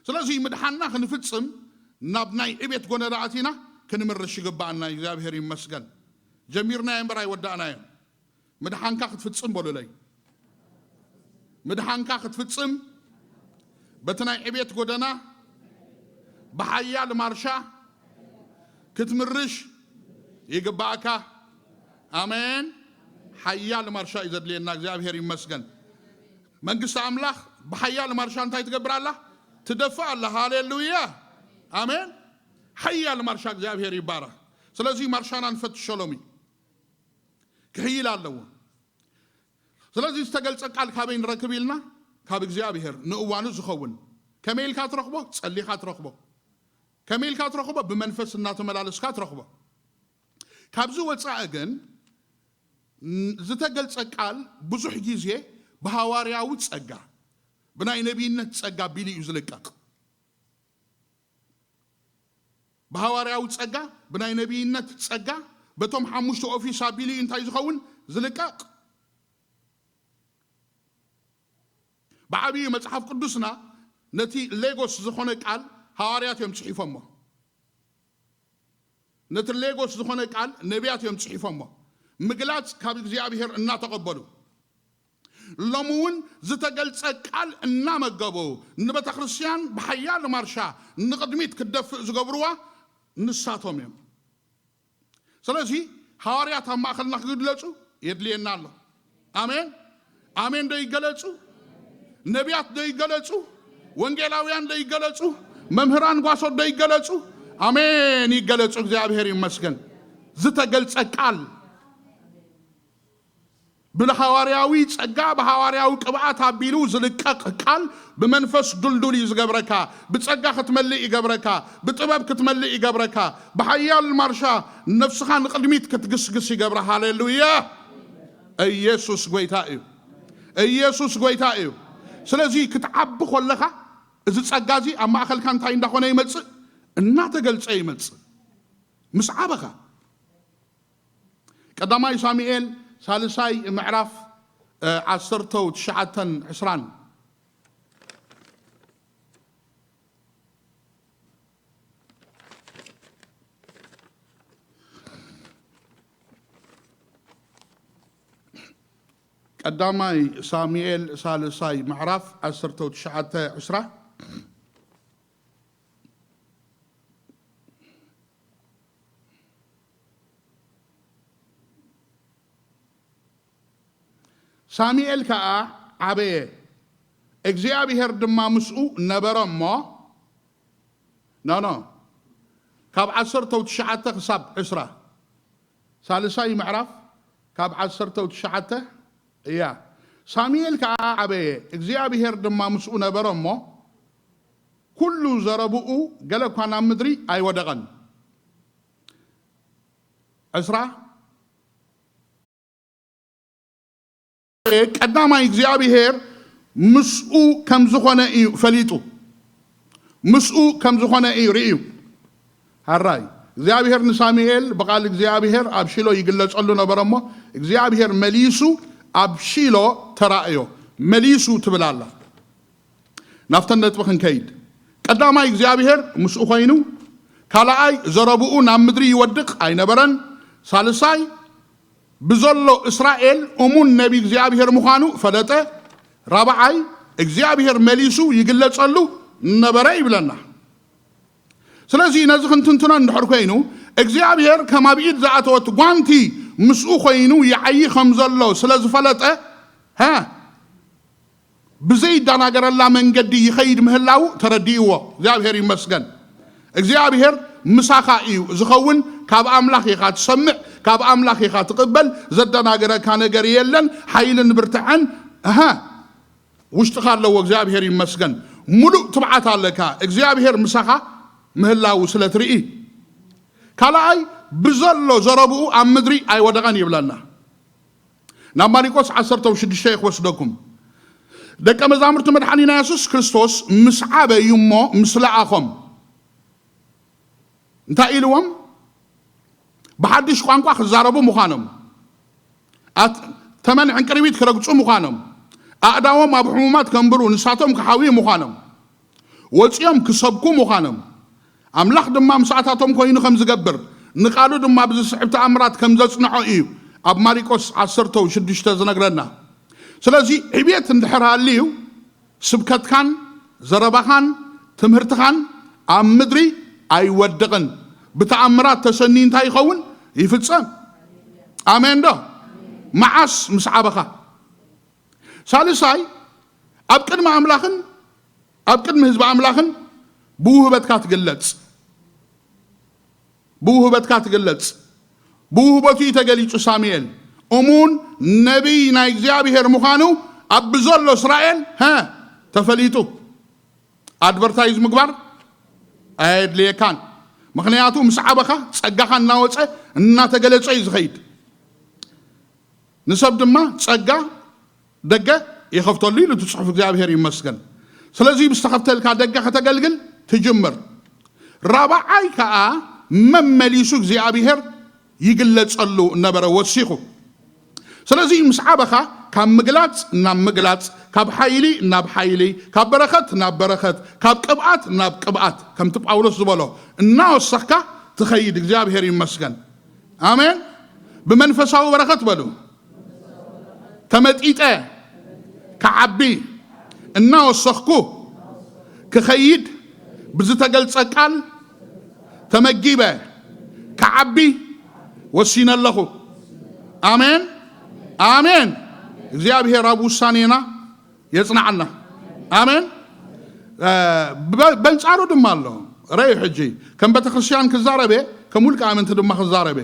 ስለዚ ምድሓንና ክንፍጽም ናብ ናይ ዕቤት ጎነና ኣቲና ክንምርሽ ይግባኣና። እግዚኣብሔር ይመስገን። ጀሚርናዮ እምበር ኣይወዳእናዮን። ምድሓንካ ክትፍጽም በሉለይ። ምድሓንካ ክትፍጽም በቲ ናይ ዕቤት ጎደና ብሓያል ማርሻ ክትምርሽ ይግባኣካ። ኣሜን። ሓያል ማርሻ እዩ ዘድልየና። እግዚኣብሔር ይመስገን። መንግስቲ ኣምላኽ ብሓያል ማርሻ እንታይ ትገብር ኣላ? ትደፍእ ኣላ። ሃሌሉያ። ኣሜን። ሓያል ማርሻ እግዚኣብሔር ይባረኽ። ስለዚ ማርሻና ንፈትሾ ሎሚ። ክሕይል ኣለዎ። ስለዚ ዝተገልጸ ቃል ካበይ ንረክብ ኢልና? ካብ እግዚኣብሔር ንእዋኑ ዝኸውን። ከመይ ኢልካ ትረኽቦ? ጸሊኻ ትረኽቦ። ከመይ ኢልካ ትረኽቦ? ብመንፈስ እናተመላለስካ ትረኽቦ። ካብዚ ወጻኢ ግን ን-፣ ዝተገልጸ ቃል ብዙሕ ግዜ ብሃዋርያዊ ጸጋ፣ ብናይ ነቢይነት ጸጋ ቢሉ እዩ ዝልቀቕ። ብሃዋርያዊ ጸጋ፣ ብናይ ነቢይነት ጸጋ፣ በቶም ሓሙሽተ ኦፊስ ኣቢሉ እዩ እንታይ ዝኸውን? ዝልቀቕ። ብዓብዩ መጽሓፍ ቅዱስና ነቲ ሌጎስ ዝኾነ ቃል ሃዋርያት እዮም ጽሒፎሞ። ነቲ ሌጎስ ዝኾነ ቃል ነቢያት እዮም ጽሒፎሞ። ምግላጽ ካብ እግዚኣብሔር እናተቐበሉ፣ ሎሚ እውን ዝተገልጸ ቃል እናመገቡ፣ ንቤተ ክርስቲያን ብሓያል ማርሻ ንቕድሚት ክትደፍእ ዝገብርዋ ንሳቶም እዮም። ስለዚ ሃዋርያት ኣብ ማእኸልና ክግለጹ የድልየና ኣሎ። ኣሜን፣ ኣሜን ዶ ይገለጹ? ነቢያት ዶ ይገለጹ? ወንጌላውያን ዶ ይገለጹ? መምህራን ጓሶት ዶ ይገለጹ? ኣሜን ይገለጹ። እግዚኣብሔር ይመስገን። ዝተገልጸ ቃል ብሃዋርያዊ ጸጋ፣ ብሃዋርያዊ ቅብኣት ኣቢሉ ዝልቀቕ ቃል ብመንፈስ ድልዱል እዩ ዝገብረካ። ብጸጋ ክትመልእ ይገብረካ። ብጥበብ ክትመልእ ይገብረካ። ብሓያል ማርሻ ነፍስኻ ንቕድሚት ክትግስግስ ይገብራ። ሃሌሉያ! ኢየሱስ ጐይታ እዩ። ኢየሱስ ጐይታ እዩ። ስለዚ ክትዓቢ ከለኻ እዚ ጸጋ እዚ ኣብ ማእከልካ እንታይ እንዳኾነ ይመጽእ? እናተገልጸ ይመጽእ። ምስ ዓበኻ። ቀዳማይ ሳሙኤል ሳልሳይ ምዕራፍ፣ እ፣ ዓሰርተው ትሽዓተን ዕስራን። ቀዳማይ ሳሙኤል ሳልሳይ ምዕራፍ ዓሰርተው ትሽዓተ ዕስራ። ሳሙኤል ከኣ ዓበየ፣ እግዚኣብሄር ድማ ምስኡ ነበረ እሞ፣ ኖ፣ ኖ፣ ካብ ዓሰርተው ትሽዓተ ክሳብ ዕስራ፣ ሳልሳይ ምዕራፍ ካብ ዓሰርተው ትሽዓተ እያ። ሳሙኤል ከኣ ዓበየ፣ እግዚኣብሄር ድማ ምስኡ ነበረ እሞ፣ ኩሉ ዘረብኡ ገለ እኳ ናብ ምድሪ ኣይወደቐን። ዕስራ ቀዳማይ እግዚኣብሄር ምስኡ ከም ዝኾነ እዩ ፈሊጡ። ምስኡ ከም ዝኾነ እዩ ርእዩ። ሓራይ እግዚኣብሄር ንሳሙኤል ብቓል እግዚኣብሄር ኣብ ሺሎ ይግለጸሉ ነበረ እሞ፣ እግዚኣብሄር መሊሱ ኣብ ሺሎ ተራእዮ። መሊሱ ትብል ኣላ። ናብተን ነጥቢ ክንከይድ፣ ቀዳማይ እግዚኣብሄር ምስኡ ኮይኑ፣ ካልኣይ ዘረብኡ ናብ ምድሪ ይወድቕ ኣይነበረን፣ ሳልሳይ ብዘሎ እስራኤል እሙን ነቢ እግዚኣብሄር ምዃኑ ፈለጠ፣ ራብዓይ እግዚኣብሄር መሊሱ ይግለጸሉ ነበረ ይብለና። ስለዚ ነዚ ክንትንትኖ እንድሕር ኮይኑ፣ እግዚኣብሄር ከም ኣብ ኢድ ዝኣተወት ጓንቲ ምስኡ ኮይኑ ይዓዪ ከም ዘሎ ስለ ዝፈለጠ፣ ሃ ብዘይደናገረላ መንገዲ ይኸይድ ምህላዉ ተረዲእዎ። እግዚኣብሔር ይመስገን። እግዚኣብሔር ምሳኻ እዩ ዝኸውን። ካብ ኣምላኽ ኢኻ ትሰምዕ፣ ካብ ኣምላኽ ኢኻ ትቕበል። ዘደናግረካ ነገር የለን። ሓይልን ብርትዐን እሃ ውሽጥኻ ኣለዎ። እግዚኣብሔር ይመስገን። ሙሉእ ትብዓት ኣለካ፣ እግዚኣብሔር ምሳኻ ምህላዉ ስለ ትርኢ። ካልኣይ፣ ብዘሎ ዘረብኡ ኣብ ምድሪ ኣይወደቐን ይብለና። ናብ ማሪቆስ ዓሰርተ ሽዱሽተ ክወስደኩም። ደቀ መዛሙርቲ መድሓኒና የሱስ ክርስቶስ ምስ ዓበዩ እሞ ምስ ለኣኾም እንታይ ኢልዎም? ብሓድሽ ቋንቋ ክዛረቡ ምዃኖም፣ ኣት- ተመን ዕንቅርቢት ክረግጹ ምዃኖም፣ ኣእዳዎም ኣብ ሕሙማት ከንብሩ ንሳቶም ክሓውዩ ምዃኖም፣ ወጺኦም ክሰብኩ ምዃኖም፣ ኣምላኽ ድማ ምሳታቶም ኮይኑ ከም ዝገብር፣ ንቓሉ ድማ ብዝስዕብ ተኣምራት ከም ዘጽንዖ እዩ ኣብ ማሪቆስ ዓሰርተ ሽዱሽተ ዝነግረና። ስለዚ ዕብየት እንድሕር ሃልዩ፣ ስብከትካን ዘረባኻን ትምህርትኻን ኣብ ምድሪ ኣይወድቕን። ብተኣምራት ተሰንዩ እንታይ ይኸውን? ይፍጸም። ኣሜን ዶ? መዓስ? ምስ ዓበኻ። ሳልሳይ፣ ኣብ ቅድሚ ኣምላኽን ኣብ ቅድሚ ህዝቢ ኣምላኽን ብውህበትካ ትግለጽ። ብውህበትካ ትግለጽ። ብውህበቱ እዩ ተገሊጹ። ሳሙኤል እሙን ነቢይ ናይ እግዚኣብሔር ምዃኑ ኣብ ብዘሎ እስራኤል፣ ሀ፣ ተፈሊጡ። ኣድቨርታይዝ ምግባር ኣየድልየካን። ምኽንያቱ ምስ ዓበኻ ጸጋኻ እናወጸ እናተገለጸ እዩ ዝኸይድ። ንሰብ ድማ ጸጋ ደገ ይኸፍተሉ ኢሉ እቲ ጽሑፍ። እግዚኣብሔር ይመስገን። ስለዚ ብዝተኸፍተልካ ደገ ከተገልግል ትጅምር። ራብዓይ ከኣ መመሊሱ እግዚኣብሔር ይግለጸሉ ነበረ ወሲኹ። ስለዚ ምስ ዓበኻ ካብ ምግላጽ ናብ ምግላጽ፣ ካብ ሓይሊ ናብ ሓይሊ፣ ካብ በረኸት ናብ በረኸት፣ ካብ ቅብኣት ናብ ቅብኣት፣ ከምቲ ጳውሎስ ዝበሎ እናወሰኽካ ትኸይድ። እግዚኣብሔር ይመስገን። ኣሜን። ብመንፈሳዊ በረኸት በሉ። ተመጢጠ ክዓቢ እናወሰኽኩ ክኸይድ ብዝተገልጸ ቃል ተመጊበ ክዓቢ ወሲነ ኣለኹ። ኣሜን፣ ኣሜን። እግዚኣብሔር ኣብ ውሳኔና የጽንዓና። ኣሜን። በንጻሩ ድማ ኣሎ። ረዩ ሕጂ ከም ቤተክርስትያን ክዛረበ፣ ከም ውልቀ ኣመንቲ ድማ ክዛረበ።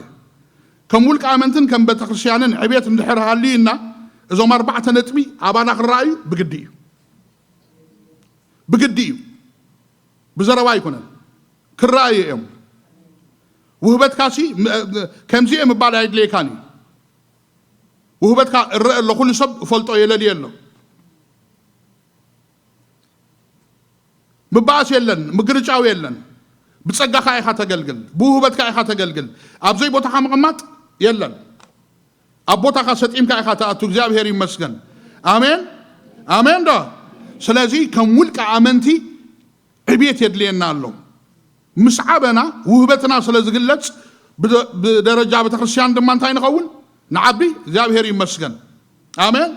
ከም ውልቀ ኣመንትን ከም ቤተክርስትያንን ዕብየት እንድሕር ሃልዩና፣ እዞም ኣርባዕተ ነጥቢ ኣባና ክረኣዩ ብግዲ እዩ። ብግዲ እዩ። ብዘረባ ኣይኮነን። ክረኣዩ እዮም። ውህበትካሲ ከምዚ እየ ምባል ኣይድልየካን እዩ። ውህበትካ እረአ ኣሎ፣ ኩሉ ሰብ እፈልጦ የለልየ ኣሎ። ምባኣስ የለን፣ ምግርጫው የለን። ብጸጋኻ ኢኻ ተገልግል፣ ብውህበትካ ኢኻ ተገልግል። ኣብ ዘይ ቦታኻ ምቕማጥ የለን። ኣብ ቦታኻ ሰጢምካ ኢኻ ትኣቱ። እግዚኣብሔር ይመስገን። ኣሜን፣ ኣሜን ዶ? ስለዚ ከም ውልቀ ኣመንቲ ዕብየት የድልየና ኣሎ። ምስ ዓበና ውህበትና ስለ ዝግለጽ ብደ- ብደረጃ ቤተክርስትያን ድማ እንታይ ንኸውን? ንዓቢ። እግዚኣብሔር ይመስገን። ኣሜን።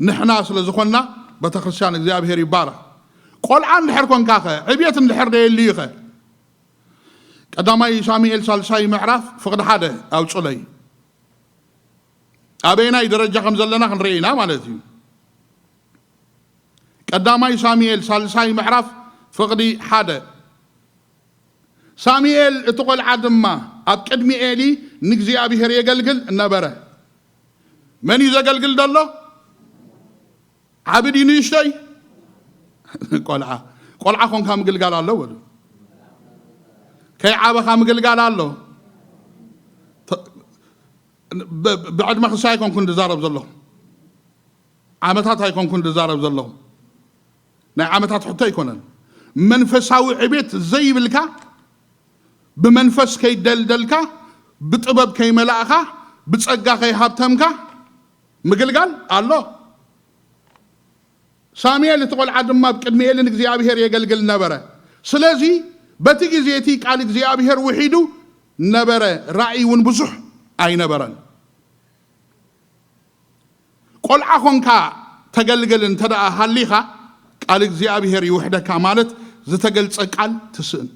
ንሕና ስለ ዝኾንና ቤተክርስትያን እግዚኣብሔር ይባረኽ። ቆልዓ እንድሕር ኮንካ ኸ፣ ዕብየት እንድሕር ደየልዩ ኸ? ቀዳማይ ሳሙኤል ሳልሳይ ምዕራፍ ፍቕዲ ሓደ ኣውጹለይ። ኣበየናይ ደረጃ ከም ዘለና ክንርኢ ኢና ማለት እዩ። ቀዳማይ ሳሙኤል ሳልሳይ ምዕራፍ ፍቕዲ ሓደ። ሳሙኤል እቲ ቆልዓ ድማ ኣብ ቅድሚ ኤሊ ንእግዚኣብሔር የገልግል ነበረ። መን እዩ ዘገልግል ዘሎ? ዓቢ ድዩ ንእሽቶይ? ቆልዓ። ቆልዓ ኮንካ ምግልጋል ኣሎ በሉ። ከይዓበኻ ምግልጋል ኣሎ። ተ- ብ- ብዕድመ ክሳይ ኣይኮንኩን ዝዛረብ ዘለኹ። ዓመታት ኣይኮንኩን ዝዛረብ ዘለኹ። ናይ ዓመታት ሕቶ ኣይኮነን። መንፈሳዊ ዕቤት ዘይብልካ፣ ብመንፈስ ከይደልደልካ፣ ብጥበብ ከይመላእኻ፣ ብጸጋ ከይሃብተምካ ምግልጋል ኣሎ። ሳሙኤል እቲ ቆልዓ ድማ ኣብ ቅድሚ ኤሊ ንእግዚኣብሔር የገልግል ነበረ። ስለዚ በቲ ግዜ እቲ ቃል እግዚኣብሔር ውሒዱ ነበረ፣ ራእይ እውን ብዙሕ ኣይነበረን። ቆልዓ ኾንካ ተገልግል እንተ ደኣ ሃሊኻ፣ ቃል እግዚኣብሔር ይውሕደካ ማለት ዝተገልጸ ቃል ትስእን።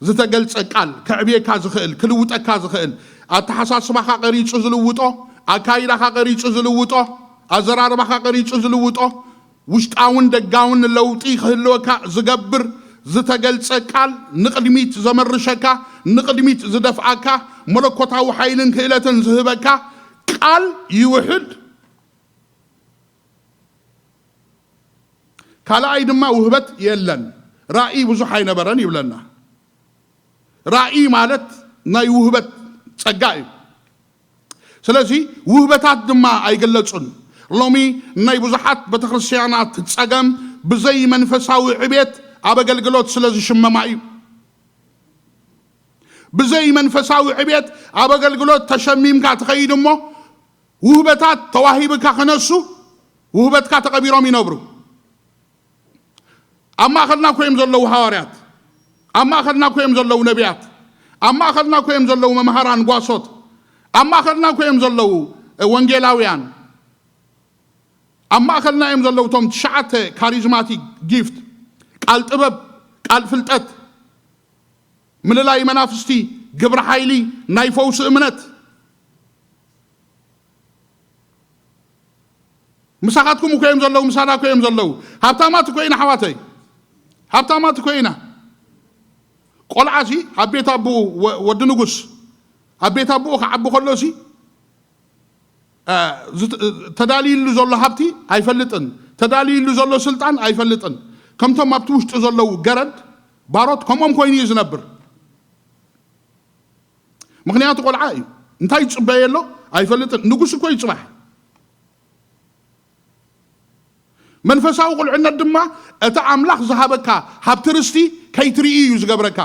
ዝተገልጸ ቃል ከዕብየካ ዝኽእል፣ ክልውጠካ ዝኽእል፣ ኣተሓሳስባኻ ቀሪጹ ዝልውጦ፣ ኣካይዳኻ ቀሪጹ ዝልውጦ፣ ኣዘራርባኻ ቀሪጹ ዝልውጦ፣ ውሽጣውን ደጋውን ለውጢ ክህልወካ ዝገብር ዝተገልጸ ቃል፣ ንቕድሚት ዘመርሸካ፣ ንቕድሚት ዝደፍኣካ፣ መለኮታዊ ሓይልን ክእለትን ዝህበካ ቃል ይውሕድ። ካልኣይ ድማ ውህበት የለን፣ ራእይ ብዙሕ ኣይነበረን ይብለና። ራእይ ማለት ናይ ውህበት ጸጋ እዩ። ስለዚ ውህበታት ድማ ኣይግለጹን። ሎሚ ናይ ብዙሓት ቤተክርስትያናት ጸገም ብዘይ መንፈሳዊ ዕቤት ኣብ ኣገልግሎት ስለ ዝሽመማ እዩ። ብዘይ መንፈሳዊ ዕቤት ኣብ ኣገልግሎት ተሸሚምካ ትኸይድ እሞ፣ ውህበታት ተዋሂብካ ክነሱ፣ ውህበትካ ተቐቢሮም ይነብሩ። ኣብ ማእኸልና እኮ እዮም ዘለዉ ሃዋርያት፣ ኣብ ማእኸልና እኮ እዮም ዘለዉ ነቢያት፣ ኣብ ማእኸልና እኮ እዮም ዘለዉ መምሃራን ጓሶት፣ ኣብ ማእኸልና እኮ እዮም ዘለዉ፣ እ፣ ወንጌላውያን፣ ኣብ ማእኸልና እዮም ዘለዉ እቶም ትሽዓተ ካሪዝማቲክ ጊፍት፣ ቃል ጥበብ፣ ቃል ፍልጠት፣ ምልላይ መናፍስቲ፣ ግብሪ ሓይሊ፣ ናይ ፈውሲ እምነት። ምሳኻትኩም እኮ እዮም ዘለዉ፣ ምሳና እኮ እዮም ዘለዉ። ሃብታማት እኮ ኢና ኣሕዋተይ፣ ሃብታማት እኮ ኢና። ቆልዓ ሲ ኣብ ቤት ኣቦኡ፣ ወ-፣ ወዲ ንጉስ ኣብ ቤት ኣቦኡ ክዓቢ ከሎ ሲ፣ እ፣ ዝት-፣ ተዳልዩሉ ዘሎ ሃብቲ ኣይፈልጥን፣ ተዳልዩሉ ዘሎ ስልጣን ኣይፈልጥን። ከምቶም ኣብቲ ውሽጡ ዘለዉ ገረድ፣ ባሮት፣ ከምኦም ኮይኑ እዩ ዝነብር። ምኽንያቱ ቆልዓ እዩ። እንታይ ይጽበየ ኣሎ ኣይፈልጥን። ንጉስ እኮ እዩ ጽባሕ። መንፈሳዊ ቁልዕነት ድማ እቲ ኣምላኽ ዝሃበካ ሃብቲ ርስቲ ከይትርኢ እዩ ዝገብረካ።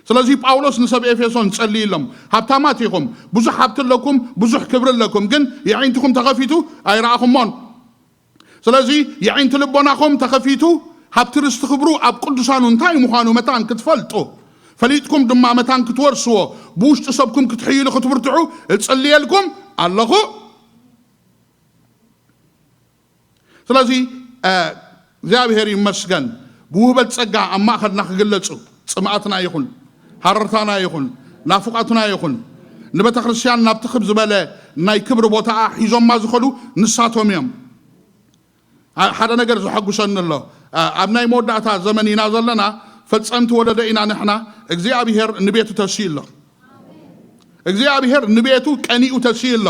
ስለዚ ጳውሎስ ንሰብ ኤፌሶን ጸልይሎም፣ ሃብታማት ኢኹም፣ ብዙሕ ሃብቲ ኣለኩም፣ ብዙሕ ክብሪ ኣለኩም፣ ግን የዒንትኹም ተኸፊቱ ኣይረኣኹሞን። ስለዚ የዒንቲ ልቦናኹም ተኸፊቱ፣ ሃብቲ ርስቲ ክብሩ ኣብ ቅዱሳኑ እንታይ ምዃኑ መታን ክትፈልጡ፣ ፈሊጥኩም ድማ መታን ክትወርስዎ፣ ብውሽጢ ሰብኩም ክትሕይሉ ክትብርትዑ እጽልየልኩም ኣለኹ። ስለዚ፣ እ፣ እግዚኣብሔር ይመስገን፣ ብውህበት ጸጋ ኣብ ማእኸልና ክግለጹ፣ ጽምኣትና ይኹን፣ ሃረርታና ይኹን፣ ናፍቓትና ይኹን፣ ንቤተ ክርስቲያን ናብ ትኽብ ዝበለ ናይ ክብሪ ቦታኣ ሒዞማ ዝኸዱ ንሳቶም እዮም። ኣ-፣ ሓደ ነገር ዘሐጉሰኒ ኣሎ። ኣ-፣ ኣብ ናይ መወዳእታ ዘመን ኢና ዘለና። ፈጸምቲ ወለዶ ኢና ንሕና። እግዚኣብሔር ንቤቱ ተስዩ ኣሎ። እግዚኣብሔር ንቤቱ ቀኒኡ ተስዩ ኣሎ።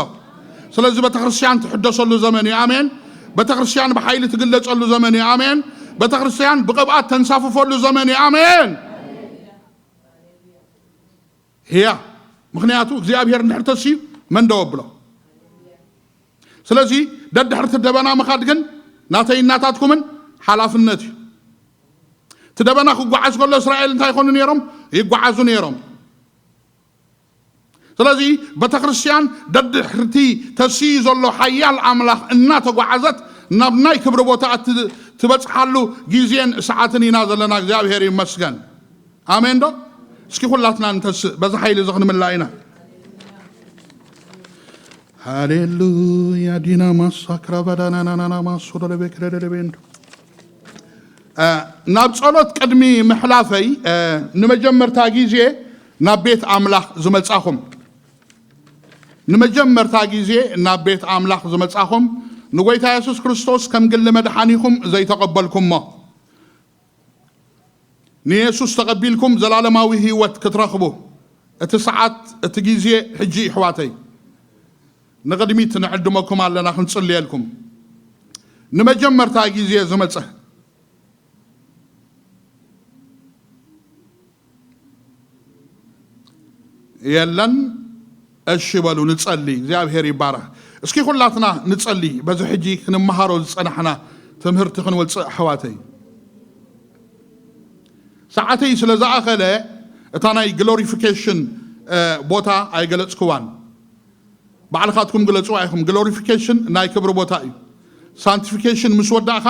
ስለዚ ቤተክርስትያን ትሕደሰሉ ዘመን እዩ። ኣሜን። ቤተክርስትያን ብሓይሊ ትግለጸሉ ዘመን እዩ። ኣሜን። ቤተክርስትያን ብቅብኣት ተንሳፍፈሉ ዘመን እዩ። ኣሜን። ህያ፣ ምኽንያቱ እግዚኣብሔር እንድሕር ተስዩ መን ደው ኣብሎ? ስለዚ ደድሕርቲ ደበና ምኻድ ግን ናተይ እናታትኩምን ሓላፍነት እዩ። እቲ ደበና ክጓዓዝ ከሎ እስራኤል እንታይ ይኾኑ ነይሮም? ይጓዓዙ ነይሮም። ስለዚ ቤተክርስትያን ደድሕርቲ ተስዩ ዘሎ ሓያል ኣምላኽ እናተጓዓዘት ናብ ናይ ክብሪ ቦታ እት-፣ ትበጽሓሉ ግዜን ሰዓትን ኢና ዘለና። እግዚኣብሔር ይመስገን። ኣሜን ዶ? እስኪ ኩላትና ንተስእ፣ በዚ ሓይሊ እዚ ክንምላእ ኢና። ሃሌሉያ። ዲና ማሳክራ ባዳናናናና ማሶ ደለቤ ክደደደቤንዶ። እ፣ ናብ ጸሎት ቅድሚ ምሕላፈይ፣ እ፣ ንመጀመርታ ግዜ ናብ ቤት ኣምላኽ ዝመጻኹም፣ ንመጀመርታ ግዜ ናብ ቤት ኣምላኽ ዝመጻኹም፣ ንጎይታ የሱስ ክርስቶስ ከም ግሊ መድሓኒኹም ዘይተቐበልኩሞ፣ ንየሱስ ተቐቢልኩም ዘላለማዊ ህይወት ክትረኽቡ፣ እቲ ሰዓት፣ እቲ ግዜ ሕጂ እዩ፣ ኣሕዋተይ። ንቕድሚት ንዕድመኩም ኣለና፣ ክንጽልየልኩም። ንመጀመርታ ግዜ ዝመጸ የለን። እሺ በሉ፣ ንጸሊ። እግዚኣብሔር ይባረኽ። እስኪ ኩላትና ንጸሊ። በዚ ሕጂ ክንመሃሮ ዝጸናሕና ትምህርቲ ክንወጽእ፣ ኣሕዋተይ። ሰዓተይ ስለ ዝኣኸለ፣ እታ ናይ ግሎሪፊኬሽን፣ እ፣ ቦታ ኣይገለጽክዋን። ባዕልኻትኩም ግለጽዋ ኢኹም። ግሎሪፊኬሽን ናይ ክብሪ ቦታ እዩ። ሳንክቲፊኬሽን ምስ ወዳእኻ፣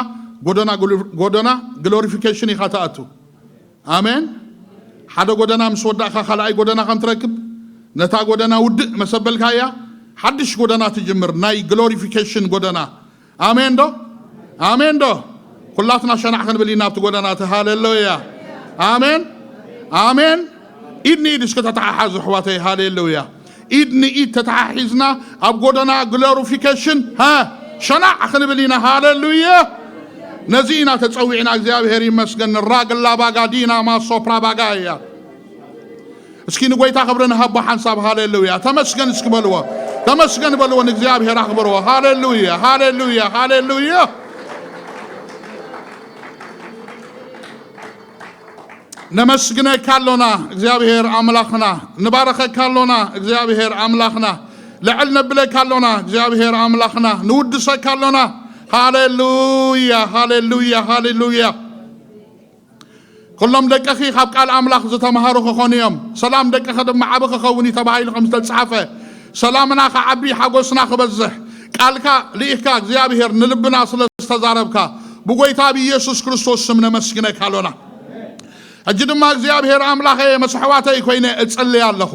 ጎደና ግሎ-፣ ጎደና ግሎሪፊኬሽን ኢኻ ትኣቱ። ኣሜን። ሓደ ጎደና ምስ ወዳእካ፣ ካልኣይ ጎደና ከም ትረክብ፣ ነታ ጎደና ውድእ መሰበልካያ፣ ሓድሽ ጎደና ትጅምር፣ ናይ ግሎሪፊኬሽን ጎደና። ኣሜን ዶ? ኣሜን ዶ? ኩላትና ሸናዕ ክንብል ኢና ኣብቲ ጎደና እቲ። ሃሌሉያ። ኣሜን። ኣሜን። ኢድ ንኢድ እስኪ ተተሓሓዙ ኣሕዋተይ። ሃሌሉያ። ኢድ ንኢድ ተተሓሒዝና ኣብ ጎደና ግሎሪፊኬሽን፣ ሃ፣ ሸናዕ ክንብል ኢና። ሃሌሉያ! ነዚ ኢና ተጸዊዕና። እግዚኣብሔር ይመስገን። ራግላ ባጋ ዲና ማሶፕራ ባጋ እያ። እስኪ ንጎይታ ክብሪ ንሃቦ ሓንሳብ። ሃሌሉያ! ተመስገን እስኪ በልዎ። ተመስገን በልዎ። ንእግዚኣብሔር ኣኽብርዎ። ሃሌሉያ! ሃሌሉያ! ሃሌሉያ! ነመስግነካ ኣሎና እግዚኣብሔር ኣምላኽና። ንባረኸካ ኣሎና እግዚኣብሔር ኣምላኽና። ልዕል ነብለካ ኣሎና እግዚኣብሔር ኣምላኽና። ንውድሰካ ኣሎና። ሃሌሉያ፣ ሃሌሉያ፣ ሃሌሉያ። ኩሎም ደቅኺ ካብ ቃል ኣምላኽ ዝተምሃሩ ክኾኑ እዮም። ሰላም ደቅኺ ድማ ዓቢ ክኸውን እዩ ተባሂሉ ከም ዝተጻሕፈ፣ ሰላምና ክዓቢ፣ ሓጎስና ክበዝሕ፣ ቃልካ ልኢኽካ እግዚኣብሔር ንልብና ስለ ዝተዛረብካ፣ ብጎይታ ብኢየሱስ ክርስቶስ ስም ነመስግነካ ኣሎና። ሕጂ ድማ እግዚኣብሔር ኣምላኸ፣ ምስ ኣሕዋተይ ኮይነ እጽልይ ኣለኹ።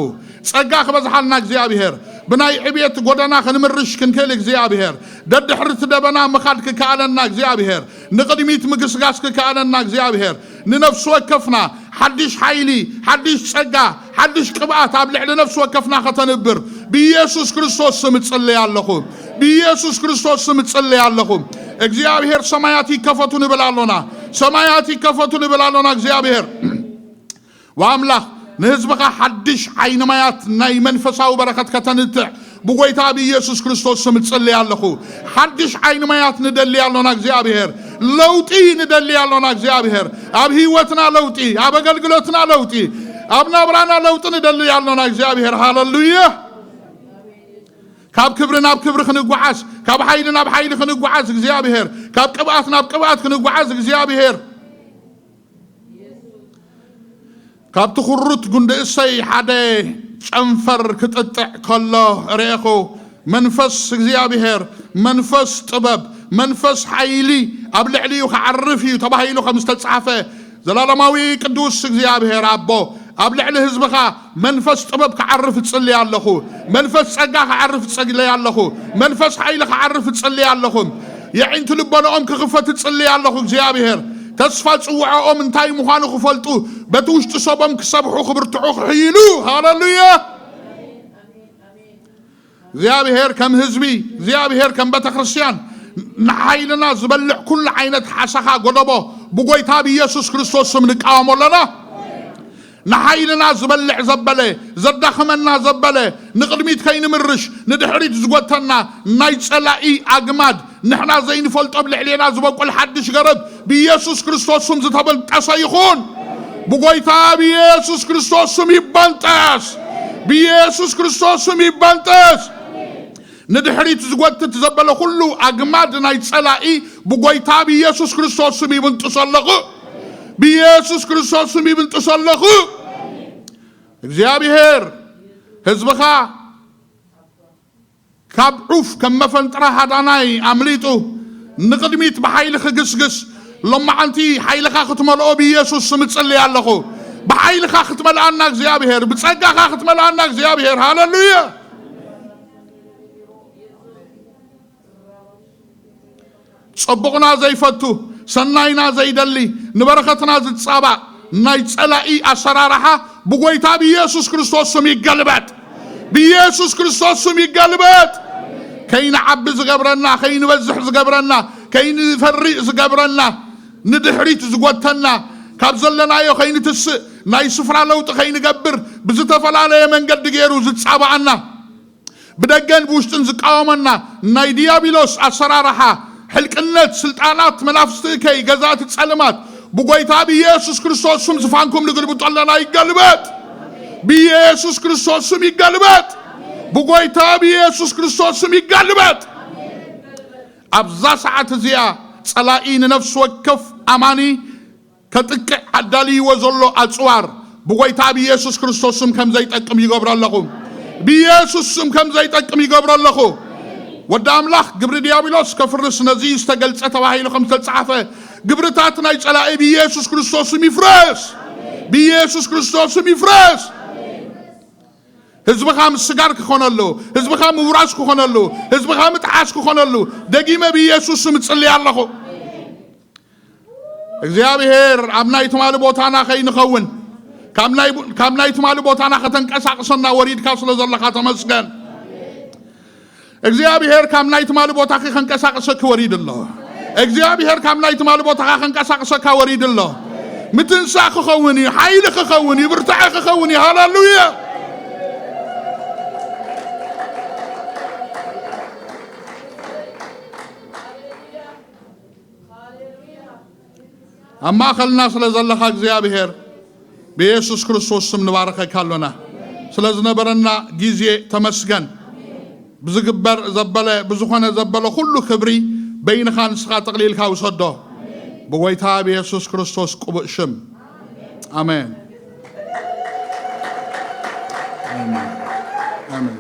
ጸጋ ክበዝሓልና እግዚኣብሔር፣ ብናይ ዕብየት ጎደና ክንምርሽ ክንክእል እግዚኣብሔር፣ ደድሕርቲ ደበና ምኻድ ክከኣለና እግዚኣብሔር፣ ንቕድሚት ምግስጋስ ክከኣለና እግዚኣብሔር፣ ንነፍሲ ወከፍና ሓድሽ ሓይሊ፣ ሓድሽ ጸጋ፣ ሓድሽ ቅብኣት ኣብ ልዕሊ ነፍሲ ወከፍና ከተንብር ብኢየሱስ ክርስቶስ ስም እጽልይ ኣለኹ። ብኢየሱስ ክርስቶስ ስም እጽልይ ኣለኹ። እግዚኣብሔር ሰማያት ይከፈቱ ንብል ኣሎና። ሰማያት ይከፈቱ ንብል ኣሎና እግዚኣብሔር። ወኣምላኽ ንህዝብኻ ሓድሽ ዓይኒ ማያት ናይ መንፈሳዊ በረኸት ከተንትዕ ብጎይታ ብኢየሱስ ክርስቶስ ስም እጽልይ ኣለኹ። ሓድሽ ዓይኒ ማያት ንደሊ ኣሎና እግዚኣብሔር። ለውጢ ንደሊ ኣሎና እግዚኣብሔር። ኣብ ህይወትና ለውጢ፣ ኣብ ኣገልግሎትና ለውጢ፣ ኣብ ናብራና ለውጢ ንደሊ ኣሎና እግዚኣብሔር። ሃሌሉያ! ካብ ክብሪ ናብ ክብሪ ክንጓዓዝ፣ ካብ ሓይሊ ናብ ሓይሊ ክንጓዓዝ እግዚኣብሔር፣ ካብ ቅብኣት ናብ ቅብኣት ክንጓዓዝ እግዚኣብሔር። ካብቲ ኩሩት ጉንዲ እሰይ ሓደ ጨንፈር ክጥጥዕ ከሎ ርኤኹ። መንፈስ እግዚኣብሔር፣ መንፈስ ጥበብ፣ መንፈስ ሓይሊ ኣብ ልዕሊኡ ክዓርፍ እዩ ተባሂሉ ከም ዝተጻሕፈ፣ ዘላለማዊ ቅዱስ እግዚኣብሔር ኣቦ፣ ኣብ ልዕሊ ህዝብኻ መንፈስ ጥበብ ክዓርፍ እጽሊ ኣለኹ። መንፈስ ጸጋ ክዓርፍ እጽሊ ኣለኹ። መንፈስ ሓይሊ ክዓርፍ እጽሊ ኣለኹ። የዒንቲ ልቦናኦም ክኽፈት እጽሊ ኣለኹ እግዚኣብሔር። ተስፋ ጽውዓኦም እንታይ ምዃኑ ክፈልጡ፣ በቲ ውሽጢ ሰቦም ክሰብሑ፣ ክብርትዑ፣ ክሕይሉ። ሃሌሉያ! እግዚኣብሔር ከም ህዝቢ፣ እግዚኣብሔር ከም ቤተ ክርስቲያን ንሓይልና ዝበልዕ ኩሉ ዓይነት ሓሰኻ ጎደቦ ብጎይታ ብኢየሱስ ክርስቶስ ስም ንቃወሞ ኣለና። ንሓይልና ዝበልዕ ዘበለ፣ ዘዳኽመና ዘበለ፣ ንቕድሚት ከይንምርሽ ንድሕሪት ዝጎተና ናይ ጸላኢ ኣግማድ ንሕና ዘይንፈልጦ ኣብ ልዕሌና ዝበቁል ሓድሽ ገረብ ብኢየሱስ ክርስቶስ ስም ዝተበንጠሰ ይኹን። ብጎይታ ብኢየሱስ ክርስቶስ ስም ይበንጠስ። ብኢየሱስ ክርስቶስ ስም ይበንጠስ። ንድሕሪት ዝጎትት ዘበለ ኩሉ ኣግማድ ናይ ጸላኢ ብጎይታ ብኢየሱስ ክርስቶስ ስም ይብንጥሶ ኣለኹ። ብኢየሱስ ክርስቶስ ስም ይብንጥሶ ኣለኹ። እግዚኣብሔር ህዝብኻ ካብ ዑፍ ከም መፈንጥራ ሃዳናይ ኣምሊጡ ንቕድሚት ብሓይሊ ክግስግስ፣ ሎማዓንቲ ሓይልኻ ክትመልኦ ብኢየሱስ ስም እጽሊ ኣለኹ። ብሓይልኻ ክትመልኣና እግዚኣብሔር፣ ብጸጋኻ ክትመልኣና እግዚኣብሔር። ሃሌሉያ! ጽቡቕና ዘይፈቱ፣ ሰናይና ዘይደሊ፣ ንበረኸትና ዝጻባእ ናይ ጸላኢ ኣሰራርሓ ብጎይታ ብኢየሱስ ክርስቶስ ስም ይገልበጥ። ብኢየሱስ ክርስቶስ ስም ይገልበጥ። ከይንዓቢ ዝገብረና፣ ከይንበዝሕ ዝገብረና፣ ከይንፈርይ ዝገብረና፣ ንድሕሪት ዝጎተና፣ ካብ ዘለናዮ ከይንትስእ፣ ናይ ስፍራ ለውጢ ከይንገብር ብዝተፈላለየ መንገዲ ገይሩ ዝጻባኣና፣ ብደገን ብውሽጥን ዝቃወመና ናይ ዲያብሎስ ኣሰራርሓ፣ ሕልቅነት፣ ስልጣናት፣ መናፍስቲ እከይ፣ ገዛእቲ ጸልማት ብጎይታ ብኢየሱስ ክርስቶስ ስም ዝፋንኩም ንግልብጦ ኣለና። ይገልበጥ። ብኢየሱስ ክርስቶስ ስም ይገልበጥ። ብጎይታ ብኢየሱስ ክርስቶስ ስም ይገልበጥ። ኣብዛ ሰዓት እዚኣ ጸላኢ ንነፍሲ ወከፍ ኣማኒ ከጥቅዕ ኣዳልይዎ ዘሎ ኣጽዋር ብጎይታ ብኢየሱስ ክርስቶስ ስም ከም ዘይጠቅም ይገብሮ ኣለኹ። ብኢየሱስ ስም ከም ዘይጠቅም ይገብሮ ኣለኹ። ወዲ ኣምላኽ ግብሪ ዲያብሎስ ከፍርስ ነዚ ዝተገልጸ ተባሂሉ ከም ዝተጻሕፈ፣ ግብርታት ናይ ጸላኢ ብኢየሱስ ክርስቶስ ስም ይፍረስ። ብኢየሱስ ክርስቶስ ስም ይፍረስ። ህዝብኻ ምስጋር ክኾነሉ፣ ህዝብኻ ምውራስ ክኾነሉ፣ ህዝብኻ ምጥሓስ ክኾነሉ፣ ደጊመ ብኢየሱስ ስም እጽሊ ኣለኹ። እግዚኣብሔር ኣብ ናይ ትማሊ ቦታና ከይንኸውን፣ ካብ ናይ ካብ ናይ ትማሊ ቦታና ከተንቀሳቕሰና ወሪድካ ስለ ዘለኻ ተመስገን። እግዚኣብሔር ካብ ናይ ትማሊ ቦታኺ ከንቀሳቕሰኪ ወሪዱ ኣሎ። እግዚኣብሔር ካብ ናይ ትማሊ ቦታኻ ከንቀሳቕሰካ ወሪዱ ኣሎ። ምትንሳእ ክኸውን እዩ፣ ሓይሊ ክኸውን እዩ፣ ብርታዐ ክኸውን እዩ። ሃሌሉያ። ኣብ ማእኸልና ስለ ዘለኻ እግዚኣብሔር ብየሱስ ክርስቶስ ስም ንባረኸካ ኣሎና። ስለ ዝነበረና ግዜ ተመስገን። ብዝግበር ዘበለ ብዝኾነ ዘበለ ኩሉ ክብሪ በይንኻ ንስኻ ጠቕሊልካ ውሰዶ። ብጎይታ ብየሱስ ክርስቶስ ቅቡእ ሽም ኣሜን። ኣሜን። ኣሜን።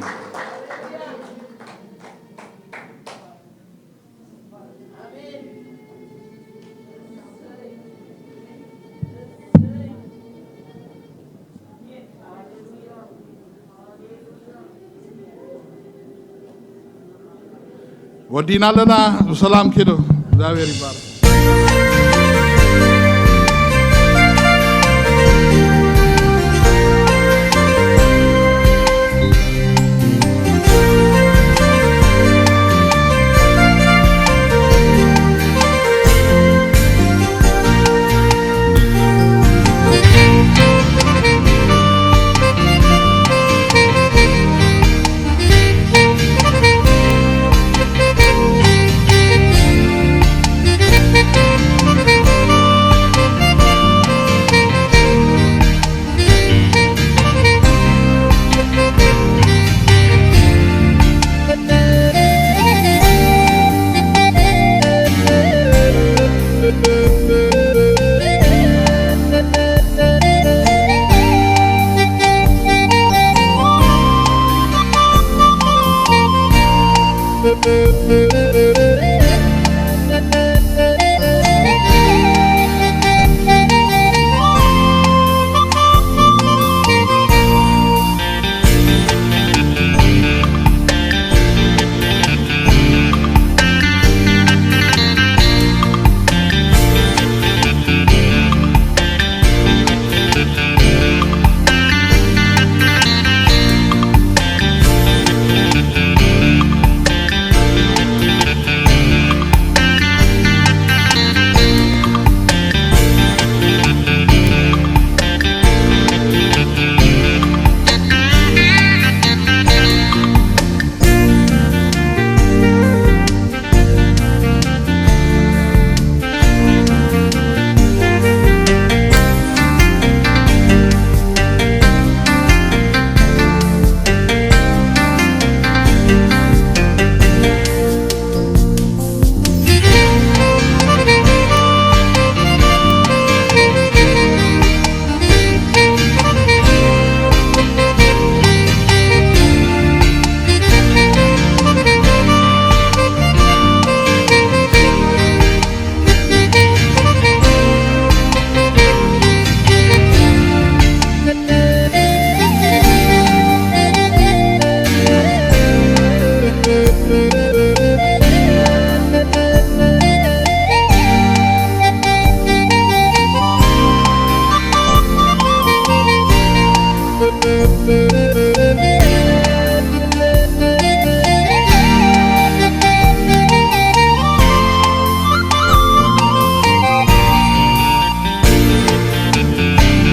ወዲና ኣለና። ብሰላም ኪዱ። እግዚኣብሔር ይባርክ።